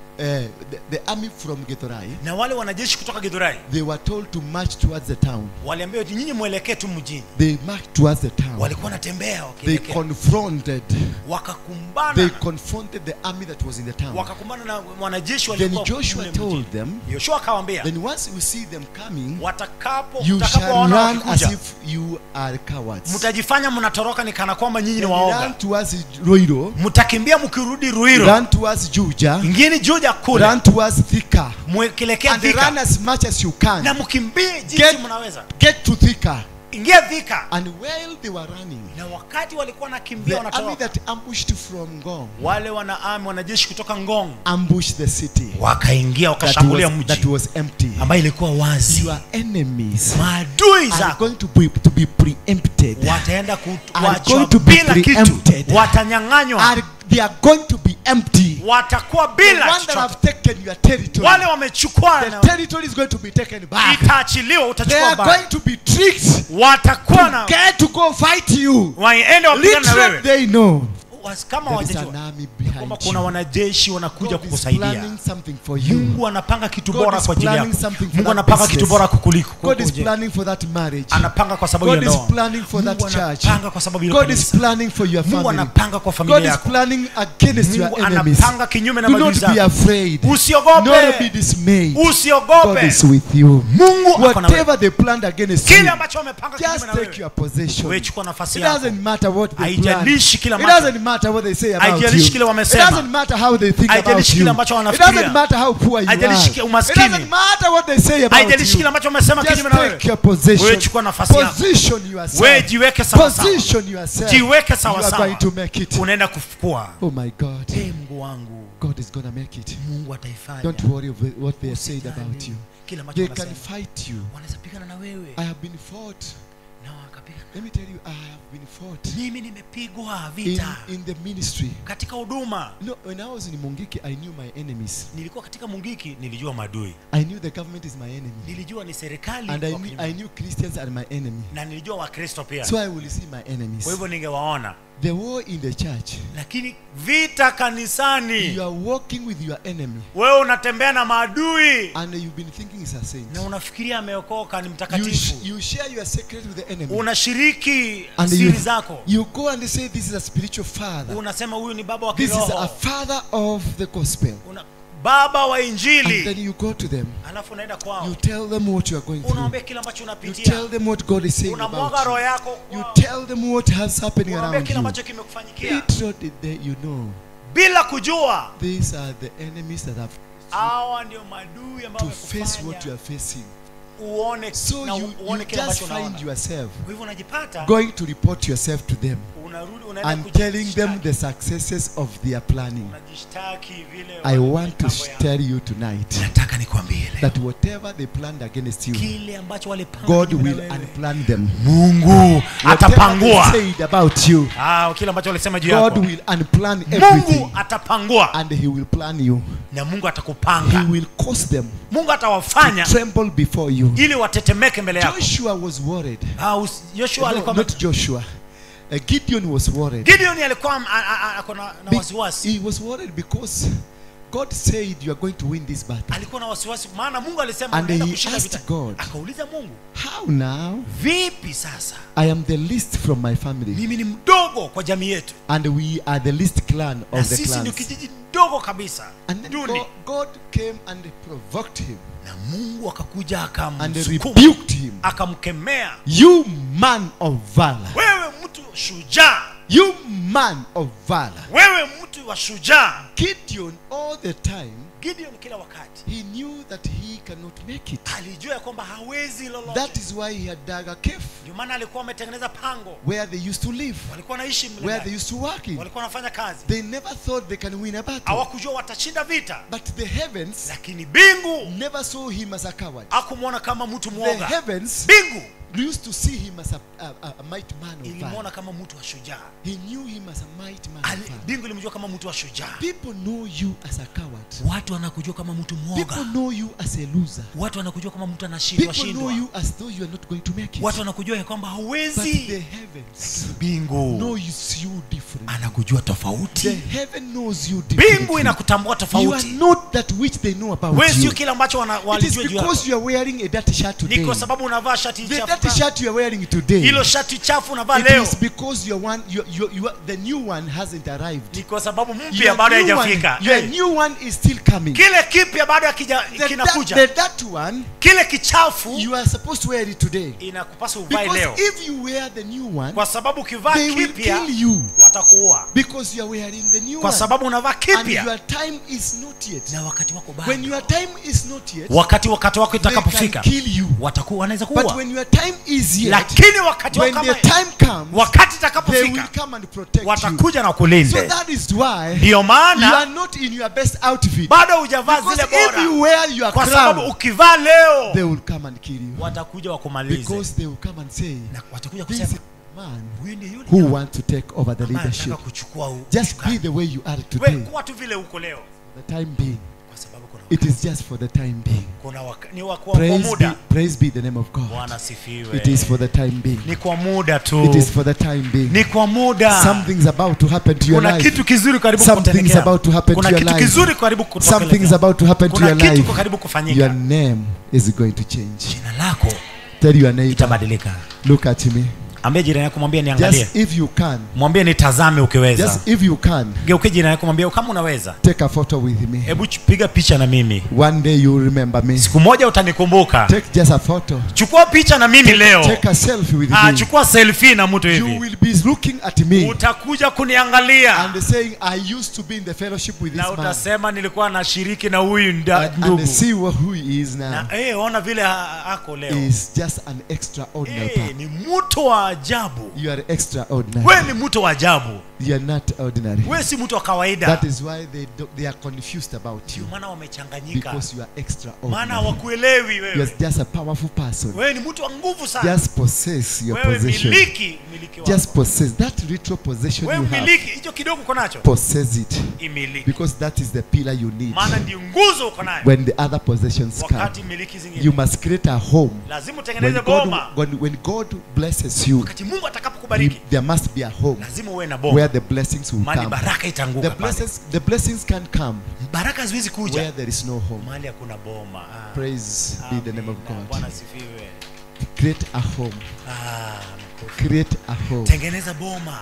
the army from Githurai, na wale wanajeshi kutoka Githurai, they were told to march towards the town. Waliambiwa nyinyi muelekee tu mjini. They marched towards the town. Walikuwa wanatembea They wakielekea. confronted. Wakakumbana. They confronted the army that was in the town. Wakakumbana na wanajeshi Then walikuwa Joshua mle mjini. told them, Joshua akawaambia, then once you see them coming, you utakapowaona shall run as wakikuja, if you are cowards. mtajifanya mnatoroka ni kana kwamba nyinyi ni Then waoga. run towards Ruiru. Mtakimbia mkirudi Ruiru. Run towards Juja. Ingine Juja kule. Run towards Thika. Mwekelekea And Thika. run as much as you can. Na mkimbie jinsi mnaweza. Get to Thika. Ingia Thika. And while they were running, na wakati walikuwa nakimbia the army wanatoroka, that ambushed from Ngong, wale wanajeshi kutoka Ngong ambushed the city. Wakaingia wakashambulia mji. That was empty. Ambayo ilikuwa wazi. Your enemies maadui are zako going to be preempted. Wataenda Are going to be kuachwa bila kitu. preempted. Watanyang'anywa. They are going to be empty. Watakuwa bila The one that chochote. have taken your territory. Wale wamechukua The na territory is going to be taken back. Itaachiliwa, utachukua They are back. going to be tricked. Watakuwa na Get to go fight you. Waende wapigane na Little wewe. they know. Kama There is an hawajajua army kwamba behind kuna you. wanajeshi wanakuja God is kukusaidia. planning something for you. Mungu anapanga kitu God bora is kwa ajili planning yako. something for Mungu that anapanga kitu business. bora kukuliko. God is kukuje. planning for that marriage. Anapanga kwa sababu ya God is ndoa. planning for that Mungu church. anapanga kwa sababu ya God is kanisa. planning for your Mungu family. anapanga kwa familia God is yako. planning against your Mungu enemies. anapanga kinyume na Do maadui not be zako. afraid. Nor be Usiogope. dismayed. God Usiogope. is with you. Mungu ako na wewe. Whatever they planned against you, Kile ambacho wamepanga just kinyume na take wewe. your possession. Wewe chukua nafasi It yako. doesn't matter what they plan. Haijalishi kile It ambacho- doesn't matter what they say about you. Haijalishi kile It wamesema. doesn't matter how they think about Haijalishi you. kile ambacho It wanafikiria. doesn't matter how poor you are. Haijalishi It umaskini. doesn't matter what they say about Haijalishi you. kile ambacho wamesema Just kinyume na wewe. take your position. Wewe chukua nafasi yako. Position yourself. Wewe jiweke sawa sawa. Position yourself. Jiweke sawa You are sawa. going to make it. Unaenda kufukua. Oh my God. Ee Mungu wangu, God is going to make it. Mungu ataifanya. Don't worry of what they said about you. Kile ambacho They can wanasema. fight you. Wanaweza pigana na wewe. I have been fought. Na wakapigana. Let me tell you, I have been fought Mimi nimepigwa vita in the ministry. katika huduma. No, when I was in Mungiki, I knew my enemies. Nilikuwa katika Mungiki, nilijua maadui. I knew the government is my enemy. Nilijua ni serikali And I wa knew, kinyume. I knew Christians are my enemy. Na nilijua Wakristo pia. So I will see my enemies. Kwa hivyo ningewaona. The war in the church, Lakini vita kanisani, you are walking with your enemy wewe unatembea na maadui and you've been thinking he's a saint. na unafikiria ameokoka ni You, mtakatifu. you share your secret with the enemy. Unashiriki And siri you, zako. you go and say this is a spiritual father. Unasema huyu ni baba wa This is a kiroho. father of the gospel. Una, baba wa And Injili. then you go to them. Alafu unaenda kwao. You tell them what you are going through. Unawaambia kile ambacho You unapitia. tell them what God is saying Unamwaga about roho you. yako You kwao. tell them what has happening Unawaambia around kile you. ambacho kimekufanyikia. Little did they you know, Bila kujua these are the enemies that have hawa ndio maadui ambao to face what you wamekufanya are facing. uone So na you, uone you kile just ambacho find unaona. yourself Kwa hivyo unajipata going to report yourself to them unarudi unaenda and telling them the successes of their planning. unajishtaki vile I want to mipango yao. tell you tonight Nataka nikwambie leo that whatever they planned against you, kile ambacho walipanga God kinyume will na wewe, unplan them. Mungu Whatever they atapangua. said about you, Kile ambacho walisema juu God yako will unplan everything Mungu atapangua and He will plan you. na Mungu He atakupanga. will cause them Mungu to atawafanya tremble before you. ili watetemeke mbele yako. Joshua was worried. Joshua No, alikuwa not Joshua. Gideon was worried. Gideon alikuwa ako na wasiwasi. He was worried because God said you are going to win this battle. Alikuwa na wasiwasi maana Mungu alisema And unaenda he kushinda asked vita. God. Akauliza Mungu, How now? vipi sasa? I am the least from my family, Mimi ni mdogo kwa jamii yetu. and we are the least clan Na of the sisi ndio clans. kijiji dogo kabisa. And then Duni. God came and provoked him Na Mungu akakuja and akamsukuma, rebuked him. akamkemea. You man of valor. Wewe mtu shujaa, You man of valor. wewe mtu wa shujaa. Gideon all the time, Gideon kila wakati he knew that he cannot make it. alijua ya kwamba hawezi lolote. That is why he had dug a cave Ndio maana alikuwa ametengeneza pango, where they used to live, walikuwa wanaishi mle where ndani. they used to work in. Walikuwa wanafanya kazi, They never thought they can win a battle. hawakujua watashinda vita, But the heavens lakini mbingu never saw him as a coward. hakumwona kama mtu The mwoga. heavens Mbingu used to see him as a mighty man of valor. ilimwona kama mtu wa shujaa. He knew him as a mighty man of valor. Mbingu ilimjua kama mtu wa shujaa. People know you as a coward. Watu wanakujua kama mtu mwoga, People know you as a loser. watu wanakujua kama mtu anashindwa People know shindwa, you as though you are not going to make it. watu wanakujua ya kwamba But the hauwezi. heavens Mbingu knows you different. anakujua The tofauti, heaven knows you mbingu differently. inakutambua You are tofauti. not that which they know about Wewe sio you. kile ambacho It is walijua juu yako. because you are wearing a dirty shirt Ni today. kwa sababu unavaa shati The chafu. dirty shirt you are wearing today. Hilo shati chafu unavaa It leo is because your one, you are, the new one hasn't arrived. ni kwa sababu mpya Your bado new one, haijafika. your Hey, new one is still coming. Kile kipya bado The, kinakuja. the that one, Kile kichafu you are supposed to wear it today. inakupasa uvae Because leo, if you wear the new one, kwa sababu ukivaa they will kipya kill you. watakuua, Because you are wearing the new kwa one. sababu unavaa And kipya your time is not yet. na wakati wako When bado. your time is not yet, Wakati wako they can itakapofika kill you. watakuwa wanaweza But kuua, when your time is yet, lakini wakati when wako the kama time comes, wakati they will itakapofika come and protect you. watakuja na So kulinde. that is why Ndiyo you maana are not in your best outfit. bado hujavaa Because zile if you bora, wear your kwa sababu crown, ukivaa leo they will come and kill you. watakuja wakumalize, Because they will come and say, na watakuja this is kusema the man huyu ndiye yule who wants to take over the ambaye leadership. anataka kuchukua Just be usukani. the way you are We today, kuwa tu vile uko leo for the time being. kwa Kwa sababu kuna It is just for the time being. Kuna ni wa kwa muda. Praise be the name of God. Bwana sifiwe. It is for the time being. Ni kwa muda tu. It is for the time being. Ni kwa muda. Something's about to happen to your Kuna life. kitu kizuri karibu kutendeka. Something's about to happen to your life. Kuna kitu kizuri karibu kutokelezea. Something's about to happen to your Kuna life. kitu karibu kufanyika. Your name is going to change. Jina lako Tell your neighbor. itabadilika. Look at me. Ambie jirani yako, mwambie niangalie. Just if you can. Mwambie nitazame ukiweza. Just if you can. Geuke jirani yako mwambie kama unaweza. Take a photo with me. Hebu piga picha na mimi. One day you remember me. Siku moja utanikumbuka. Take just a photo. Chukua picha na mimi leo. Take a selfie with me. Chukua selfie na mtu hivi. You will be looking at me. Utakuja kuniangalia. And saying I used to be in the fellowship with this man. Na utasema nilikuwa nashiriki na huyu ndugu. And see who he is now. Na ona vile ako leo. He is just an extraordinary person. Ni mtu wa ajabu. You are extraordinary. Wewe ni mtu wa ajabu. You are not ordinary. Wewe si mtu wa kawaida. That is why they are confused about you. Maana wamechanganyika. Because you are extraordinary. Maana hawakuelewi wewe. You are just a powerful person. Wewe ni mtu wa nguvu sana. Just possess your wewe possession. Miliki miliki wako. Just possess that little possession wewe you have. Miliki hicho kidogo uko nacho. Possess it. Imiliki. Because that is the pillar you need. Maana ndio nguzo uko nayo. When the other possessions come. Wakati miliki zingine. You must create a home. Lazima utengeneze boma. When God blesses you. Wakati Mungu atakapokubariki. There must be a home. Lazima uwe na boma. Where the blessings will come. Baraka itaanguka pale. The blessings can come. Baraka haziwezi kuja. Where there is no home. Mahali hakuna boma. Praise be the name of God. Bwana sifiwe. Create a home. Create a home. Tengeneza boma.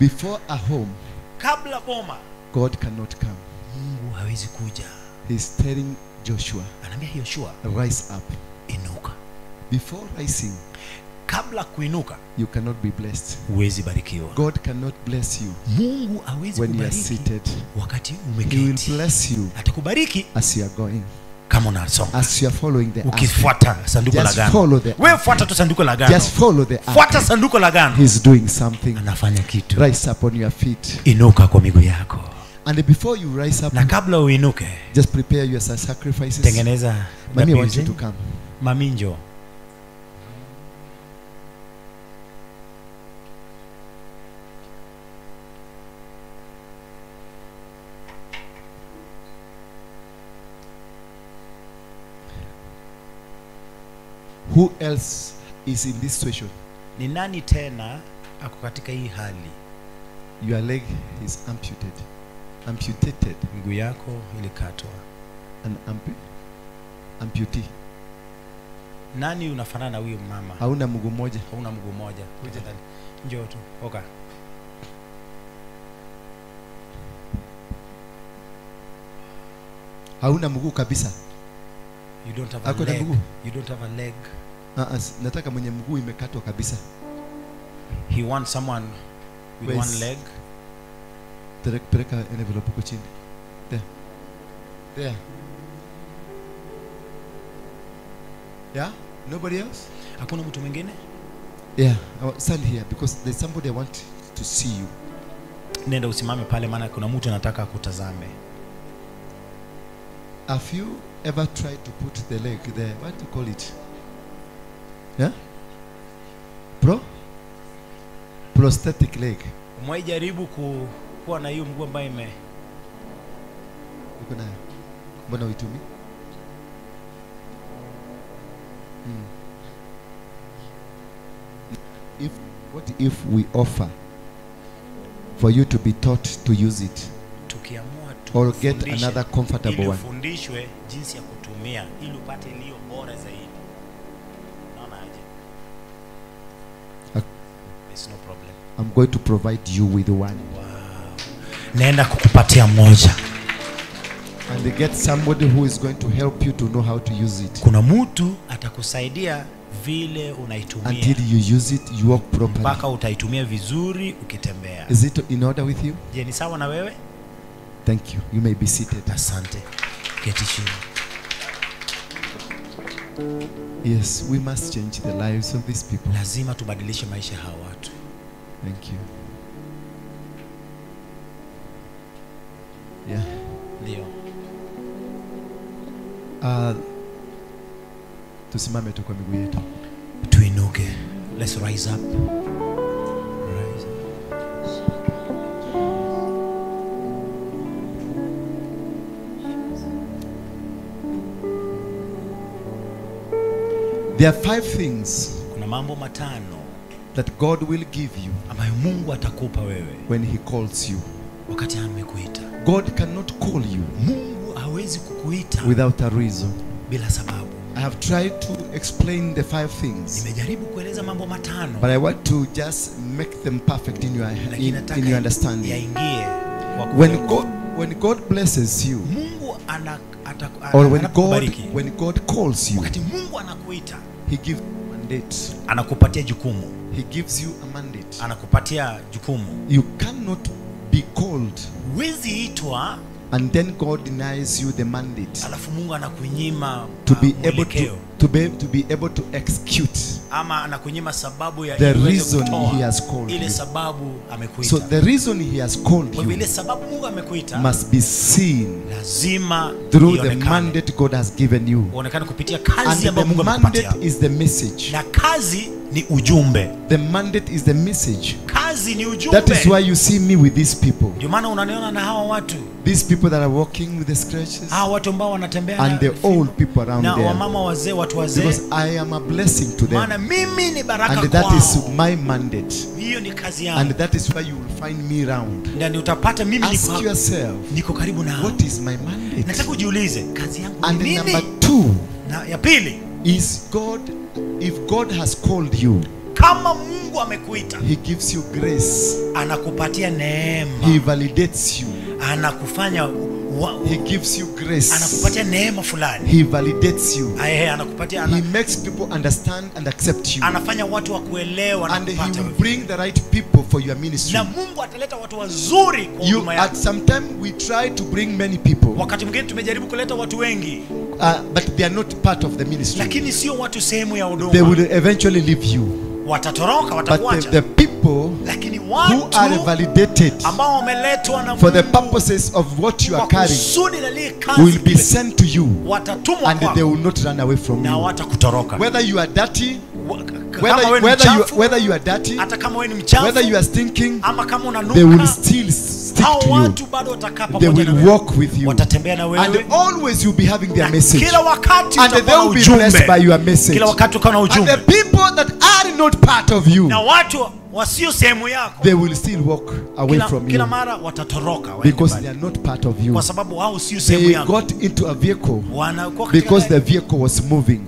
Before a home. Kabla boma. God cannot come. Mungu hawezi kuja. He's telling Joshua. Anaambia Joshua, rise up. Inuka. Before rising, kabla kuinuka, you cannot be blessed. Huwezi barikiwa. God cannot bless you. Mungu hawezi when you are kubariki seated. Wakati umeketi. He will bless you. Atakubariki as you are going. Kama unasonga. As you are following the ark. Ukifuata sanduku la Just agano. follow the Wewe fuata tu sanduku la agano. Just follow the ark. Fuata sanduku la agano. He's doing something. Anafanya kitu. Rise up on your feet. Inuka kwa miguu yako. And before you rise up, na kabla uinuke, just prepare your sacrifices. Tengeneza. Mami, I want you to come. Mami njoo. Who else is in this situation? Ni nani tena ako katika hii hali? Your leg is amputated. Amputated. Mguu yako ilikatwa. An amputee. Nani unafanana na huyo mama? Hauna mguu mmoja. Hauna mguu mmoja. Kuja ndani. Njoo tu. Okay. Hauna mguu kabisa. You don't have a leg. You don't have a leg. Nataka mwenye mguu imekatwa kabisa. He wants someone with one leg. Peleka envelope huko chini. There. There. Yeah? Nobody else? Hakuna mtu mwingine? Yeah, stand here because there's somebody I want to see you. Nenda usimame pale maana kuna mtu anataka akutazame. Have you ever tried to put the leg there? What do you call it? Yeah? Prosthetic leg. Umewahi jaribu kuwa na hiyo mguu ambayo ime uko nayo? Mbona uitumi? What if we offer for you to be taught to use it? Tukiamua or get another comfortable one. Ufundishwe jinsi ya kutumia ili upate iliyo bora zaidi. Naona aje? There's no problem. I'm going to provide you with one. Wow. Naenda kukupatia moja. And they get somebody who is going to help you to know how to use it. Kuna mtu atakusaidia vile unaitumia. Until you use it, you walk properly. Mpaka utaitumia vizuri ukitembea. Is it in order with you? Je, ni sawa na wewe? Thank you. You may be seated. Asante. Keti chini. Yes, we must change the lives of these people. Lazima tubadilishe maisha hawa watu. Thank you. Yeah. Ndio. Tusimame tu kwa miguu yetu. Tuinuke. Let's rise up. Rise up. There are 5 things Kuna mambo matano that God will give you ambayo Mungu atakupa wewe when he calls you. wakati amekuita. God cannot call you Mungu hawezi kukuita without a reason. bila sababu. I have tried to explain the 5 things, Nimejaribu kueleza mambo matano, but I want to just make them perfect in your lakini in nataka your understanding. yaingie kwa When God blesses you, Mungu or when God anakubariki. when God calls you, Wakati Mungu anakuita, he gives you a mandate. anakupatia jukumu. He gives you a mandate. Anakupatia jukumu. You cannot be called Huwezi itwa and then God denies you the mandate alafu Mungu anakunyima to be able mwelekeo, to be able to execute ama anakunyima sababu ya the ili uweze reason kutoa he has called ile you. sababu amekuita. So the reason he has called Kwa hivyo ile you sababu Mungu amekuita must be seen lazima through the ionekane. mandate God has given you. Uonekane kupitia And kazi the ambayo Mungu mandate amekupatia. is the message. Na kazi ni ujumbe. The mandate is the message. Kazi ni ujumbe. That is why you see me with these people. Ndio maana unaniona na hawa watu. These people that are walking with the scratches Hawa watu ambao wanatembea and the old people around na there. wamama wazee, watu wazee. Because I am a blessing to them. Maana mimi ni baraka And that kwao. is my mandate. Hiyo ni kazi yangu. And that is why you will find me round. Na ndio utapata mimi Ask yourself, niko karibu nao. what is my mandate? Nataka ujiulize kazi yangu And ni number nini? 2 Na ya pili, is God, if God has called you, kama Mungu amekuita, he gives you grace. Anakupatia neema. He validates you. Anakufanya He gives you grace. Anakupatia neema fulani. He validates you. Anakupatia, He makes people understand and accept you. Anafanya watu wakuelewa na And he kupata will wewe. bring the right people for your ministry. Na Mungu ataleta watu wazuri kwa huduma At yako. some time we try to bring many people. Wakati mwingine tumejaribu kuleta watu wengi. But they are not part of the ministry. Lakini sio watu sehemu ya huduma. They will eventually leave you. Watatoroka, But watakuacha. the people Lakini who watu are validated ambao wameletwa na for the Mungu purposes of what you are kwa carrying kusudi la lile kazi will be sent to you, watatumwa and they kwako will not run away from na you. watakutoroka. Whether you are dirty, Kama wewe ni mchafu, whether you are dirty, hata kama wewe ni mchafu, whether you are stinking, ama kama they will unanuka, still stick hao to you. watu bado watakaa They pamoja will na wewe. walk with you. Watatembea na wewe. And always you'll be having their message. Kila wakati And they utakuwa na will be blessed ujumbe. by your message. Kila wakati utakuwa na And ujumbe. the people that are not part of you, Na watu wasio sehemu yako, they will still walk away from kila you mara watatoroka waende because mbali. they are not part of you. Kwa sababu wao sio sehemu They yako. got into a vehicle Wanakuwa katika because the gari. vehicle was moving.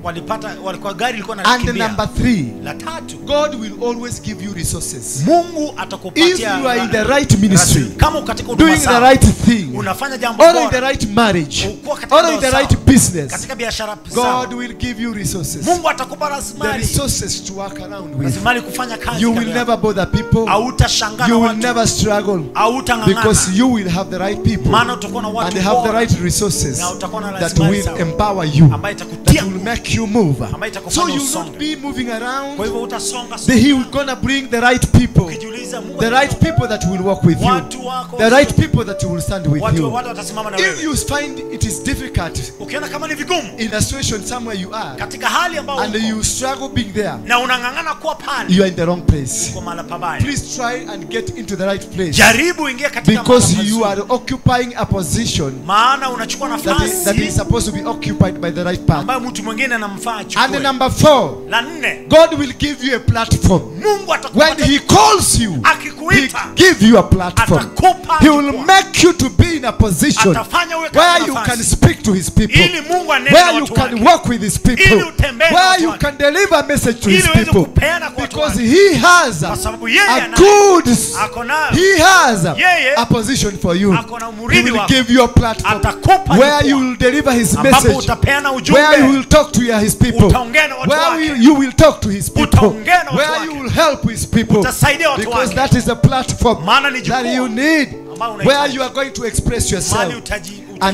Walikuwa gari ilikuwa And inakimbia. number 3, La tatu, God will always give you resources. Mungu atakupatia If you are in the right ministry, kama uko katika huduma doing the sawa, right thing, unafanya jambo or in bora, the right marriage, uko katika or in ndoa the sawa, right business, katika biashara sawa, God will give you resources. Mungu atakupa The rasilimali, resources to work around with. rasilimali kufanya kazi. You will kando yako. never bother people. Hautashangaa na You will watu. never struggle Hautang'ang'ana. because you will have the right people Maana utakuwa na watu and have the bora. right resources Na utakuwa na that rasilimali will sawa. empower you, Ambayo itakutia that will nguvu. make you move. Ambayo itakufanya So you will usonge. not be moving around. Kwa hivyo utasonga He will gonna bring the right people, Ukijiuliza, Mungu the right people that will walk with you, Watu wako the right people that will stand with watu you. watu watasimama na If wewe. you find it is difficult Ukiona kama ni vigumu in a situation somewhere you are katika hali ambayo and uko, you struggle being there, na unang'ang'ana kuwa pale, you are in the wrong place. uko mahali pabaya. Please try and get into the right place, Jaribu ingia katika because mahali you pazuri. are occupying a position Maana unachukua that is nafasi supposed to be occupied by the right part. ambayo mtu mwingine anamfaa And achukue. number 4, La nne, God will give you a platform. Mungu When atakupatia he calls you, he akikuita, give you a platform. Atakupa He will jukwaa. make you to be in a position Atafanya uwe katika where you nafasi. can speak to his people, Ili Mungu anene where na you watu can wake. walk with his people, Ili utembee na where watu you wake. can deliver a message to Ili his uweze people, kupeana kwa watu because wake. he has Kwa sababu yeye a anayo. good, Ako nayo. he has Yeye a position for you. ako na He umurithi will wako. give you a platform Atakupa where jukwaa. you will deliver his Ambapo message, utapeana ujumbe. where you will talk to his people, Utaongea na watu where wake. you will talk to his people, Utaongea na watu where wake. you will help his people, Utasaidia watu because wake. that is a platform Maana ni that jukwaa you need, ambalo where unahitaji. you are going to express yourself. Mahali And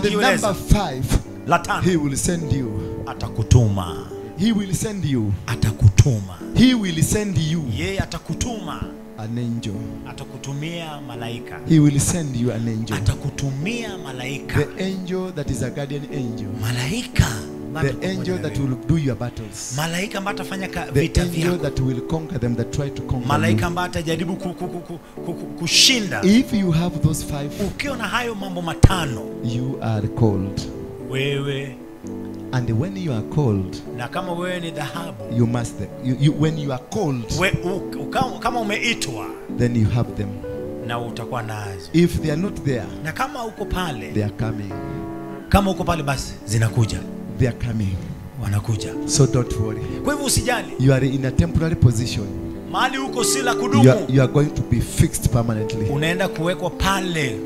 utajieleza. number 5, La tano, he will send you. atakutuma. He will send you. Atakutuma. He will send you Yeye atakutuma. an angel. Atakutumia malaika. He will send you an angel. Atakutumia malaika. The angel that is a guardian angel. Malaika The angel that will do your battles. Malaika ambaye atafanya The vita angel vyako. that will conquer them that try to conquer Malaika you. ambaye atajaribu kushinda. If you have those 5, Ukiwa na hayo mambo matano, you are called. wewe And when you are called, na kama wewe ni dhahabu, you must when you are called, kama umeitwa, then you have them. Na utakuwa nazo. If they are not there, na kama uko pale, they are coming. Kama uko pale basi zinakuja. They are coming. Wanakuja. So don't worry. Kwa hivyo usijali. You are in a temporary position. Mahali uko si la kudumu. You are going to be fixed permanently. Unaenda kuwekwa pale.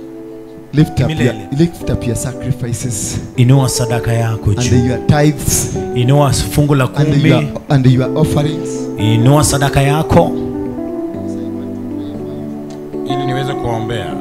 Lift up your sacrifices. Inua sadaka yako juu. And your tithes. Inua fungu la kumi. And your offerings. Inua sadaka yako. Ili niweze kuombea.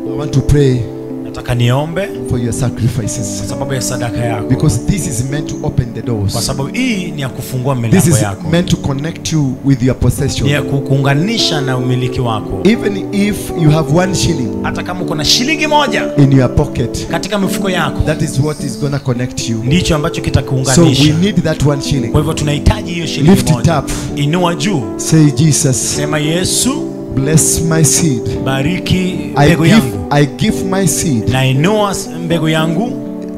I want to pray. Nataka niombe for your sacrifices. Kwa sababu ya sadaka yako. Because this is meant to open the doors. Kwa sababu hii ni ya kufungua milango This is yako. meant to connect you with your possession. Ni ya kukuunganisha na umiliki wako. Even if you have 1 shilling. Hata kama uko na shilingi moja in your pocket. Katika mifuko yako. That is what is going to connect you. Ndicho ambacho kitakuunganisha. So we need that 1 shilling. Kwa hivyo tunahitaji hiyo shilingi moja. Lift it up. Inua juu. Say Jesus. Sema Yesu. Bless my seed. Bariki mbegu yangu. I give my seed. Na inua mbegu yangu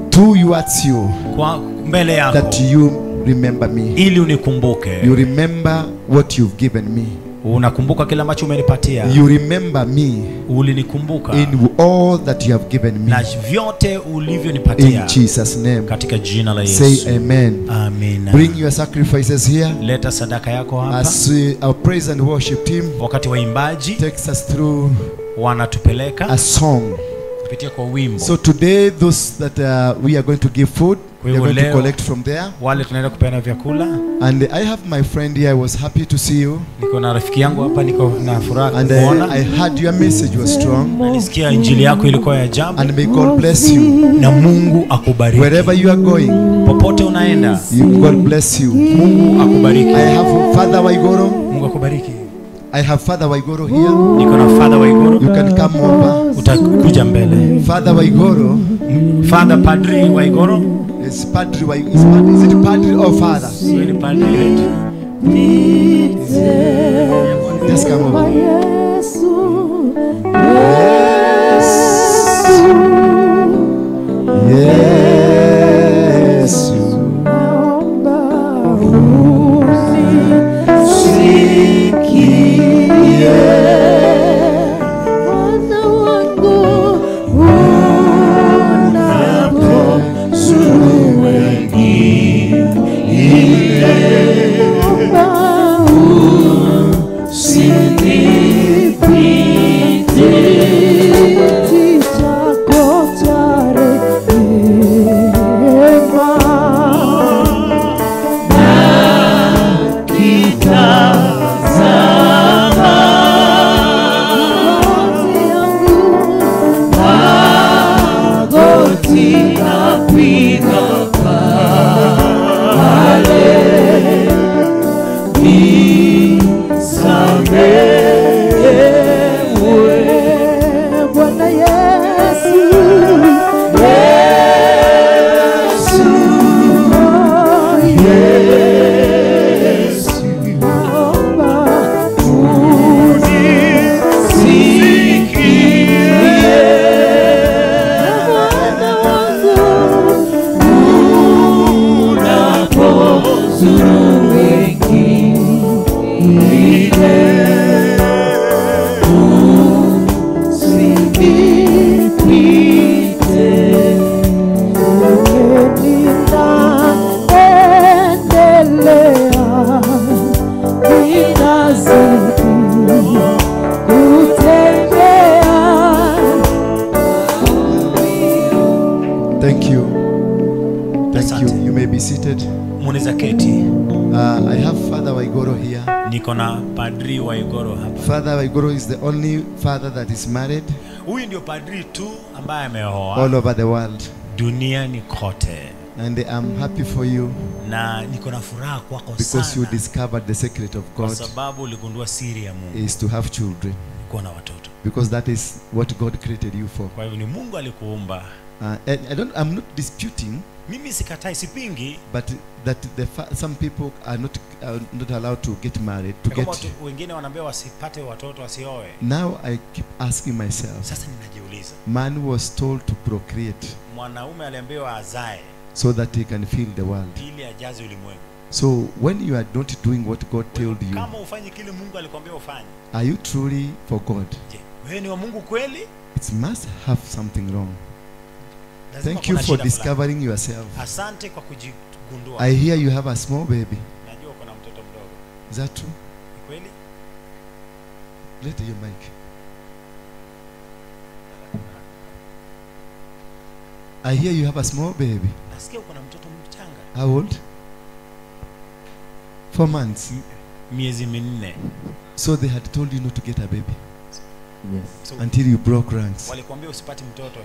towards you. Kwa mbele yako. That you remember me. Ili unikumbuke. You remember what you've given me. Unakumbuka kila ambacho umenipatia. You remember me. Ulinikumbuka. In all that you have given me. Na vyote ulivyonipatia. In Jesus name. Katika jina la Yesu. Say amen. Amina. Bring your sacrifices here. Leta sadaka yako hapa. As our praise and worship team wakati waimbaji takes us through wanatupeleka a song kupitia kwa wimbo. So today those that we are going to give food, we are going to collect from there. Wale tunaenda kupeana vyakula. And I have my friend here. I was happy to see you. Niko na rafiki yangu hapa, niko na furaha kukuona. And I heard your message was strong. Nilisikia injili yako ilikuwa ya ajabu. And may God bless you. Na Mungu akubariki. Wherever you are going, popote unaenda, God bless you. Mungu akubariki. I have Father Waigoro. Mungu akubariki. I have Father Waigoro here. Niko na Father Waigoro. You can come over. Utakuja mbele. Father Waigoro. Father Padri Waigoro. Is Padri Waigoro. Is it Padri or Father? Ni Padri wetu. Just come over. Yes. Yes. Thank you. Thank you. You may be seated. I have Father Waigoro here. Niko na Padri Waigoro hapa. Father Waigoro is the only father that is married. Huyu ndio padri tu ambaye ameoa. All over the world. Duniani kote. And I'm happy for you. Na niko na furaha kwako sana. Because you discovered the secret of God. Kwa sababu uligundua siri ya Mungu. Is to have children. Kuwa na watoto. Because that is what God created you for. Kwa hivyo ni Mungu alikuumba I'm not disputing. Mimi sikatai, sipingi. But that some people are not allowed to get married. To get. Wengine wanaambiwa wasipate watoto, wasioe. Now I keep asking myself. Sasa ninajiuliza. Man was told to procreate. Mwanaume aliambiwa azae. So that he can fill the world. Ili ajaze ulimwengu. So when you are not doing what God told you, kama ufanyi kile Mungu alikwambia ufanye, are you truly for God? Je, wewe ni wa Mungu kweli? It must have something wrong. Thank you for discovering yourself. Asante kwa kujigundua. I hear you have a small baby. Najua uko na mtoto mdogo. Is that true? Ni kweli? Let your mic. I hear you have a small baby. Nasikia uko na mtoto mchanga. How old? 4 months. Miezi minne. So they had told you not to get a baby. Yes. So until you broke ranks. Walikwambia usipate mtoto.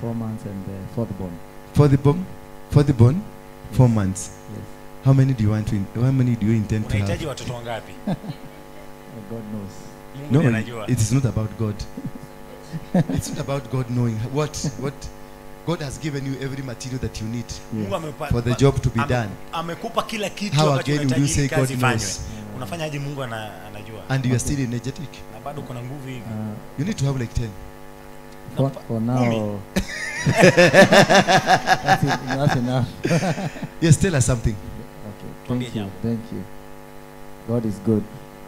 4 months and the fourth born. Fourth born, yes. 4 months. Yes. How many do you want to? How many do you intend to have? Unahitaji watoto wangapi? God knows. No, it is not about God. It's not about God knowing what God has given you every material that you need, yes, for the job to be done. Amekupa kila kitu How again would you say God knows? Unafanyaje Mungu anajua? And you are still energetic. Na bado kuna nguvu hivi. You need to have like 10. For now. That's enough. Yes, tell us something. Okay, thank you. Thank you. God is good.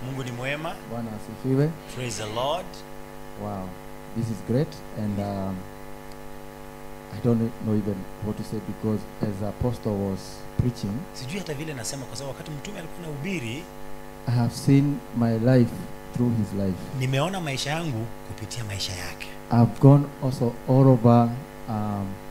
Mungu ni mwema. Bwana asifiwe. Praise the Lord. Wow, this is great, and I don't know even what to say because as Apostle was preaching, sijui hata vile nasema kwa sababu wakati mtume alikuwa anahubiri, I have seen my life through his life. Nimeona maisha yangu kupitia maisha yake. I've gone also all over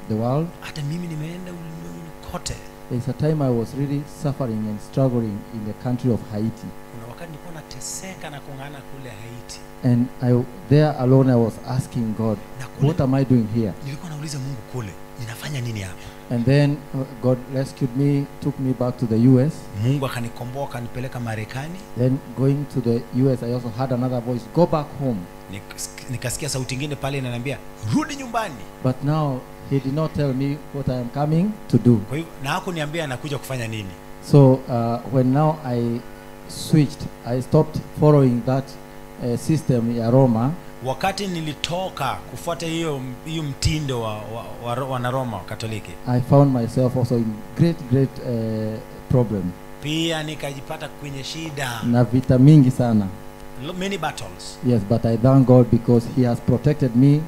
the world. Hata mimi nimeenda ulimwenguni kote. There's a time I was really suffering and struggling in the country of Haiti. Kuna wakati nilikuwa nateseka na kung'ana kule Haiti. And I there alone I was asking God, what am I doing here? Nilikuwa nauliza Mungu kule, ninafanya nini hapa? And then God rescued me, took me back to the US. Mungu akanikomboa akanipeleka Marekani. Then going to the US, I also had another voice, go back home. Nikasikia sauti nyingine pale inaniambia rudi nyumbani. But now he did not tell me what I am coming to do. Kwa hiyo na hakuniambia anakuja kufanya nini. So when now I switched, I stopped following that system ya Roma. Wakati nilitoka kufuata hiyo mtindo wa wana Roma Katoliki, I found myself also in great problem. Pia nikajipata kwenye shida na vita mingi sana. Many battles. Yes, but I thank God because he has protected me.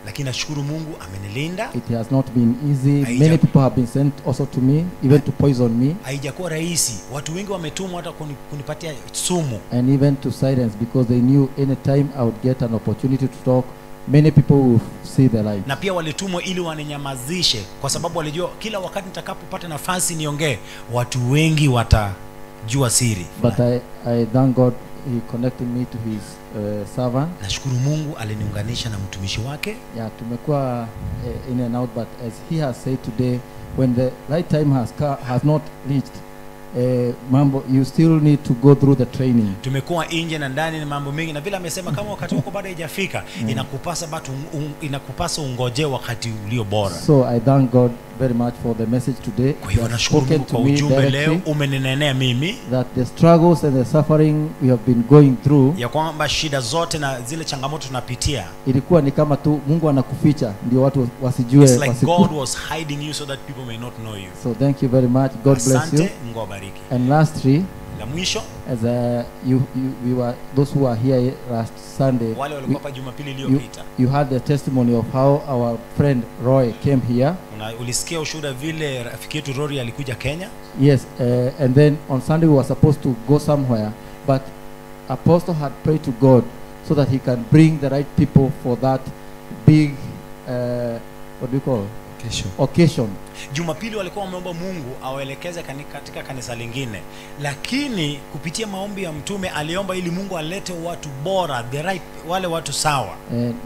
Lakini nashukuru Mungu amenilinda. It has not been easy. Many people have been sent also to me, even to poison me. Haijakuwa rahisi. Watu wengi wametumwa hata kunipatia sumu. And even to silence because they knew any time I would get an opportunity to talk, many people will see the light. Na pia walitumwa ili waninyamazishe kwa sababu walijua kila wakati nitakapopata nafasi niongee, watu wengi watajua siri. But I thank God he connected me to his servant. Nashukuru Mungu aliniunganisha na mtumishi wake. Yeah, tumekuwa in and out, but as he has said today, when the right time has not reached, mambo, you still need to go through the training. Tumekuwa nje na ndani na mambo mengi, na vile amesema kama wakati wako bado haijafika, inakupasa bado inakupasa ungoje wakati ulio bora. So I thank God very much for the message today. Kwa hivyo nashukuru Mungu kwa ujumbe leo umeninenea mimi, that the struggles and the suffering we have been going through, ya kwamba shida zote na zile changamoto tunapitia, ilikuwa ni kama tu Mungu anakuficha ndio watu wasijue. It's like God was hiding you so that people may not know you. So thank you very much. God bless you. Asante, Mungu awabariki. And lastly, la mwisho, as we were those who were here last Sunday, wale walikuwa hapa Jumapili iliyopita, you had the testimony of how our friend Roy came here. Ulisikia ushuhuda vile rafiki yetu Rory alikuja Kenya. Yes, and then on Sunday we were supposed to go somewhere, but Apostle had prayed to God so that he can bring the right people for that big what do you call occasion. Jumapili walikuwa wameomba Mungu awaelekeze katika kanisa lingine, lakini kupitia maombi ya mtume aliomba ili Mungu alete watu bora, the right, wale watu sawa,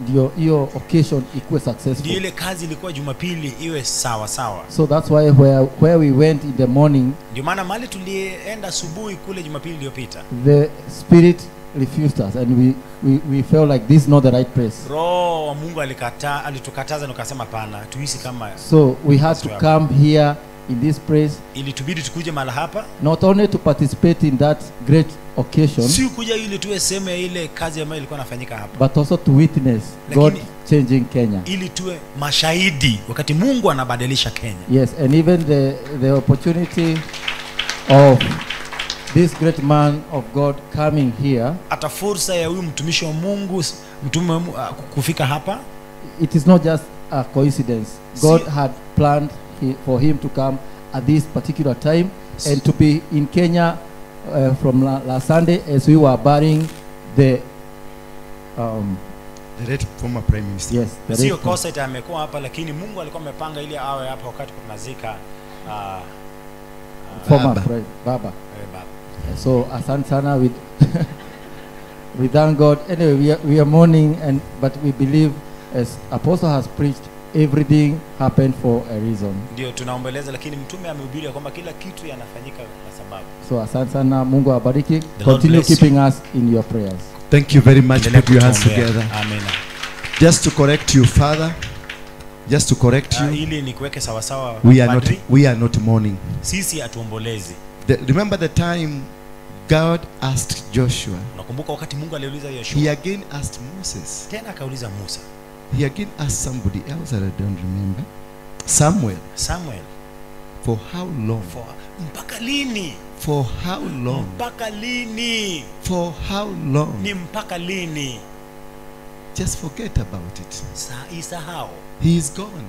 ndio hiyo occasion ikuwe successful. Ndio ile kazi ilikuwa Jumapili iwe sawa sawa. So that's why where we went in the morning, ndio maana mahali tulienda asubuhi kule Jumapili iliyopita, the spirit refused us, and we felt like this is not the right place. Roho wa Mungu alikataa, alitukataza na ukasema pana, tuhisi kama. So we had to come here in this place. Ilitubidi tukuje mahali hapa. Not only to participate in that great occasion. Si kuja ili tuwe sehemu ya ile kazi ambayo ilikuwa inafanyika hapa. But also to witness God changing Kenya. Ili tuwe mashahidi wakati Mungu anabadilisha Kenya. Yes, and even the opportunity of this great man of God coming here. Hata fursa ya huyu mtumishi wa Mungu, mtume kufika hapa. It is not just a coincidence. God had planned for him to come at this particular time and to be in Kenya from last Sunday as we were burying the late former prime minister. Yes, the sio kosa ita amekuwa hapa, lakini Mungu alikuwa amepanga ili awe hapa wakati tunazika former prime baba. So asante sana, we thank God. Anyway, we are mourning, and but we believe as Apostle has preached, everything happened for a reason. Ndio tunaombeleza, lakini mtume amehubiri kwamba kila kitu yanafanyika kwa sababu. So asante sana, Mungu awabariki. Continue keeping us in your prayers. Thank you very much. Put your hands together. Amen. Just to correct you, Father. Just to correct you. Ili nikuweke sawa sawa. We are not mourning. Sisi hatuombolezi. Remember the time God asked Joshua. Unakumbuka wakati Mungu aliuliza Yoshua. He again asked Moses. Tena akauliza Musa. He again asked somebody else that I don't remember. Samuel. Samuel. For how long? For mpaka lini? For how long? Mpaka lini? For how long? Ni mpaka lini? Just forget about it. Isahau. He is gone.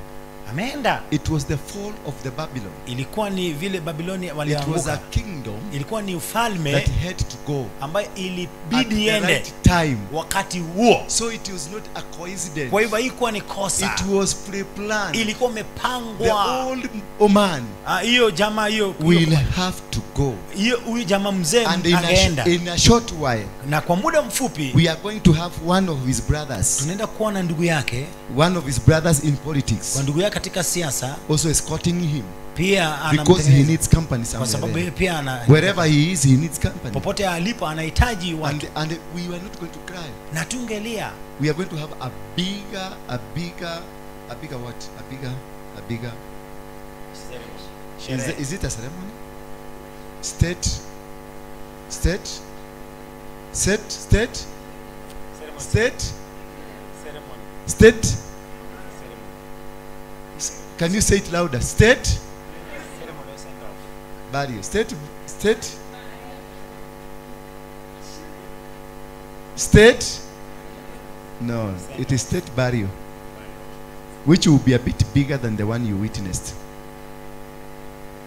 Ameenda. It was the fall of the Babylon. Ilikuwa ni vile Babiloni walianguka. It was a kingdom. Ilikuwa ni ufalme that had to go. Ambaye ilibidi iende. At the right time. Wakati huo. So it was not a coincidence. Kwa hivyo haikuwa ni kosa. It was pre-planned. Ilikuwa imepangwa. The old man. Hiyo jamaa hiyo will have to go. Hiyo huyu jamaa mzee angeenda. In a short while. Na kwa muda mfupi. We are going to have one of his brothers. Tunaenda kuwa na ndugu yake. One of his brothers in politics. Kwa ndugu yake katika siasa. Also escorting him. Pia because he needs company somewhere. Kwa sababu yeye pia ana, wherever he is, he needs company. Popote alipo anahitaji watu. And we were not going to cry. Na tungelia. We are going to have a bigger what? A bigger Is it a ceremony? State ceremony. State. Can you say it louder? State. Barrio. State. No, it is state barrio, which will be a bit bigger than the one you witnessed.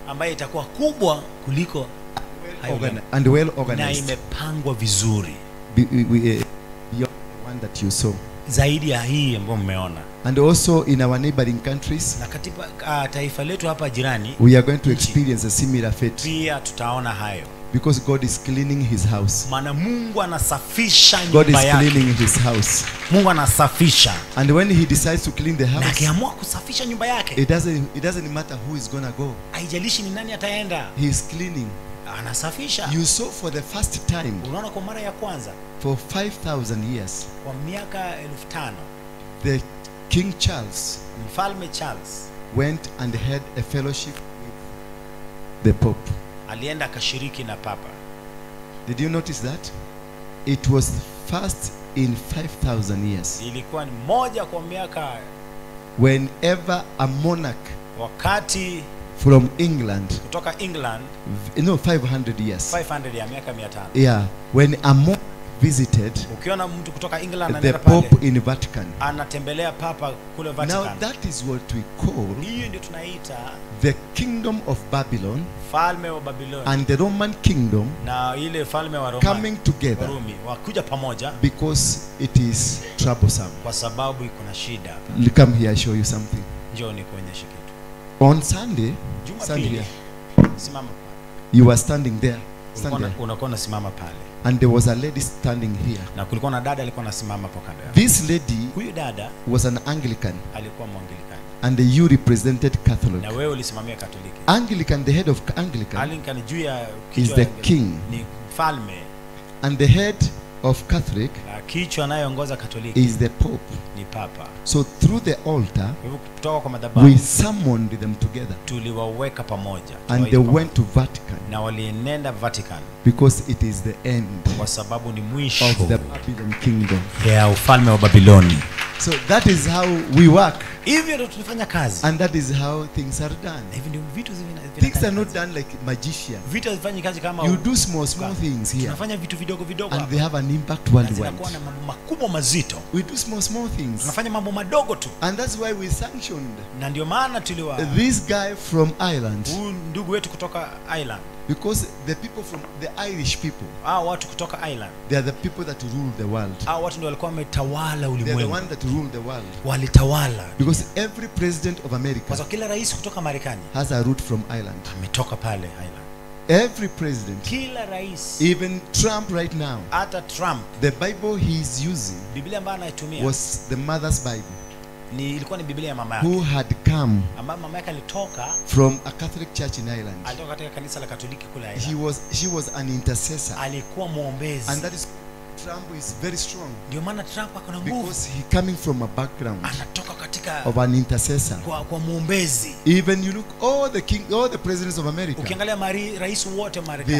Ambaye itakuwa kubwa kuliko and well organized. Na imepangwa vizuri. Beyond the one that you saw. Zaidi ya hii ambayo mmeona. And also in our neighboring countries, na katika taifa letu hapa jirani, we are going to experience a similar fate. Pia tutaona hayo. Because God is cleaning his house. Maana Mungu anasafisha nyumba God is yake. Cleaning his house. Mungu anasafisha. And when he decides to clean the house, na akiamua kusafisha nyumba yake, it doesn't matter who is going to go. Haijalishi ni nani ataenda. He is cleaning. Anasafisha. You saw for the first time. Unaona kwa mara ya kwanza. For 5,000 years. Kwa miaka 5,000. The King Charles, Mfalme Charles, went and had a fellowship with the Pope. Alienda akashiriki na Papa. Did you notice that? It was first in 5,000 years. Ilikuwa ni moja kwa miaka. Whenever a monarch, wakati from England, kutoka England, no, 500 years. 500 ya miaka 500. Yeah, when a monarch visited, ukiona mtu kutoka England the Pope in Vatican, anatembelea Papa kule Vatican. Now that is what we call, hiyo ndio tunaita the kingdom of Babylon, falme wa Babylon, and the Roman kingdom, na ile falme wa Roma, coming together, Warumi wakuja pamoja, because it is troublesome. Kwa sababu iko na shida. Come here, I show you something. Njoo nikuonyeshe kitu. On Sunday, stand here. Simama. You were standing there. Stand there. Unakuwa unasimama pale. And there was a lady standing here. Na kulikuwa na dada alikuwa anasimama hapo kando yako. This lady, huyu dada, was an Anglican. Alikuwa Mwangilikani. And you represented Catholic. Na wewe ulisimamia Katoliki. Anglican, the head of Anglican, Anglican juu ya is the king. Ni mfalme. And the head of Catholic Na kichwa anayeongoza Katoliki is the Pope. Ni Papa. So through the altar, Kwa hivyo kutoka kwa madhabahu we summoned them together. Tuliwaweka pamoja. And they went to Vatican. Na walienenda Vatican. Because it is the end kwa sababu ni mwisho of the Babylon kingdom. Ya ufalme wa Babiloni. So that is how we work. Hivyo ndio tunafanya kazi. And that is how things are done. Hivi ndio vitu Things are not done like magician. Vitu havifanyi kazi kama you do small small things here. Tunafanya vitu vidogo vidogo. And they have an impact worldwide. Zinakuwa na mambo makubwa mazito. We do small small things. Tunafanya mambo madogo tu. And that's why we sanctioned. Na ndio maana tuliwa this guy from Ireland. Huyu ndugu wetu kutoka Ireland. Because the people from the Irish people, watu kutoka Ireland, they are the people that rule the world. Watu ndio walikuwa wametawala ulimwengu. They are the one that rule the world. Walitawala. Because every president of America, kwa sababu kila rais kutoka Marekani has a root from Ireland. Ametoka pale Ireland. Every president, kila rais, even Trump right now, hata Trump, the Bible he is using, Biblia ambayo anaitumia, was the mother's Bible. Ni ilikuwa ni Biblia ya mama yake. Who had come ambayo mama yake alitoka from a Catholic church in Ireland. Alitoka katika kanisa la Katoliki kule Ireland. She was an intercessor. Alikuwa muombezi. And that is Trump is very strong. Ndio maana Trump ako na nguvu. Because he coming from a background anatoka katika of an intercessor. Kwa muombezi. Even you look all the king, all the presidents of America. Ukiangalia rais wote wa Marekani.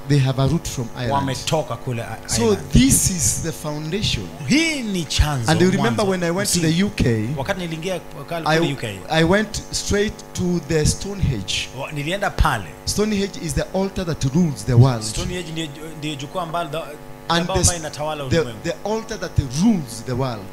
They have a root from Ireland. Wametoka kule Ireland. So this is the foundation. Hii ni chanzo. And you remember when I went to the UK? Wakati niliingia kule UK. I went straight to the Stonehenge. Nilienda pale. Stonehenge is the altar that rules the world. Stonehenge ndiyo jukwaa ambalo And the altar that rules the world.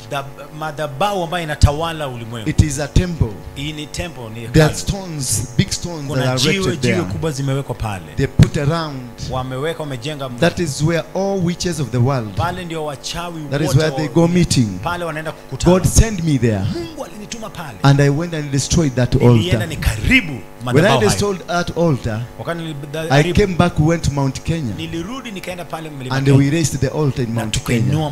Madhabahu ambayo inatawala ulimwengu. It is a temple. Hii ni temple, ni There are stones, big stones that are erected there. Jiwe kubwa zimewekwa pale. They put around. Wameweka, wamejenga. That is where all witches of the world. Pale ndio wachawi wote. That is where they go meeting. Pale wanaenda kukutana. God sent me there. Mungu alinituma pale. And I went and destroyed that altar. Nilienda nikaribu madhabahu. When I destroyed that altar, I came back, we went to Mount Kenya. Nilirudi nikaenda pale mlima And Kenya. we raised the altar in Mount Kenya.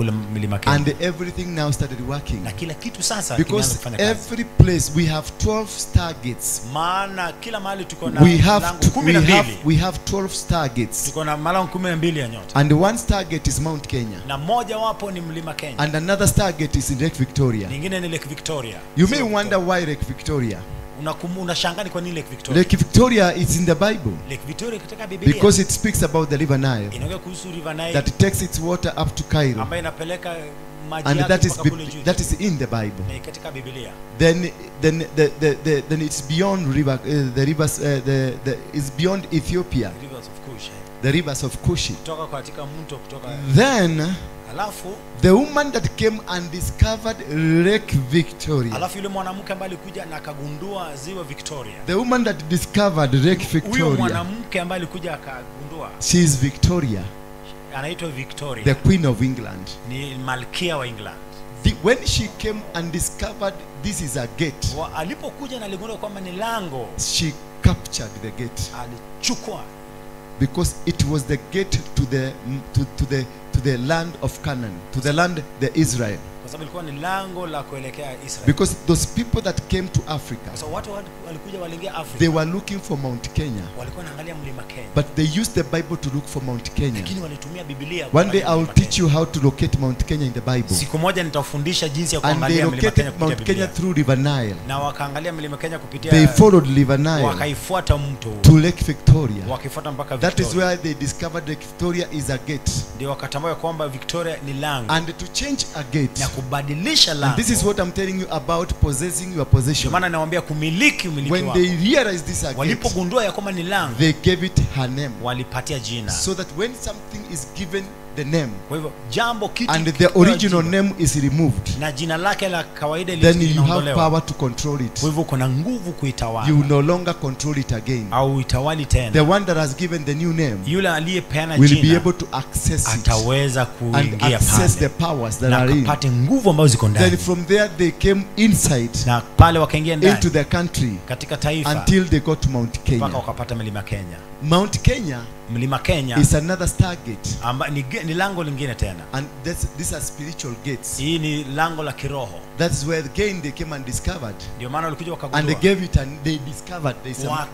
Kenya. And everything now started working. Na kila kitu sasa because every place we have 12 star gates. Maana kila mahali tuko na lango 12. We have 12 star gates. Tuko na malango 12 ya nyota. And one star gate is Mount Kenya. Na moja wapo ni mlima Kenya. And another star gate is in Lake Victoria. Nyingine ni Lake Victoria. You may wonder why Lake Victoria. Unashangaa ni kwa nini Lake Victoria? Lake Victoria is in the Bible. Lake Victoria katika Biblia. Because it speaks about the River Nile. Inaongea kuhusu River Nile. That takes its water up to Cairo. Ambayo inapeleka maji And yake mpaka kule juu. that is in the Bible. Na katika Biblia. Then it's beyond river, the rivers, it's beyond Ethiopia. The rivers of Cush. The rivers of Cush. Kutoka katika mto kutoka. Then alafu the woman that came and discovered Lake Victoria. Alafu yule mwanamke ambaye alikuja na akagundua ziwa Victoria. The woman that discovered Lake Victoria. Huyo mwanamke ambaye alikuja akagundua. She is Victoria. Anaitwa Victoria. The Queen of England. Ni malkia wa England. When she came and discovered this is a gate. Alipokuja na aligundua kwamba ni lango. She captured the gate. Alichukua. Because it was the gate to the to the land of Canaan, to the land the Israel. Kwa sababu ilikuwa ni lango la kuelekea Israel. Because those people that came to Africa, kwa sababu watu walikuja waliingia Afrika, they were looking for Mount Kenya. Walikuwa wanaangalia mlima Kenya. But they used the Bible to look for Mount Kenya. Lakini walitumia Biblia. One day I will teach you how to locate Mount Kenya in the Bible. Siku moja nitafundisha jinsi ya kuangalia mlima Kenya kupitia Mount Biblia. Kenya through River Nile. Na wakaangalia mlima Kenya kupitia. They followed River Nile. Wakaifuata mto huo. To Lake Victoria. Wakifuata mpaka Victoria. That is where they discovered Lake Victoria is a gate. Ndio wakatambua kwamba Victoria ni lango. And to change a gate. Na kubadilisha lango. And this is what I'm telling you about possessing your possession. Maana nawaambia kumiliki umiliki When wako. they realized this a gate, walipogundua ya kwamba ni lango, they gave it her name. Walipatia jina. So that when something is given the name, kwa hivyo jambo kitu, and the original name is removed, na jina lake la kawaida then you have linaondolewa, power to control it. Kwa hivyo kuna nguvu kuitawala. You no longer control it again. Au uitawali tena. The one that has given the new name, yule aliyepeana will jina, be able to access it, ataweza kuingia and access pale, the powers that na are in. akapate nguvu ambazo ziko ndani. Then from there they came inside, na pale wakaingia ndani, into the country, katika taifa, until they got to Mount Kenya. Mpaka wakapata mlima Kenya. Mount Kenya, Mlima Kenya is another star gate. Ni lango lingine tena. And these are spiritual gates. Hii ni lango la kiroho. That's where again they came and discovered. Ndio maana walikuja wakagundua. And they gave it and they discovered.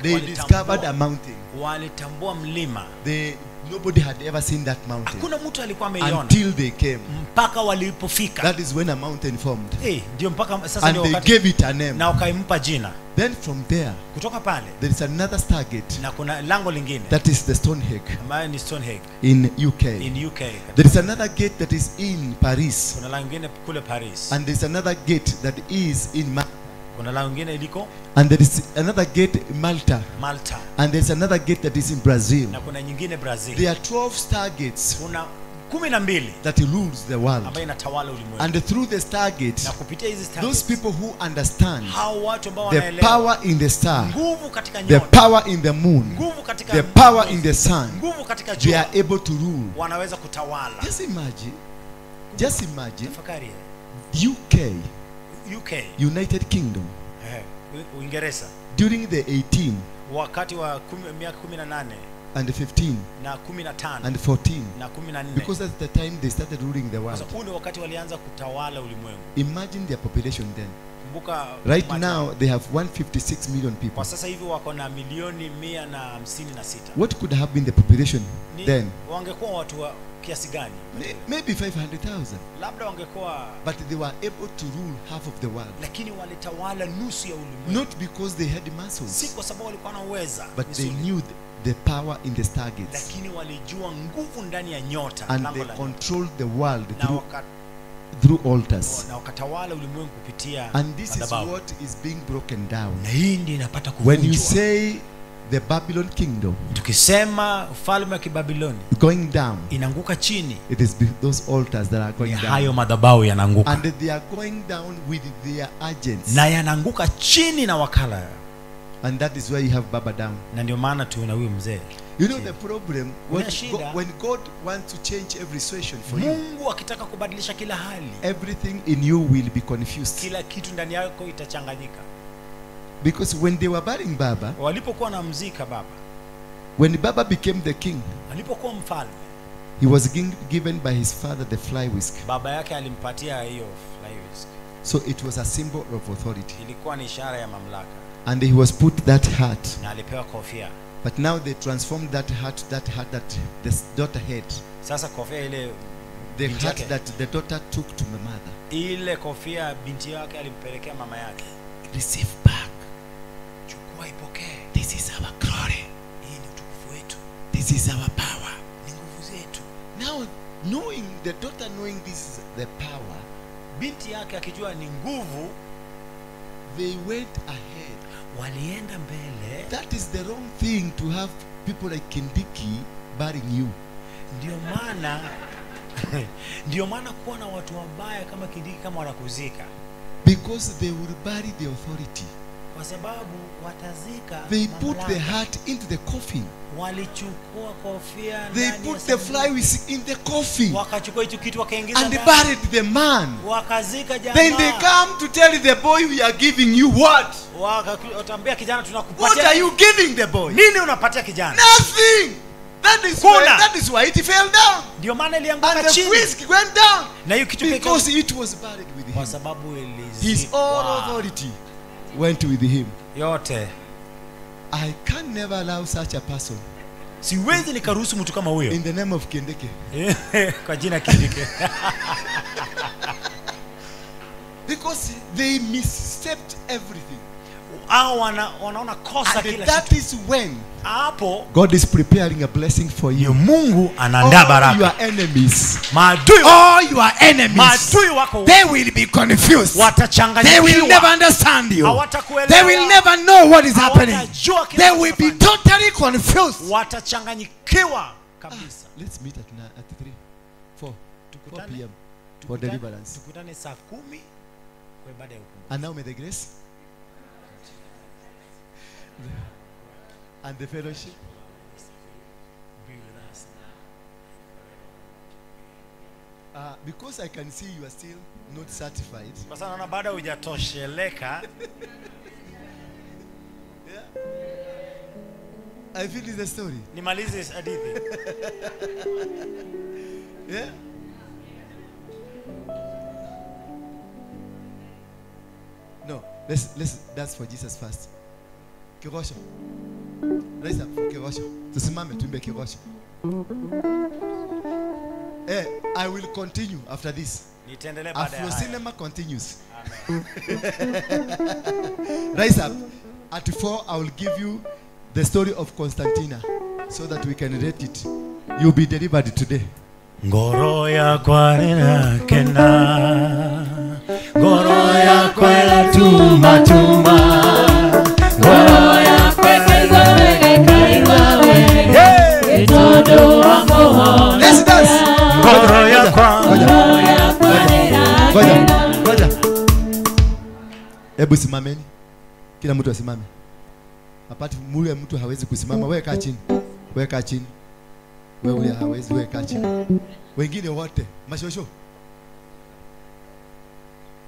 They discovered a mountain. Walitambua mlima. They Nobody had ever seen that mountain. Hakuna mtu alikuwa ameiona. Until they came. Mpaka walipofika. That is when a mountain formed. Ndio mpaka sasa ndio And wakati. they gave it a name. Na wakaimpa jina. Then from there, kutoka pale, there is another stargate. Na kuna lango lingine. That is the Stonehenge. Ambayo ni Stonehenge. In UK. In UK. There is another gate that is in Paris. Kuna lango lingine kule Paris. And there is another gate that is in Malta. Kuna lango lingine iliko. And there is another gate in Malta. Malta. And there is another gate that is in Brazil. Na kuna nyingine Brazil. There are 12 stargates. Kuna 12 that rules the world. Ambayo inatawala ulimwengu. And through the stargate, na kupitia hizi stargates, those people who understand hao watu ambao the wanaelewa power in the star, nguvu katika the nyota, power in the moon, nguvu katika the power in the sun, nguvu katika they jua, are able to rule. Wanaweza kutawala. Just imagine, tafakari, UK, United Kingdom, Uingereza, during the 18 wakati wa miaka 18 and 15 na 15 and 14 na 14, because that's the time they started ruling the world. Sasa ule wakati walianza kutawala ulimwengu. Imagine their population then. Kumbuka, right now they have 156 million people. Kwa sasa hivi wako na milioni 156. What could have been the population then? Wangekuwa watu wa kiasi gani? Maybe 500,000. Labda wangekuwa, but they were able to rule half of the world. Lakini walitawala nusu ya ulimwengu. Not because they had muscles. Si kwa sababu walikuwa na uweza. But they knew the power in the stargates. Lakini walijua nguvu ndani ya nyota. And they controlled the world through altars. Na wakatawala ulimwengu kupitia And this is what is being broken down. Na hii ndio inapata kuvunjwa. When you say the Babylon kingdom, tukisema ufalme wa Kibabiloni going down, inaanguka chini, it is those altars that are going down. Hayo madhabahu yanaanguka. And they are going down with their agents. Na yanaanguka chini na wakala. And that is why you have Baba down. Na ndio maana tuna huyu mzee. You know the problem, when God wants to change every situation for you, Mungu akitaka kubadilisha kila hali, everything in you will be confused. Kila kitu ndani yako itachanganyika. Because when they were burying Baba, walipokuwa wanamzika Baba, when Baba became the king, alipokuwa mfalme, he was given by his father the fly whisk. Baba yake alimpatia hiyo fly whisk. So it was a symbol of authority. Ilikuwa ni ishara ya mamlaka. And he was put that hat. Na alipewa kofia. But now they transformed that hat that the daughter had. Sasa kofia ile, the hat that the daughter took to the mother. Ile kofia binti yake alimpelekea mama yake. Receive back. Chukua, ipokee. This is our glory. Hii ni utukufu wetu. This is our power. Ni nguvu zetu. Now knowing the daughter, knowing this is the power, binti yake akijua ni nguvu, they went ahead. Walienda mbele. That is the wrong thing to have people like Kindiki burying you. Ndio maana ndio maana kuwa na watu wabaya kama Kindiki kama wanakuzika. Because they will bury the authority. Kwa sababu watazika. They put the hat into the coffin. Walichukua kofia. They put the fly whisk in the coffin. Wakachukua hicho kitu wakaingiza And ndani. buried the man. Wakazika jamaa. Then they come to tell the boy, we are giving you what? Wakaambia kijana tunakupatia. What are you giving the boy? Nini unapatia kijana? Nothing. That is why it fell down. Ndio maana ilianguka And the chini. whisk went down. Na hiyo kitu because it was buried with him. Kwa sababu ilizikwa. His all authority went with him. Yote. I can never allow such a person. Siwezi nikaruhusu mtu kama huyo. In the name of Kindiki. Kwa jina Kindiki. Because they misstepped everything. Hao wanaona kosa kila kitu. That is when hapo God is preparing a blessing for you. Mungu anaandaa baraka. All your enemies. Maadui, all your enemies. Maadui wako. They will be confused. Watachanganyikiwa. They will never understand you. Hawatakuelewa. They will never know what is happening. They will be totally confused. Watachanganyikiwa kabisa. Let's meet at 3, 4 p.m. for deliverance. Tukutane saa 10 kwa ibada ya ukombozi. And now may the grace and the fellowship be with us now. Because I can see you are still not satisfied. Kwa sababu naona bado hujatosheleka. Yeah. I finish the story. Nimalize hadithi. Yeah. No, let's dance for Jesus first. Kirosho. Raise up for Kirosho. Tusimame tuimbe Kirosho. I will continue after this. Nitaendelea baada ya Afro haya. Cinema continues. Rise up. At 4, I will give you the story of Constantina so that we can rate it. You'll be delivered today. Ngoro yakwa ĩrakena, ngoro yakwa ĩratumatuma, ngoro yakwa ĩkaigua wega, ĩkaigua wega, nĩ tondũ wa Mũhonokia. Let's dance. Ngoro yakwa, Ngoja. Ngoro yakwa Ngoja. ĩrakena. Ngoja. Hebu simameni. Kila mtu asimame. Apart mule mtu hawezi kusimama, wewe kaa chini. Wewe kaa chini. Wewe ule hawezi, wewe kaa chini. Wengine wote, mashosho.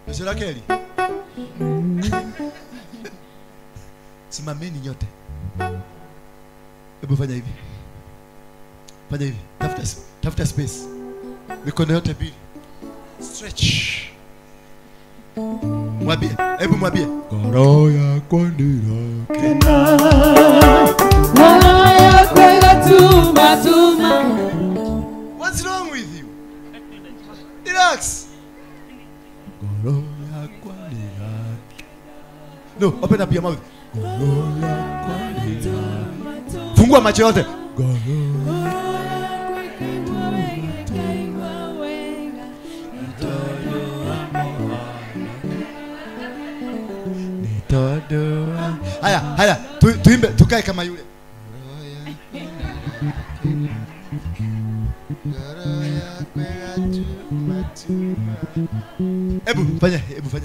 Shosho Rakeli. Simameni nyote. Hebu fanya hivi. Fanya hivi. Tafuta space. Mikono yote mbili. Stretch. Mwambie, hebu mwambie. Ngoro yakwa ĩrakena. Ngoro yakwa ĩgatumatuma. What's wrong with you? Relax. Ngoro yakwa ĩrakena. No, open up your mouth. Ngoro yakwa ĩrakena. Fungua macho yote. Ngoro Haya, haya, tuimbe, tukae kama yule. Hebu fanya hivi.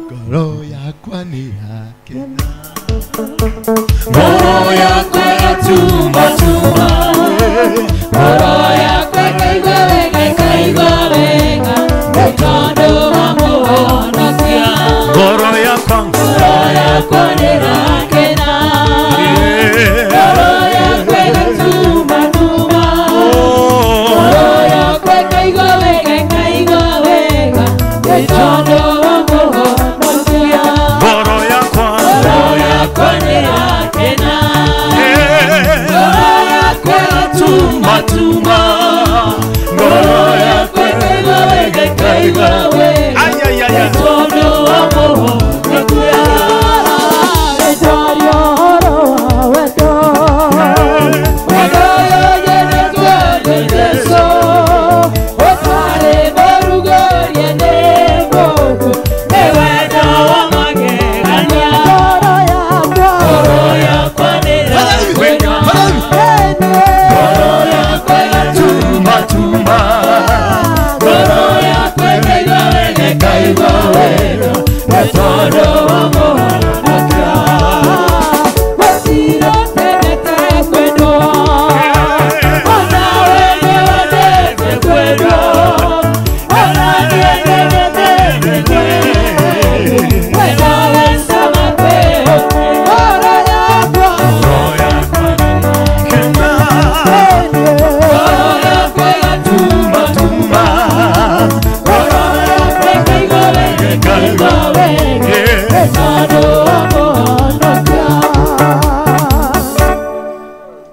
Ngoro yakwa ĩrakena. Ngoro yakwa ĩgatumatuma. Ngoro yakwa ĩkaigua wega, ĩkaigua wega, nĩ tondũ wa Mũhonokia. Ngoro yakwa, Ngoro yakwa ĩrakena. Ngoro yakwa ĩgatumatuma. Ngoro yakwa ĩkaigua wega, ĩkaigua wega, nĩ tondũ wa Mũhonokia. Ngoro yakwa, Ngoro yakwa ĩrakena. Ngoro yakwa ĩgatumatuma. Ngoro yakwa ĩkaigua wega, ĩkaigua wega, Ay, ay, ay, nĩ ay. tondũ wa Mũhonokia. Fanya hivi. Fanya hivi. Tumatuma.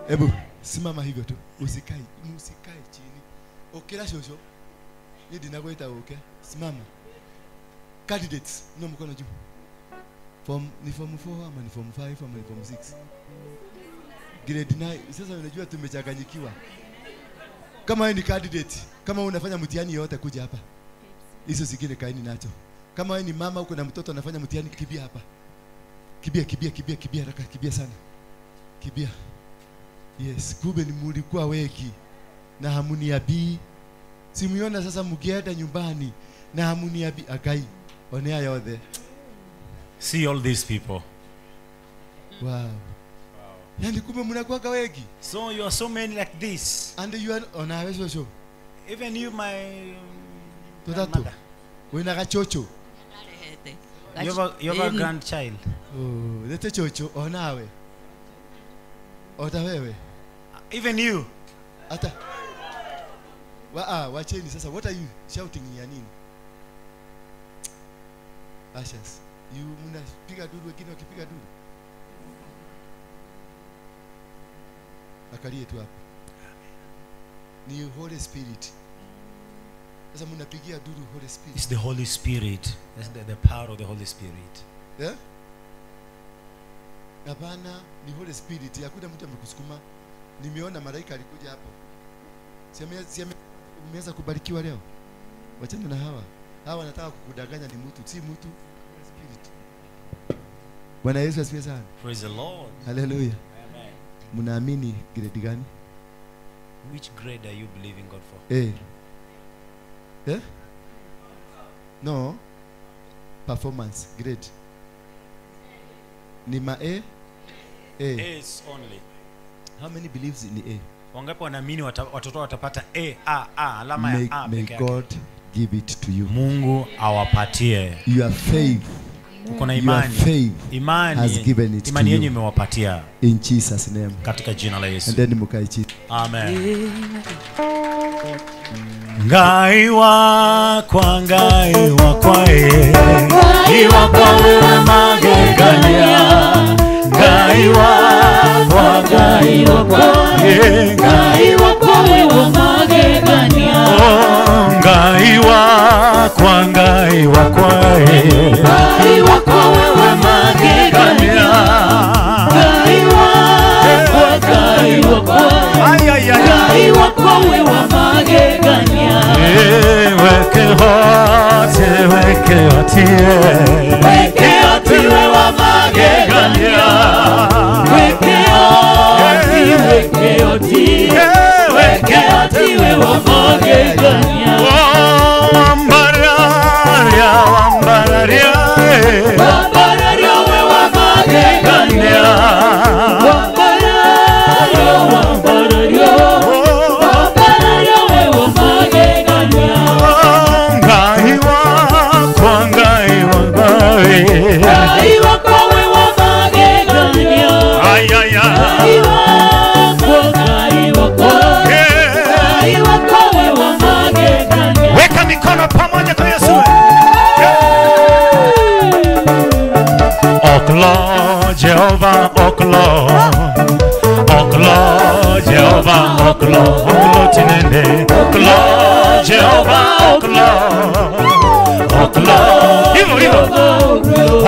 Hebu simama hivyo tu. Usikae, usikae chini. Okera shosho. Ni ndinakuita uke. Simama. Candidates, no mkono juu. Form ni form 4 ama ni form 5 ama ni form 6. Grade 9. Sasa unajua tumechanganyikiwa. Kama wewe ni candidate, kama unafanya mtihani yote kuja hapa. Hizo zingine kaeni nacho. Kama wewe ni mama uko na mtoto anafanya mtihani, kibia hapa. Kibia, kibia, kibia, kibia haraka, kibia sana. Kibia. Yes, kumbe ni mulikuwa wengi na hamuniabii. Simuiona sasa mkienda nyumbani na hamuniabii akai. Onea yothe. See all these people. Wow. Yaani kumbe mnakuwa wengi. So you are so many like this. And you are ona wewe shosho. Even you, my Totatu. grandmother. Wena gachocho. You have a grandchild. Oh, lete chocho onawe. Ota wewe. Even you. Hata wacheni sasa. What are you shouting ya nini? Ashes. You mnapiga duru, wengine wakipiga duru. Akalie tu hapa. Ni Holy Spirit. Sasa mnapigia duru Holy Spirit. It's the Holy Spirit. That's the power of the Holy Spirit. Yeah? Hapana, ni Holy Spirit. Hakuna mtu amekusukuma. Nimeona malaika alikuja hapo. Umeweza kubarikiwa leo. Wachana na hawa. Hawa wanataka kukudanganya ni mtu, si mtu. Spirit. Bwana Yesu asifiwe sana. Praise the Lord. Hallelujah. Amen. Mnaamini grade gani? Which grade are you believing God for? Eh. Eh? No. Performance grade. Ni ma A? A. A's only. How many believes in A? Wangapi wanaamini watoto watapata A, A, A, alama ya A May peke yake? God give it to you. Mungu awapatie. Your faith. Uko na Your imani. faith Imani. has given it to Imani yenu you. imewapatia. In Jesus name. Katika jina la Yesu. And then mkae chini. Amen. Ngai wakwa, Ngai wakwa, Ngai wakwa wewe magegania. Ngai wakwa, Ngai wakwa, Ngai wakwa wewe magegania. Oh, Ngai wakwa, Ngai wakwa, Ngai wakwa wewe magegania. Ngai wakwa, Ngai wakwa, Ngai wakwa wewe magegania. Weke hote, weke hotie, weke hotie wewe magegania. Weke hotie, weke hotie, weke hotie wewe magegania. Wambararia, wambararia, wambararia wewe magegania. Wambararia, wambararia, wambararia wewe magegania. Ngai wakwa, Ngai wakwa, Ngai wakwa wewe magegania. Ay, ay, ay. Ngai wakwa, Ngai wakwa, Ngai wakwa wewe magegania. Weka mikono pamoja kwa Yesu. Oklo Jehova, oklo. Oklo Jehova, oklo. Oklo tinende. Oklo Jehova, oklo. Oklo. Hivyo hivyo.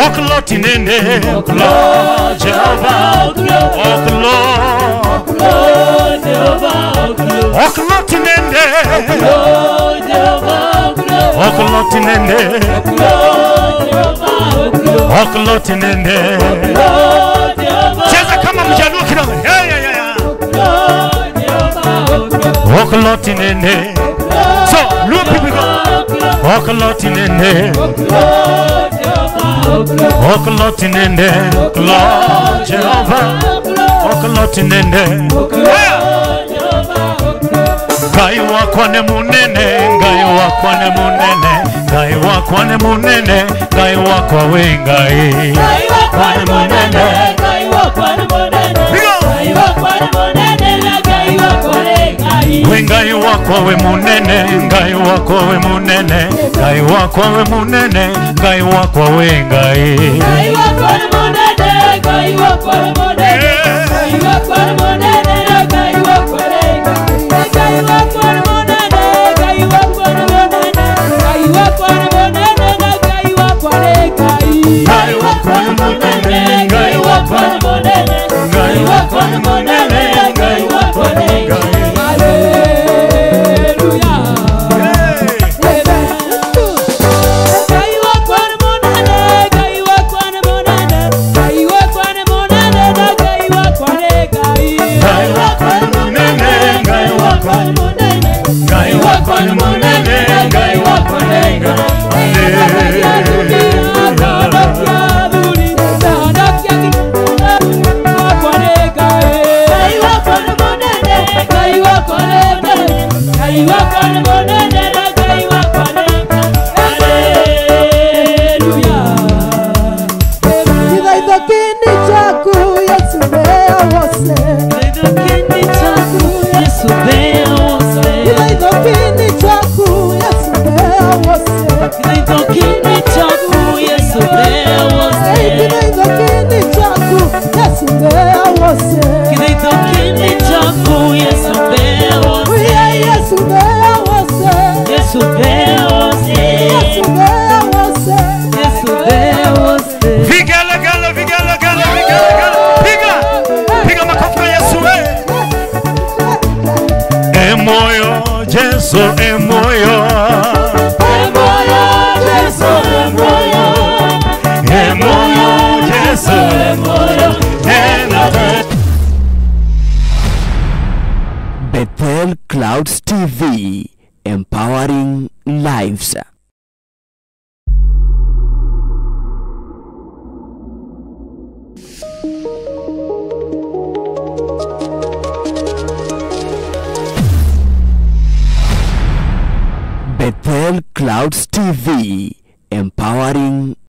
Oklo tinende. Oklo Jehova, oklo. Oklo Jehova, oklo. Oklo tinende. Oklo Jehova, oklo. Oklo tinende. Oklo Jehova, oklo. Oklo tinende. Oklo Jehova. Cheza kama mjaluo kidogo. Hey, hey, hey. Oklo Jehova, oklo. Oklo tinende. So, look people go. Oklo tinende. Oklo Jehova, oklo. Oklo tinende. Oklo Jehova. Oklo tinende. Oklo Jehova, oklo. Ngai wakwa ne munene, Ngai wakwa ne munene, Ngai wakwa ne munene, Ngai wakwa we Ngai. Ngai wakwa ne munene, Ngai wakwa ne munene, Ngai wakwa ne munene, Ngai wakwa ne Ngai. We Ngai wakwa we munene, Ngai wakwa we munene, Ngai wakwa we munene, Ngai wakwa we Ngai. Ngai wakwa ne munene, Ngai wakwa ne munene, Ngai wakwa ne munene, Ngai wakwa ne Ngai. Ngai wakwa ne munene, Ngai wakwa ne munene, Ngai wakwa ne munene, Ngai wakwa ne Ngai. Ngai wakwa ne munene, Ngai wakwa ne munene, Ngai wakwa ne munene, Ngai wakwa ne Ngai. Hallelujah. Amen. Ngai wakwa ne munene, Ngai wakwa ne munene, Ngai wakwa ne munene, Bethel Clouds TV, empowering